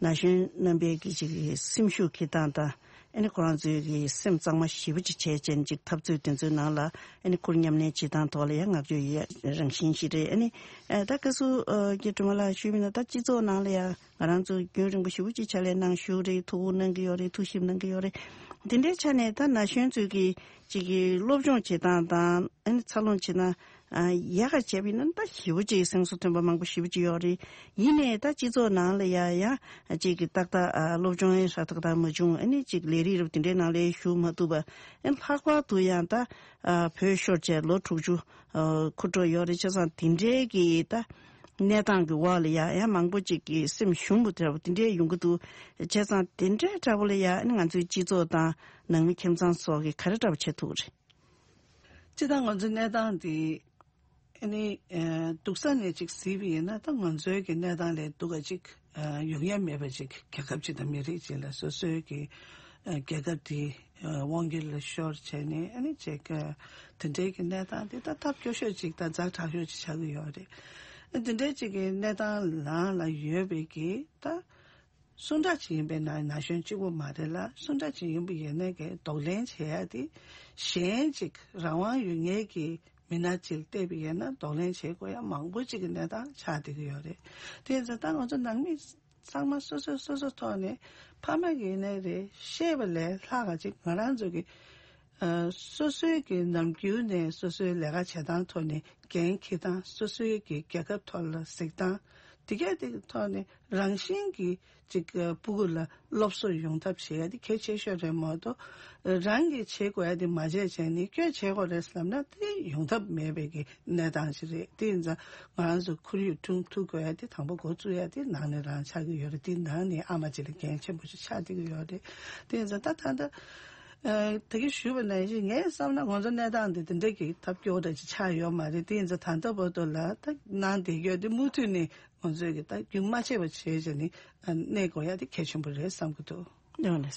ན་གཞོན་རྣམ་པའི་གི་ཅིག་སེམས་ཤུགས་ཁྱེར་སྟངས་དང་ཨ་ནི་ཁོ་རང་ཚོའི་གི་སེམས་གཙང་མ་ཞེ་པོ་ཅིག་བྱས་ཅན་ཅིག་འཐབ་རྩོད་དེ་ཚོའི་ནང་ལ་ཨ་ནི་ཁུར་མཉམ་ལེན་བྱེད་སྟངས་ཐོག་ལ་ཡང་བསྔགས་བརྗོད་ཡོད་རང་བཞིན་ཞིག་རེད། ཨ་ནི་ད་སྐབས་སུ་རྒྱ་གྲུ་མ་ལགས་ཞུས་མིན་ན་ད་སྤྱི་ཚོགས་ནང་ལ་ཡང་ང་རང་ཚོ་རྒྱུན་རིང་པོ་ཞེ་པོ་ཅིག་ཕྱག་ལས་གནང་བཞུགས་རེད། ཐུགས་ཁུར་གནང་གི་ཡོད་རེད། ཐུགས་ཞིབ་གནང་གི་ཡོད་རེད། དེ་འདྲའི་ཆ་ནས་ད་ན་གཞོན་ཚོས་ཀྱི་ཅིག་གི་སློབ་སྦྱོང་བྱེད་སྟངས་དང་ཨ་ནི་འཚར་ལོངས་བྱེད་སྟངས་ཡག་ག་བྱས་པ་ཡིན་ན་ད་ཞེ་པོ་ཅིག་སེམས་གསོ་ཐོན་པ་མང་པོ་ཞེ་པོ་ཅིག་ཡོད་རེད། ཡིན་ནའི་ད་སྤྱི་ཚོགས་ནང་ལ་ཡ་ཡ་ཅིག་གི་ཏག་ཏག་སློབ་སྦྱོང་ཧྲ་ཏག་ཏག་མ་བྱུང་། ཨ་ནི་ཅིག་ལས་རིགས་རབ་དེ་འདྲའི་ནང་ལ་ཞུགས་མ་ཐུབ་པ། ཨ་ནི་ལྷག་པར་དུ་ཡང་ད་བོད་ཤོར་བྱས་ལོ་དྲུག་ཅུ་འཁོར་འགྲོ་ཡོད་རེད། བྱས་ཙང་དེ་འདྲའི་གི་ད་གནས་སྟངས་ཀྱི་འོག་ལ་ཡ་ཡ་མང་པོ་ཅིག་གི་སེམས་ཞུམ་པོ་འདྲ་པོ་དེ་འདྲའི་ཡོང་གི་འདུག། བྱས་ཙང་དེ་འདྲའི་འདྲ་པོ་ལ་ཡ་ཨ་ནི་ང་ཚོའི་སྤྱི་ཚོགས་དང་ནང་མི་ཁྱིམ་ཚང་སོགས་ཀྱིས་ག་རེ་འདྲ་པོ་བྱེད་ཐུབ་རེད། སྤྱིར་བཏང་ང་ཚོའི་གནས་སྟངས་འདི་ཨ་ནི་ཨ་སྡུག་ས་ནས་ཅིག་གཟིགས་པ་ཡིན་ན་ད་ང་ཚོའི་གི་གནས་སྟངས་ལས་སྡུག་ག་ཅིག་ཨ་ཡོང་ཡ་མེད་པ་ཅིག་རྒྱལ་ཁབ་ཅིག་དང་མི་རིགས་ཅིག་ལ་སོ་སོའི་གི་ཨ་རྒྱལ་ཁབ་འདི་ཨ་དབང་སྒྱུར་ལ་ཤོར་བྱས་ནས་ཨ་ནི་ཅིག་ཨ་དེ་འདྲའི་གི་གནས་སྟངས་འདི་ད་ཐབས་སྐྱོ་ཤོས་ཅིག་དང་ཛ་དྲག་ཤོས་ཅིག་ཆགས་ཀྱི་ཡོད་རེད། ཨ་དེ་འདྲའི་ཅིག་གི་གནས་སྟངས་ནང་ལ་ཡོད་པའི་གི་ད། སུ་འདྲ་ཅིག་ཡིན་པའི་ནང་ན་གཞོན་གཅིག་པོ་མ་རེད་ལ། སུ་འདྲ་ཅིག་ཡིན་པ་ཡིན་ནའི་གི་གདོང་ལེན་བྱེད་ཡ་དེ་གཞན་ཅིག་རང་དབང་ཡོད་མཁན་གྱི་མི་སྣ་ཅིག་བལྟས་པ་ཡིན་ན་གདོང་ལེན་བྱེད་དགོས་ཡ་མང་པོ་ཅིག་གི་གནས་སྟངས་ཆགས་བསྡད་ཀྱི་ཡོད་རེད། དེ་ཡིན་ཙང་ད་ང་ཚོ་ནང་མི་ཚང་མ་སོ་སོ་སོ་སོ་ཐོག་ནས་ཕ་མ་གི་ཡིན་ནའི་རེད། ཤེས་པ་ལས་ལྷག་ག་ཅིག་ང་རང་ཚོ་གི་ཨ་སོ་སོའི་གི་ནམ་རྒྱུན་ནས་སོ་སོའི་ལས་ཀ་བྱེད་སྟངས་ཐོག་ནས་འགན་འཁྱེར་སྟངས། སོ་སོའི་གི་རྒྱལ་ཁབ་ཐོག་ལ་གཟིགས་སྟངས། དེ་གས་དེ་གི་ཐོག་ནས་རང་བཞིན་གྱིས་ཅིག་ཨ་སྤུ་གུ་ལ་སློབ་གསོ་ཡོང་ཐབས་བྱེད་ཡ་དེ་གལ་ཆེ་ཤོས་རེད་མ་གཏོགས། རང་གིས་བྱེད་དགོས་ཡ་དེ་མ་བྱས་བྱས་ནས་ཁྱོད་བྱེད་དགོས་རེད་ལབ་ན་དེ་ཡོང་ཐབས་མེད་པའི་གི་གནས་སྟངས་ཤིག་རེད། དེ་ཡིན་ཙང་ང་རང་ཚོ་ཁོར་ཡུག་སྲུང་ཐུབ་དགོས་ཡ་དེ་དང་པོ་འགོ་བཙུགས་ཡ་དེ་ནང་ནས་རང་ཆགས་ཀྱི་ཡོད་རེད། དེ་ནང་ནས་ཨ་མ་ཅིག་ལ་འགན་ཆེན་པོ་ཞིག་ཆགས་བསྡད་ཀྱི་ཡོད་རེད། དེ་ཡིན་ཙང་ད་ད་ལྟ་ ཨ། ད་གིན་ཞུས་པ་ནང་བཞིན་ངས་བསམ་ན་ང་ཚོ་གནས་སྟངས་འདི་དེ་འདྲ་གི་ཐབས་སྐྱོ་བོ་འདྲ་ཅིག་ཆགས་ཡོད་མ་རེད། དེ་ཡིན་ཙང་ད་ལྟ་བར་དུ་ལ་ད་གནང་བསྡད་ཡོད་དེ་མུ་མཐུད་ནས་ང་ཚོས་ཀྱི་ད་རྒྱུན་མ་ཆད་པ་བྱས་བྱས་ནས་གནས་དགོས་ཡ་དེ་གལ་ཆེན་པོ་རེད་བསམ་གྱི་འདུག། ཡོང་ལེ།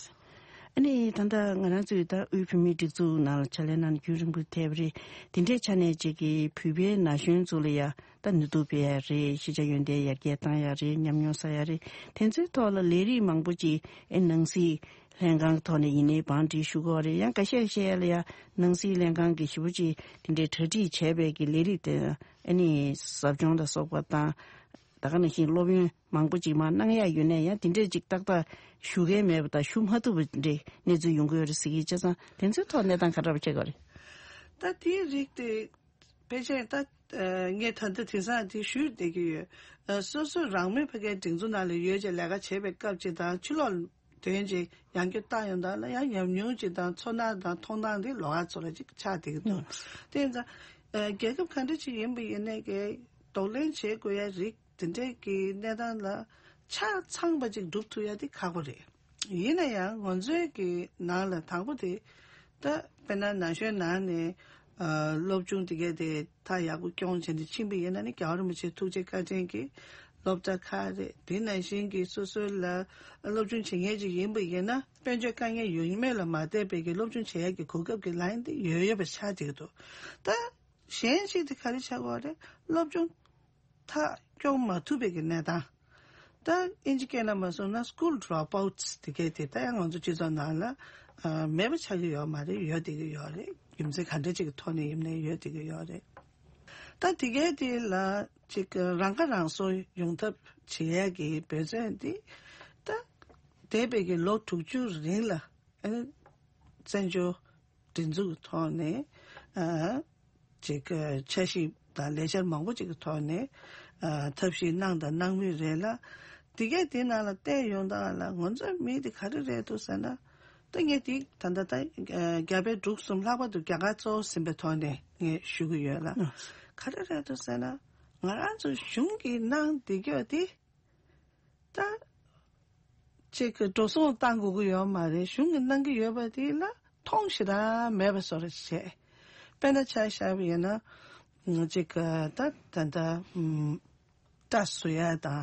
ཨ་ནི་ད་ལྟ་ང་རང་ཚོའི་ད་དབུས་བོད་མིའི་སྒྲིག་འཛུགས་ནང་ལ་ཕྱག་ལས་གནང་ནས་རྒྱུན་རིང་པོ་ཐེབས་རེད། དེ་འདྲའི་ཆ་ནས་ཅིག་གི་བོད་པའི་ན་གཞོན་ཚོ་ལ་ཡ་ད་ནུས་སྟོབས་སྤེལ་ཡ་རེད། ཤེས་བྱ་ཡོན་ཏན་ཡར་རྒྱས་བཏང་ཡ་རེད། ཉམས་མྱོང་བསགས་ཡ་རེད། དེ་ཚོའི་ཐོག་ལ་ལས་རིགས་མང་པོ་ཅིག་ཨེ་ནང་སྲིད་ལྷན་ཁང་གི་ཐོག་ནས་ཡིན་ནའི་བང་སྒྲིག་ཞུ་དགོས་རེད། ཡང་འགའ་ཤས་བཤད་ཡ་ལ་ཡ་ནང་སྲིད་ལྷན་ཁང་གི་ཞེ་པོ་ཅིག་དེ་འདྲའི་གྲ་སྒྲིག་བྱས་པའི་གི་ལས་རིགས་དེ་ཨ་ནི་ཟབ་སྦྱོང་ལ་སོགས་པ་དང་། ད་ག་ནང་བཞིན་སློབ་ཡོན་མང་པོ་ཅིག་མར་གནང་ཡ་ཡོད་ནའི་ཡང་དེ་འདྲས་ཅིག་ཏག་ཏག་ཞུ་མཁན་མེད་པ་དང་ཞུ་མ་ཐུབ་པ་འདྲའི་གནས་ཚུལ་ཡོང་གི་ཡོད་རེད་ཟེར་གྱི་བྱས་ཙང་དེ་ཚོའི་ཐོག་གནས་སྟངས་ག་འདྲ་བ་ཆགས་ཀྱི་རེད། ད་དེའི་རིགས་དེ་ཕལ་ཆེར་ད་ངས་ད་ལྟ་དེང་སང་དེ་ཞུས་བསྡད་ཀྱི་ཡོད། སོ་སོ་རང་མོས་ཕ་གིའི་སྒྲིག་འཛུགས་ནང་ལ་ཡོད་ཅེས་ལས་ཀ་བྱེད་པའི་སྐབས་ཅིག་དང་ཕྱི་ལོགས་དོན་ཅིག་ཡང་བསྐྱར་བཏང་ཡོང་དུས་ལ་ཡང་ཉམས་མྱོང་ཅིག་དང་ཚོར་སྣང་དང་མཐོང་སྣང་དེ་ལོགས་ཀ་ཚོ་ལ་ཅིག་ཆགས་བསྡད་ཀྱི་འདུག། དེ་ཡིན་ཙང་རྒྱལ་ཁབ་ག་འདྲ་ཅིག་ཡིན་པ་ཡིན་ནའི་གི་གདོང་ལེན་བྱེད་དགོས་ཡ་རིགས་དེ་འདྲའི་གི་གནས་སྟངས་ལ་ཆ་ཚང་པ་ཅིག་སྒྲུབ་ཐུབ་ཡ་དེ་ཁག་པོ་རེད། ཡིན་ན་ཡང་ང་ཚོའི་གི་ནང་ལ་དང་པོ་དེ་ད་དཔེར་ན་ན་གཞོན་ནང་ནས་ཨ་སློབ་སྦྱོང་དེ་གས་དེ་ད་ཡག་པོ་སྐྱོང་བྱས་ནས་ཕྱིན་པ་ཡིན་ན་ནི་རྒྱལ་བ་རིན་པོ་ཆེ་ཐུགས་རྗེ་བཀའ་དྲིན་གྱིས་སློབ་གྲྭ་ཁག་རེད། དེ་ནང་བཞིན་གྱི་སོ་སོ་ལ་སློབ་སྦྱོང་བྱེད་མཁན་ཅིག་ཡིན་པ་ཡིན་ན་དཔལ་འབྱོར་དཀའ་ངལ་ཡོད་མེད་ལ་མ་བལྟས་པའི་གི་སློབ་སྦྱོང་བྱེད་ཡག་གི་གོ་སྐབས་ཀྱི་ལན་དེ་ཡོད་ཡོད་པ་ཆགས་བསྡད་ཀྱི་འདུག། ད་གཞན་ཞིག་དེ་ག་རེ་ཆགས་ཀྱི་ཡོད་རེད། སློབ་སྦྱོང་མཐར་སྐྱོང་མ་ཐུབ་པའི་གི་གནས་སྟངས། ད་ཨིན་ཇི་སྐད་ནང་མ་སོང་ན་school dropouts་དེ་གས་དེ་ད་ཡང་ང་ཚོ་སྤྱི་ཚོགས་ནང་ལ་ཨ་མེད་པ་ཆགས་ཀྱི་ཡོད་མ་རེད། ཡོད་བསྡད་ཀྱི་ཡོད་རེད། རྒྱུ་མཚན་ག་འདྲ་ཅིག་གི་ཐོག་ནས་ཡིན་ནའི་ཡོད་བསྡད་ཀྱི་ཡོད་རེད། ད་དེ་གས་དེ་ལ་ཅིག་རང་ཁ་རང་གསོ་ཡོང་ཐབས་བྱེད་ཡས་ཀྱི་འབད་བརྩོན་དེ་ད་འདས་པའི་གི་ལོ་དྲུག་ཅུ་རིང་ལ་ཨ་ནི་བཙན་བྱོལ་སྒྲིག་འཛུགས་ཀྱི་ཐོག་ནས་ཨ་ཅིག་འཆར་གཞི་དང་ལས་འཆར་མང་པོ་ཅིག་གི་ཐོག་ནས་ཨ་ཐབས་ཤེས་གནང་དང་གནང་མུས་རེད་ལ། དེ་གས་དེ་ནང་ལ་བལྟས་ཡོང་དང་ལ་ང་ཚོའི་མི་དེ་ག་རེ་རེད་འདུག་ཟེར་ན། ད་ངས་དེ་ད་ལྟ་ད་རྒྱ་བལ་འབྲུག་གསུམ་ལྷག་པར་དུ་རྒྱ་གར་གཙོ་བོ་ཟིན་པའི་ཐོག་ནས་ངས་ཞུ་གི་ཡོད་ལ། ག་རེ་རེད་འདུག་ཟེར་ན་ང་རང་ཚོ་གཞུང་གིས་གནང་བསྡད་ཀྱོག་དེ། ད་ཅིག་གི་འགྲོ་སོང་བཏང་དགོས་ཀྱི་ཡོད་མ་རེད། གཞུང་གིས་གནང་གི་ཡོད་པ་དེ་ལ་མཐོང་ཞེ་དྲག་མེད་པ་བཟོ་འདྲ་བྱས། དཔེར་ན་ཆ་བཞག་པ་ཡིན་ན་ཅིག་གི་ད་ད་ད་ཨམ་སྐྲ་བཟོ་ཡ་དང་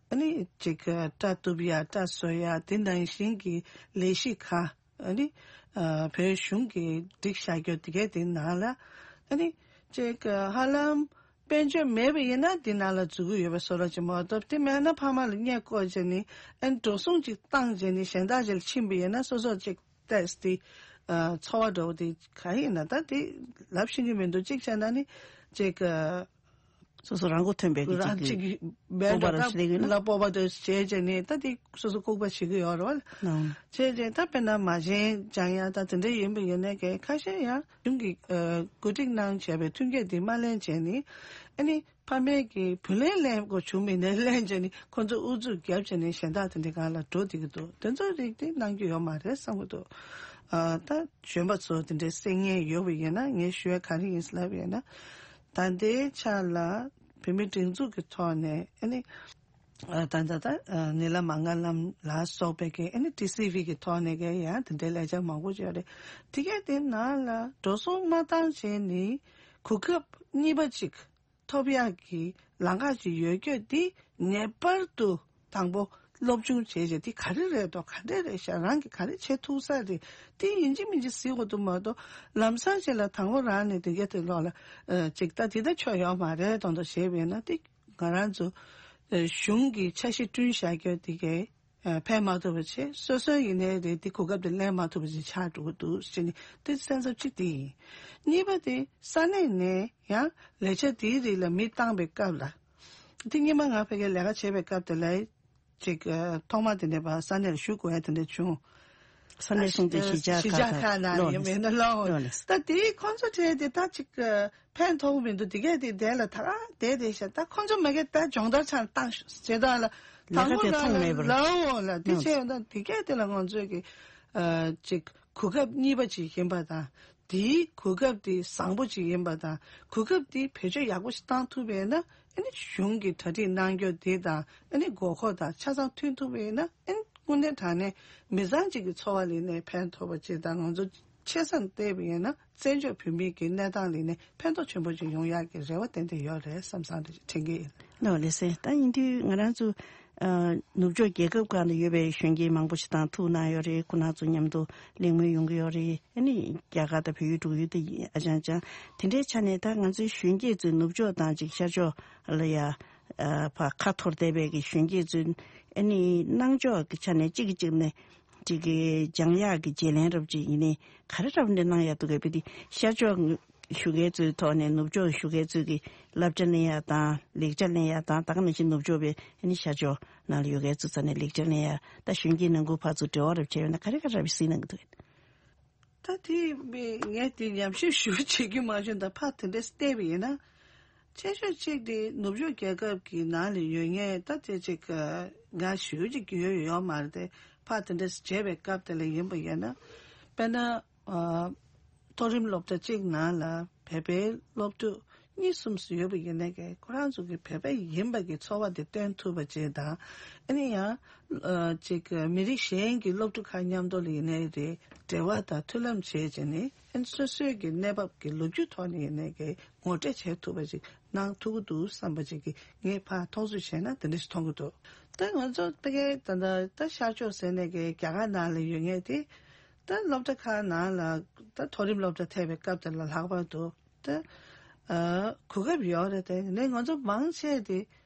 ཨ་ནི་ཅིག་གི་སྐྲ་གཏུབ་ཡ་སྐྲ་བཟོ་ཡ་དེ་ནང་བཞིན་གྱི་ལས་གཞི་ཁག་ཨ་ནི་ཨ་བོད་གཞུང་གིས་སྒྲིག་བཞག་རྒྱུ་དེ་གའི་དེ་ནང་ལ་ཨ་ནི་ཅིག་གི་ཧ་ལམ་དཔལ་འབྱོར་མེད་པ་ཡིན་ན་འདི་ནང་ལ་འཛུལ་གྱི་ཡོད་པའི་བཟོ་འདྲ་ཅིག་མ་གཏོགས། དེ་མེད་ན་ཕ་མ་ལ་བསྙད་བཀོལ་བྱས་ནས་ཨ་ནི་འགྲོ་སོང་ཅིག་བཏང་བྱས་ནས་གཞན་དག་ཅིག་ལ་ཕྱིན་པ་ཡིན་ན་སོ་སོ་ཅིག་ཏོག་ཙམ་དེ་ཨ་འཚོ་བ་འདྲ་བོ་དེ་ག་ཡིན་ན་ད་དེ་ལབ་ཤེས་ཀྱི་མི་འདུག། གཅིག་བྱས་ན་ནི་ཅིག་ཨ་སོ་སོ་རང་མགོ་ཐོན་པའི་གི་རང་ཅིག་གཅིག་གི་སྤོབས་པ་རང་ཞིག་ལས་ཀྱི་ན་ལ་སྤོབས་པ་དེ་བྱས་བྱས་ནས་ད་དེ་སོ་སོ་ལྐུགས་པ་བྱེད་ཀྱི་ཡོད་རེད་བ། ནའང་བྱས་བྱས་ད་དཔེར་ན་མ་བྱན་སྦྱང་ཡ་ད་དེ་འདྲ་ཡིན་པ་ཡིན་ནའི་གལ་ཁ་ཤས་ཡང་གཞུང་གིས་ཨ་གོ་སྒྲིག་གནང་བྱས་པའི་མཐུན་རྐྱེན་དེ་མ་ལེན་བྱས་ནས་ཨ་ནི་ཕ་མའི་གི་བུ་ལོན་ལེན་དགོས་བྱུང་མིན་ནའི་ལེན་བྱས་ནས་ཁོ་ཚོ་ཨུ་ཚུགས་བརྒྱབ་བྱས་ནས་གཞན་དག་དེ་འདྲའི་སྒང་ལ་འགྲོ་བསྡད་ཀྱི་འདུག། དེ་ཚོའི་རིགས་དེ་གནང་རྒྱུ་ཡོད་མ་རེད་བསམ་གྱི་འདུག། ཨ་ད་གཞོན་པ་ཚོ་དེ་འདྲའི་སེམས་ངན་ཡོད་པ་ཡིན་ན་ངས་ཞུ་ཡ་ག་རེ་ཡིན་ཟེར་ལབ་པ་ཡིན་ན། ད་ལྟའི་ཆ་ལ་བོད་མིའི་སྒྲིག་འཛུགས་ཀྱི་ཐོག་ནས་ཨ་ནི་ཨ་ད་ལྟ་ད་ཨ་ནི་ལ་མ་ང་ལམ་ལ་སོགས་པའི་གི་ཨ་ནི་ཊི་སི་ཝི་གི་ཐོག་ནས་གི་ཡང་དེ་འདྲའི་ལས་འཆར་མང་པོ་ཅིག་ཡོད་རེད། དེ་གས་དེ་ནང་ལ་འགྲོ་སོང་མ་བཏང་བྱས་ནས་གོ་སྐབས་གཉིས་པ་ཅིག་ཐོབ་ཡག་གི་ལམ་ཁ་ཅིག་ཡོད་རྒྱུ་འདི་ངེས་པར་དུ་དང་པོ་སློབ་སྦྱོང་བྱས་བྱས་འདི་ག་རེ་རེད་དོ། ག་འདྲས་རེད་ཤག། རང་གིས་ག་རེ་བྱེད་ཐུབ་ས་རེད། དེ་ཡིན་གཅིག་མིན་གཅིག་གཟིགས་དགོས་འདུག་མ་གཏོགས་ལམ་སང་ཅིག་ལ་དང་པོ་རང་ནས་དེ་ག་དེ་ལོག་ལ་ཨ་ཅིག་ད་དེ་ད་ཆོ་ཡོད་མ་རེད་མདོག་མདོག་བྱས་པས་ན། དེ་ང་རང་ཚོ་ཨ་གཞུང་གིས་འཆར་གཞི་བསྐྲུན་བཞག་རྒྱུ་དེ་གས་ཨ་ཕན་མ་ཐོགས་པ་བྱས། སོ་སོའི་ཡིན་ནའི་རེད། དེ་གོ་སྐབས་དེ་ལེན་མ་ཐུབ་པ་ཞིག་ཆགས་འགྲོ་གི་འདུག་ཟེར་ནས་དེ་སེམས་འཚབ་གཅིག་དེ་ཡིན། གཉིས་པ་དེ་ས་གནས་ནས་ཡང་ལས་འཆར་དེའི་རིགས་ལ་མི་བཏང་པའི་སྐབས་ལ། དེ་སྔོན་མ་ང་ཕ་གིར་ལས་ཀ་བྱེད་པའི་སྐབས་དེ་ལ་ཅིག་ཨ་ཐོག་མ་དེ་འདྲ་བ་ས་གནས་ལ་ཞུགས་དགོས་ཡ་དེ་འདྲ་བྱུང་། ས་གནས་གསུམ་དེ་གཞིས་ཆགས་གཞིས་ཆགས་ཁག་ཁག་ནང་ལ་ཡིན་མིན་ན་ལོ། ལོ་ལ། ད་དེའི་ཁོང་ཚོ་གྲས་དེ་ད་ཅིག་ཨ་ཕན་ཐོགས་མི་འདུག། དེ་གས་དེ་དེ་ལ་ད་ག་དེ་དེ་ཤ་ད་ཁོང་ཚོ་མ་གས་ད་སྦྱོང་བརྡར་ཆང་བཏང་ཞེ་དྲག་ལ་ལས་ཀ་དེ་མཐོང་མེད་པར། ལའོ་ལ་དེ་ཡོང་། བྱས་ཡོང་ད་དེ་གས་དེ་ལ་ང་ཚོས་ཀྱི་ཨ་ཅིག་གོ་སྐབས་གཉིས་པ་ཅིག་ཡིན་པ་དང་། དེའི་གོ་སྐབས་དེ་བཟང་པོ་ཅིག་ཡིན་པ་དང་། གོ་སྐབས་དེ་བེད་སྤྱོད་ཡག་པོ་ཞིག་བཏང་ཐུབ་པ་ཡིན་ན། ཨ་ནི་གཞུང་གི་གྲ་སྒྲིག་གནང་རྒྱུ་དེ་དང་ཨ་ནི་དགོས་མཁོ་དང་ཆ་ཚང་མཐུན་ཐུབ་པ་ཡིན་ན། ཨ་ནི་ དངོས་གནས་དྲང་གནས་མི་ཚང་གཅིག་གི་འཚོ་བ་ལ་ནས་ཕན་ཐོགས་པ་ཅིག་དང་། ང་ཚོ་ཆེ་སར་བལྟས་པ་ཡིན་ན་བཙན་བྱོལ་བོད་མིའི་གི་གནས་སྟངས་ལ་ནས་ཕན་ཐོགས་ཆེན་པོ་ཅིག་ཡོང་ཡག་གི་རེ་བ་ཏན་ཏན་ཡོད་རེད་བསམ་བསམ་དྲན་གྱི་ཡིན། ལགས་ལགས་སེ། ད་ཡིན་དུས་ང་རང་ཚོ་ཨ་ནུབ་ཕྱོགས་རྒྱལ་ཁབ་ཁག་ལ་ཡོད་པའི་གཞོན་སྐྱེས་མང་པོ་ཞིག་དང་ཐུག་གནང་ཡོད་རེད། ཁོང་རྣམ་ཚོ་མཉམ་དུ་གླེང་མོལ་ཡོང་གི་ཡོད་རེད། ཨ་ནི་རྒྱ་གར་དང་བལ་ཡུལ་འབྲུག་ཡུལ་དེ་ཡིན། ཨ་ཅང་ཅང་དེ་འདྲའི་ཆ་ནས་ད་ང་ཚོའི་གཞོན་སྐྱེས་ཚོའི་ནུབ་ཕྱོགས་དང་ཅིག་ཤར་ཕྱོགས་ལ་ཡ་ཨ་ཕར་ཁ་འཐོར་བསྡད་པའི་གི་གཞོན་སྐྱེས་ཚོའི་ཨ་ནི་སྣང་ཕྱོགས་ཀྱི་ཆ་ནས་གཅིག་གིས་གཅིག་ནས་ཅིག་གི་སྦྱང་ཡག་གི་བརྗེ་ལེན་རབ་ཅིག་ཡིན་ནའི་ག་རེ་རབ་འདྲ་གནང་ཡག་འདུག་གས། དཔེ་དེ་ཤར་ཕྱོགས་བཞུགས་མཁན་ཚོའི་ཐོག་ནས་ནུབ་ཕྱོགས་བཞུགས་མཁན་ཚོས་ཀྱི་སློབ་གྲྭ་གླེང་ཡག་དང་ལེགས་ཆ་གླེང་ཡག་དང་། ད་ག་ནང་བཞིན་ནུབ་ཕྱོགས་པའི་ཨ་ནི་ཤར་ཕྱོགས་ནང་ལ་ཡོད་མཁན་ཚོ་རྩ་ནས་ལེགས་ཆ་གླེང་ཡག་ད་གཞོན་སྐྱེས་ནང་ཁུལ་ཕར་ཚུར་འབྲེལ་བ་རབ་བྱས་ཡོད་ན་ག་རེ་ག་རེ་རབ་གཟིགས་གནང་གི་འདུག་གས། ད་དེ་མི་ངས་དེ་ཉམས་ཞིབ་ཞུ་བྱེད་རྒྱུ་མ་བྱུང་། ད་ཕར་དེ་འདྲས་བལྟས་པ་ཡིན་ན། ཆེ་ཤོས་གཅིག་དེ་ནུབ་ཕྱོགས་རྒྱལ་ཁབ་ཀྱི་ནང་ལ་ཡོད་མཁན་ད་དེ་གཅིག་ང་ཞུ་གཅིག་ཡོད་ཡོད་མ་རེད་དེ། ཕར་དེ་འདྲས་བྱས་པའི་སྐབས་དེ་ལ་ཡིན་པ་ཡིན་ན། དཔེར་ན། ཨ། མཐོ་རིམ་སློབ་གྲྭ་གཅིག་ནང་ལ་བོད་པའི་སློབ་ཕྲུག་གཉིས་གསུམ་ཙམ་ཡོད་པ་ཡིན་ནའི་གི་ཁོ་རང་ཚོ་གི་བོད་པ་ཡིན་པ་གི་ཚོར་བ་དེ་སྟོན་ཐུབ་པ་བྱས་དང་། ཨ་ནི་ཡང་། ཨ། ཅིག་མི་རིགས་གཞན་གྱི་སློབ་ཕྲུག་ཁག་མཉམ་དུ་ལ་ཡིན་ནའི་རེད། འབྲེལ་བ་དང་མཐུན་ལམ་བྱས་བྱས་ནས། ཨ་ནི་སོ་སོའི་གི་གནས་བབ་ཀྱི་ལོ་རྒྱུས་ཐོག་ནས་ཡིན་ནའི་གི་ངོ་སྤྲོད་བྱེད་ཐུབ་པ་ཅིག་གནང་ཐུབ་ཀྱི་འདུག་བསམ་པ་ཅིག་གི་ངས་ཕར་མཐོང་ཚུལ་བྱས་ན་དེ་འདྲ་ཞིག་མཐོང་གི་འདུག་ད་ང་ཚོ་ཕ་གིའི་ད་ལྟ་ད་ཤར་ཕྱོགས་ཟེར་ནས་གི་རྒྱ་གར་ནང་ལ་ཡོད་མཁན་དེ། ད་སློབ་གྲྭ་ཁག་ནང་ལ་ད་མཐོ་རིམ་སློབ་གྲྭ་ཐེབས་པའི་སྐབས་དེ་ལ་ལྷག་པར་དུ་ད་ཨ་གོ་སྐབས་ཡོད་རེད། དེ་ནས་ང་ཚོ་མང་ཆེ་དེ་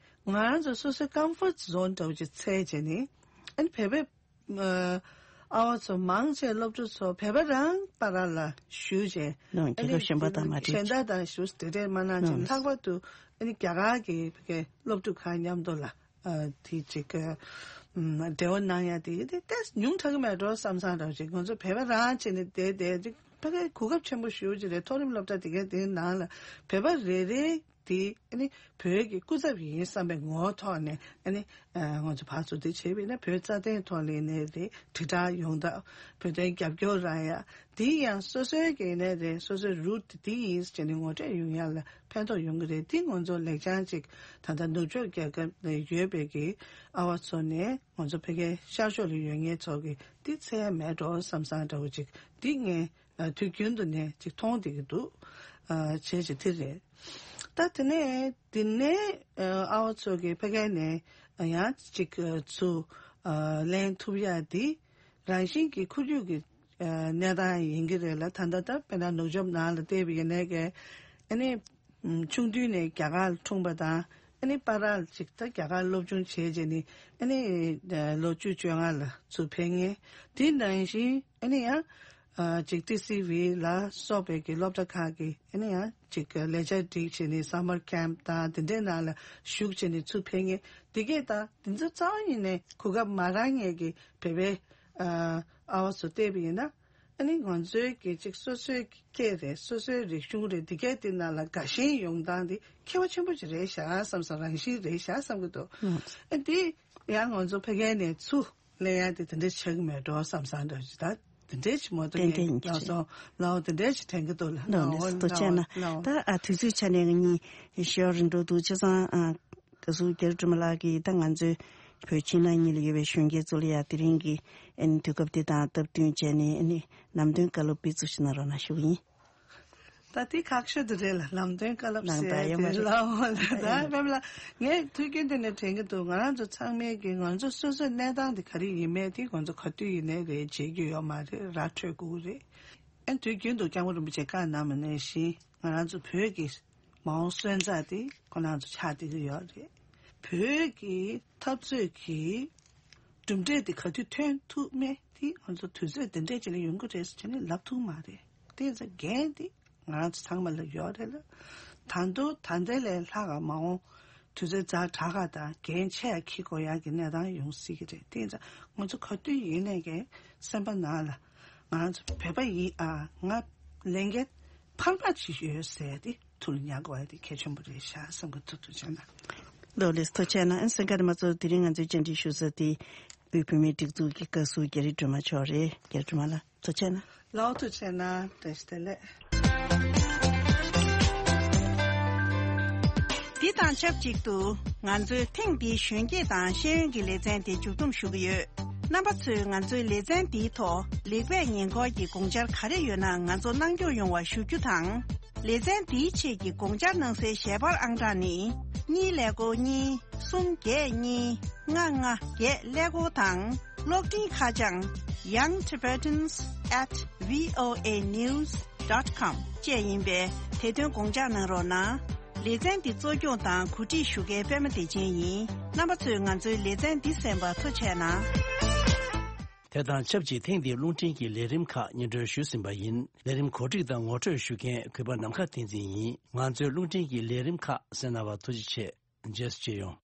ང་རང་ཚོ་སོ་སོའི་ཀམ་ཕོར་ཛོན་འདྲ་བོ་ཅིག་འཚོལ་བྱས་ནས། ཨ་ནི་བོད་པའི་ཨ་ཨ་བ་ཚོ་མང་ཆེ་སློབ་ཕྲུག་ཚོ་བོད་པ་རང་པ་ར་ལ་བཞུགས་བྱས། ནོ། རྒྱལ་ཁབ་གཞན་པ་དང་མ་འདྲེས། གཞན་དག་དང་བཞུགས་དེ་འདྲས་མ་གནང་བྱས། ལྷག་པར་དུ་ཨ་ནི་རྒྱ་གར་གྱི་བོད་སྐད་སློབ་ཕྲུག་ཁག་མཉམ་དུ་ལ། ཨ། དེ་ཅིག་ཨ། ཨམ། འབྲེལ་བ་གནང་ཡ་དེ་དེ་ཏོག་ཙམ་ཉུང་དྲགས་ཀྱི་མེད་འགྲོ་བསམ་བསམ་འདྲ་བོ་ཅིག་ང་ཚོ་བོད་པ་རང་བྱས་ནས་བསྡད་བསྡད་ཅིག་ཕ་གིའི་གོ་སྐབས་ཆེན་པོ་ཞེ་པོ་ཅིག་རེད། མཐོ་རིམ་སློབ་གྲྭ་དེ་གའི་དེའི་ནང་ལ་བོད་པ་རེ་རེ་དེ་ཨ་ནི་བོད་ཀྱི་སྐུ་ཚབ་ཡིན་བསམ་པའི་ངོ་བོ་ཐོག་ནས། ཨ་ནི་ཨ། ང་ཚོ་ཕར་ཚུར་དེ་བྱས་པ་ཡིན་ན་བོད་རྩ་དོན་ཐོག་ལ་ཡིན་ནའི་རེད། དྲིལ་བསྒྲགས་ཡོང་སྟངས། བོད་དོན་རྒྱབ་སྐྱོར་རག་ཡ། དེ་ཡང་སོ་སོའི་གི་ནས་རེད། སོ་སོའི་རུ་ཊི་དེ་ཡིན་ཟེར་ནས་ངོ་སྤྲོད་ཡོང་ཡ་ལ་ཕན་ཐོགས་ཡོང་གི་རེད། དེ་ང་ཚོ་ལེགས་བྱང་ཅིག་ད་ལྟ་ནུབ་ཕྱོགས་རྒྱལ་ཁབ་ནས་ཡོད་པའི་གི་ཨ་བ་ཚོ་ནས་ང་ཚོ་ཕ་གིའི་ཤར་ཕྱོགས་ལ་ཡོད་མཁན་ཚོ་གི་དེ་འཚོལ་ཡ་མེད་འགྲོ་བསམ་བསམ་འདྲ་བོ་ཅིག་དེ་ངས་ཨ། དུས་རྒྱུན་དུ་ནས་ཅིག་མཐོང་བསྡད་ཀྱི་འདུག་ཨ། བྱས་བྱས་དེ་རེད། ད་དེ་ནས་དེ་ནས་ཨ། ཨ་བ་ཚོ་གི་ཕ་གི་ནས་ཡང་ཅིག་ཚུར་ཨ། ལེན་ཐུབ་ཡ་དེ་རང་བཞིན་གྱི་ཁོར་ཡུག་གི་ཨ། གནས་སྟངས་ཡིན་གྱི་རེད་ལ། ད་ལྟ་ད་དཔེར་ན་ནུབ་ཕྱོགས་ནང་ལ་བལྟས་པ་ཡིན་ནའི་གི་ཨ་ནི་ཆུང་དུས་ནས་རྒྱ་གར་ལ་འཁྲུངས་པ་དང་། ཨ་ནི་པ་ར་ལ་ཅིག་ད་རྒྱ་གར་སློབ་སྦྱོང་བྱས་རྗེས་ནས་ཨ་ནི་ལོ་བཅུ་བཅོ་ལྔ་ལ་ཚུར་ཕེབས་མཁན། དེ་ནང་བཞིན་ཨ་ནི་ཡང་ཨ། ཅིག་ཊི་སི་ཝི་ལ་སོགས་པའི་གི་སློབ་གྲྭ་ཁག་གི་ཨ་ནི་ཡང་ཅིག་ལས་བྱ་སྒྲིག་བྱས་ནས་སམ་མར་ཁེམ་དང་དེ་འདྲའི་ནང་ལ་ཞུགས་བྱས་ནས་ཚུར་ཕེབས་མཁན་དེ་གས་དང་། དེ་ཚོ་རྩ་བ་ཉིད་ནས་གོ་སྐབས་མ་རག་མཁན་གྱི་བོད་པའི་ཨ། ཨ་བ་ཚོ་བལྟས་པ་ཡིན་ན། ཨ་ནི་ང་ཚོའི་གི་ཅིག་སོ་སོའི་གི་སྐད་རེད། སོ་སོའི་རིག་གཞུང་རེད། འདི་གའི་དེ་ནང་ལ་དགའ་ཞེན་ཡོང་སྟངས་དེ་ཁྱད་པར་ཆེན་པོ་ཅིག་རེད་ཤག་བསམ་བསམ། རང་བཞིན་རེད་ཤག་བསམ་གི་འདུག་ཨ། དེ་ཡང་ང་ཚོ་ཕ་གི་ནས་ཚུར་ལེན་ཡ་དེ་དེ་འདྲ་ཆགས་གི་མེད་འགྲོ་བསམ་བསམ་འདྲ་ཞིག་ད་དེ་འདྲ་ཞིག་མ་གཏོགས། ཏན་ཏན་ཡིན་གྱི་ལགས་སོ། ལའོ་དེ་འདྲ་ཞིག་དྲན་གི་འདུག་ལ། ལའོ་ལགས་སོ། ཐུགས་རྗེ་ཆེ་གནང་། ལའོ། ད་ཨ་དུས་ཚོད་ཆ་ནས་ང་གཉིས་ཞོར་རིང་འགྲོ་འདུག་བྱས་ཙང་ཨ། བཀའ་ཟུར་རྒྱ་རི་སྒྲོལ་མ་ལགས་ཀྱིས་ད་ང་ཚོའི་བོད་ཕྱི་ནང་གཉིས་ལ་ཡོད་པའི་གཞོན་སྐྱེས་ཚོ་ལ་ཡང་དེ་རིང་གི་ཨ་ནི་དུས་སྐབས་འདི་དང་སྟབས་བསྟུན་བྱས་ནས་ཨ་ནི་ལམ་སྟོན་བཀའ་སློབ་སྤེལ་ཚུལ་ཞིག་གནང་རོགས་གནང་ཞུ་གི་ཡིན། ད་དེ་ཁག་ཤོས་དེ་རེད་ལ། ལམ་སྟོན་བཀའ་སློབ་ནང་ཟེར་ད་ཡོད་མ་དེ་རེད། ལའོ་ལ། ད་ཡོད་མ་རེད། དཔེར་ན་ངས་དུས་རྒྱུན་དུ་ནས་དྲན་གྱི་འདུག་ང་རང་ཚོ་ཚང་མས་ཀྱི་ང་ཚོ་སོ་སོའི་གནས་སྟངས་དེ་ག་རེ་ཡིན་མིན་དེ་ང་ཚོ་ག་དུས་ཡིན་ནའི་རེད། བརྗེད་རྒྱུ་ཡོད་མ་རེད། ར་འཕྲོད་དགོས་ཀྱི་རེད། ཨ་ནི་དུས་རྒྱུན་དུ་སྐྱབས་མགོན་རིན་པོ་ཆེས་བཀའ་གནང་བ་ནང་བཞིན་ང་རང་ཚོ་བོད་ཀྱི་མ་འོངས་སོན་རྩ་དེ་ཁོ་རང་ཚོ་ཆགས་བསྡད་ཀྱི་ཡོད་རེད། བོད་ཀྱི་འཐབ་རྩོད་ཀྱི་གྲུབ་འབྲས་དེ་ག་དུས་ཐོན་ཐུབ་མེད་དེ་ང་ཚོ་དུས་ཚོད་འདི་འདྲས་ཅིག་ལ་ཡོང་གི་རེད་ཟེར་ནས་ལབ་ཐུབ་མ་རེད། དེ་ཡིན་ཙང་འགན་དེ་ང་རང་ཚོ་ཚང་མ་ལ་ཡོད་རེད་ལ། ད་དུང་ད་ལྟ་ལས་ལྷག་ག་མ་འོངས་དུས་ཚོད་ཛ་དྲག་ག་དང་འགན་ཆེ་ཡ་འཁྱེར་དགོས་ཡ་གི་གནས་སྟངས་ཡོང་སྲིད་ཀྱི་རེད། དེ་ཡིན་ཙང་ང་ཚོ་ག་དུས་ཡིན་ནའི་གི་སེམས་པ་ནང་ལ་ང་རང་ཚོ་བོད་པ་ཡིན། ཨ། ང་ལས་འགན་འཕར་མ་ཅིག་ཡོད་ཟེར་ཏེ་ཐུགས་ལ་ཉར་དགོས་ཡ་དེ་གལ་ཆེན་པོ་རེད་ཤག་བསམ་གི་འདུག་ཐུགས་རྗེ་གནང་། ལགས་ལགས་སོ། ཐུགས་རྗེ་གནང་། ཨ་ནི་གསན་མཁན་རྣམ་པ་ཚོ་དེ་རིང་ང་ཚོའི་བཅར་འདྲི་ཞུ་ས་དེ་དབུས་བོད་མིའི་སྒྲིག་འཛུགས་ཀྱི་བཀའ་ཟུར་རྒྱ་རི་སྒྲོལ་མ་མཆོག་རེད། རྒྱ་རི་སྒྲོལ་མ་ལགས་ཐུགས་རྗེ་གནང་། ལགས་ཐུགས་རྗེ་གནང་། བཀྲ་ཤིས་བདེ་ལེགས། འདི་དང་ཆབས་ཅིག་ཏུ་ང་ཚོའི་ཐེངས་འདིའི་གཞོན་སྐྱེས་དང་ཤེས་ཡོན་གྱི་ལེ་ཚན་དེ་མཇུག་བསྡོམས་ཞུ་གི་ཡོད། རྣམ་པ་ཚོས་ང་ཚོའི་ལེ་ཚན་འདིའི་ཐོག་ལེགས་སྤེལ་ཉེས་འཁོར་གྱི་དགོངས་འཆར་ག་རེ་ཡོད་ན་ང་ཚོར་གནང་སྐྱོང་ཡོང་བ་ཞུ་རྒྱུ་དང་། ལེ་ཚན་འདིའི་ཆེད་ཀྱི་དགོངས་འཆར་གནང་སའི་ཞལ་པར་ཨང་གྲངས་ནི། གཉིས་ཀླད་ཀོར་གཉིས། གསུམ་བརྒྱད་གཉིས། ལྔ་ལྔ་བརྒྱད་ཀླད་ཀོར་དང་། གློག་འཕྲིན་ཁ་བྱང་young tibetans at voa news dot com བཅས་ཡིན་པས། དེ་དོན་དགོངས་འཇགས་གནང་རོགས་གནང་། ལེ་ཚན་འདི་གཙོ་སྐྱོང་དང་གོ་སྒྲིག་ཞུ་མཁན་པད་མ་བདེ་ཆེན་ཡིན། རྣམ་པ་ཚོས་ང་ཚོའི་ལེ་ཚན་འདི་གསན་པར་ཐུགས་རྗེ་གནང་། དེ་དང་ཆབས་ཅིག་ཐེངས་འདིའི་རླུང་འཕྲིན་གྱི་ལས་རིམ་ཁག་སྙན་སྒྲོན་ཞུས་ཟིན་པ་ཡིན། ལས་རིམ་གོ་སྒྲིག་དང་ངོ་སྤྲོད་ཞུ་མཁན་གུས་པ་ནམ་མཁའ་བསྟན་འཛིན་ཡིན། ང་ཚོའི་རླུང་འཕྲིན་གྱི་ལས་རིམ་ཁག་གསན་གནང་བར་ཐུགས་རྗེ་ཆེ། རྗེས་སུ་མཇལ་ཡོང་།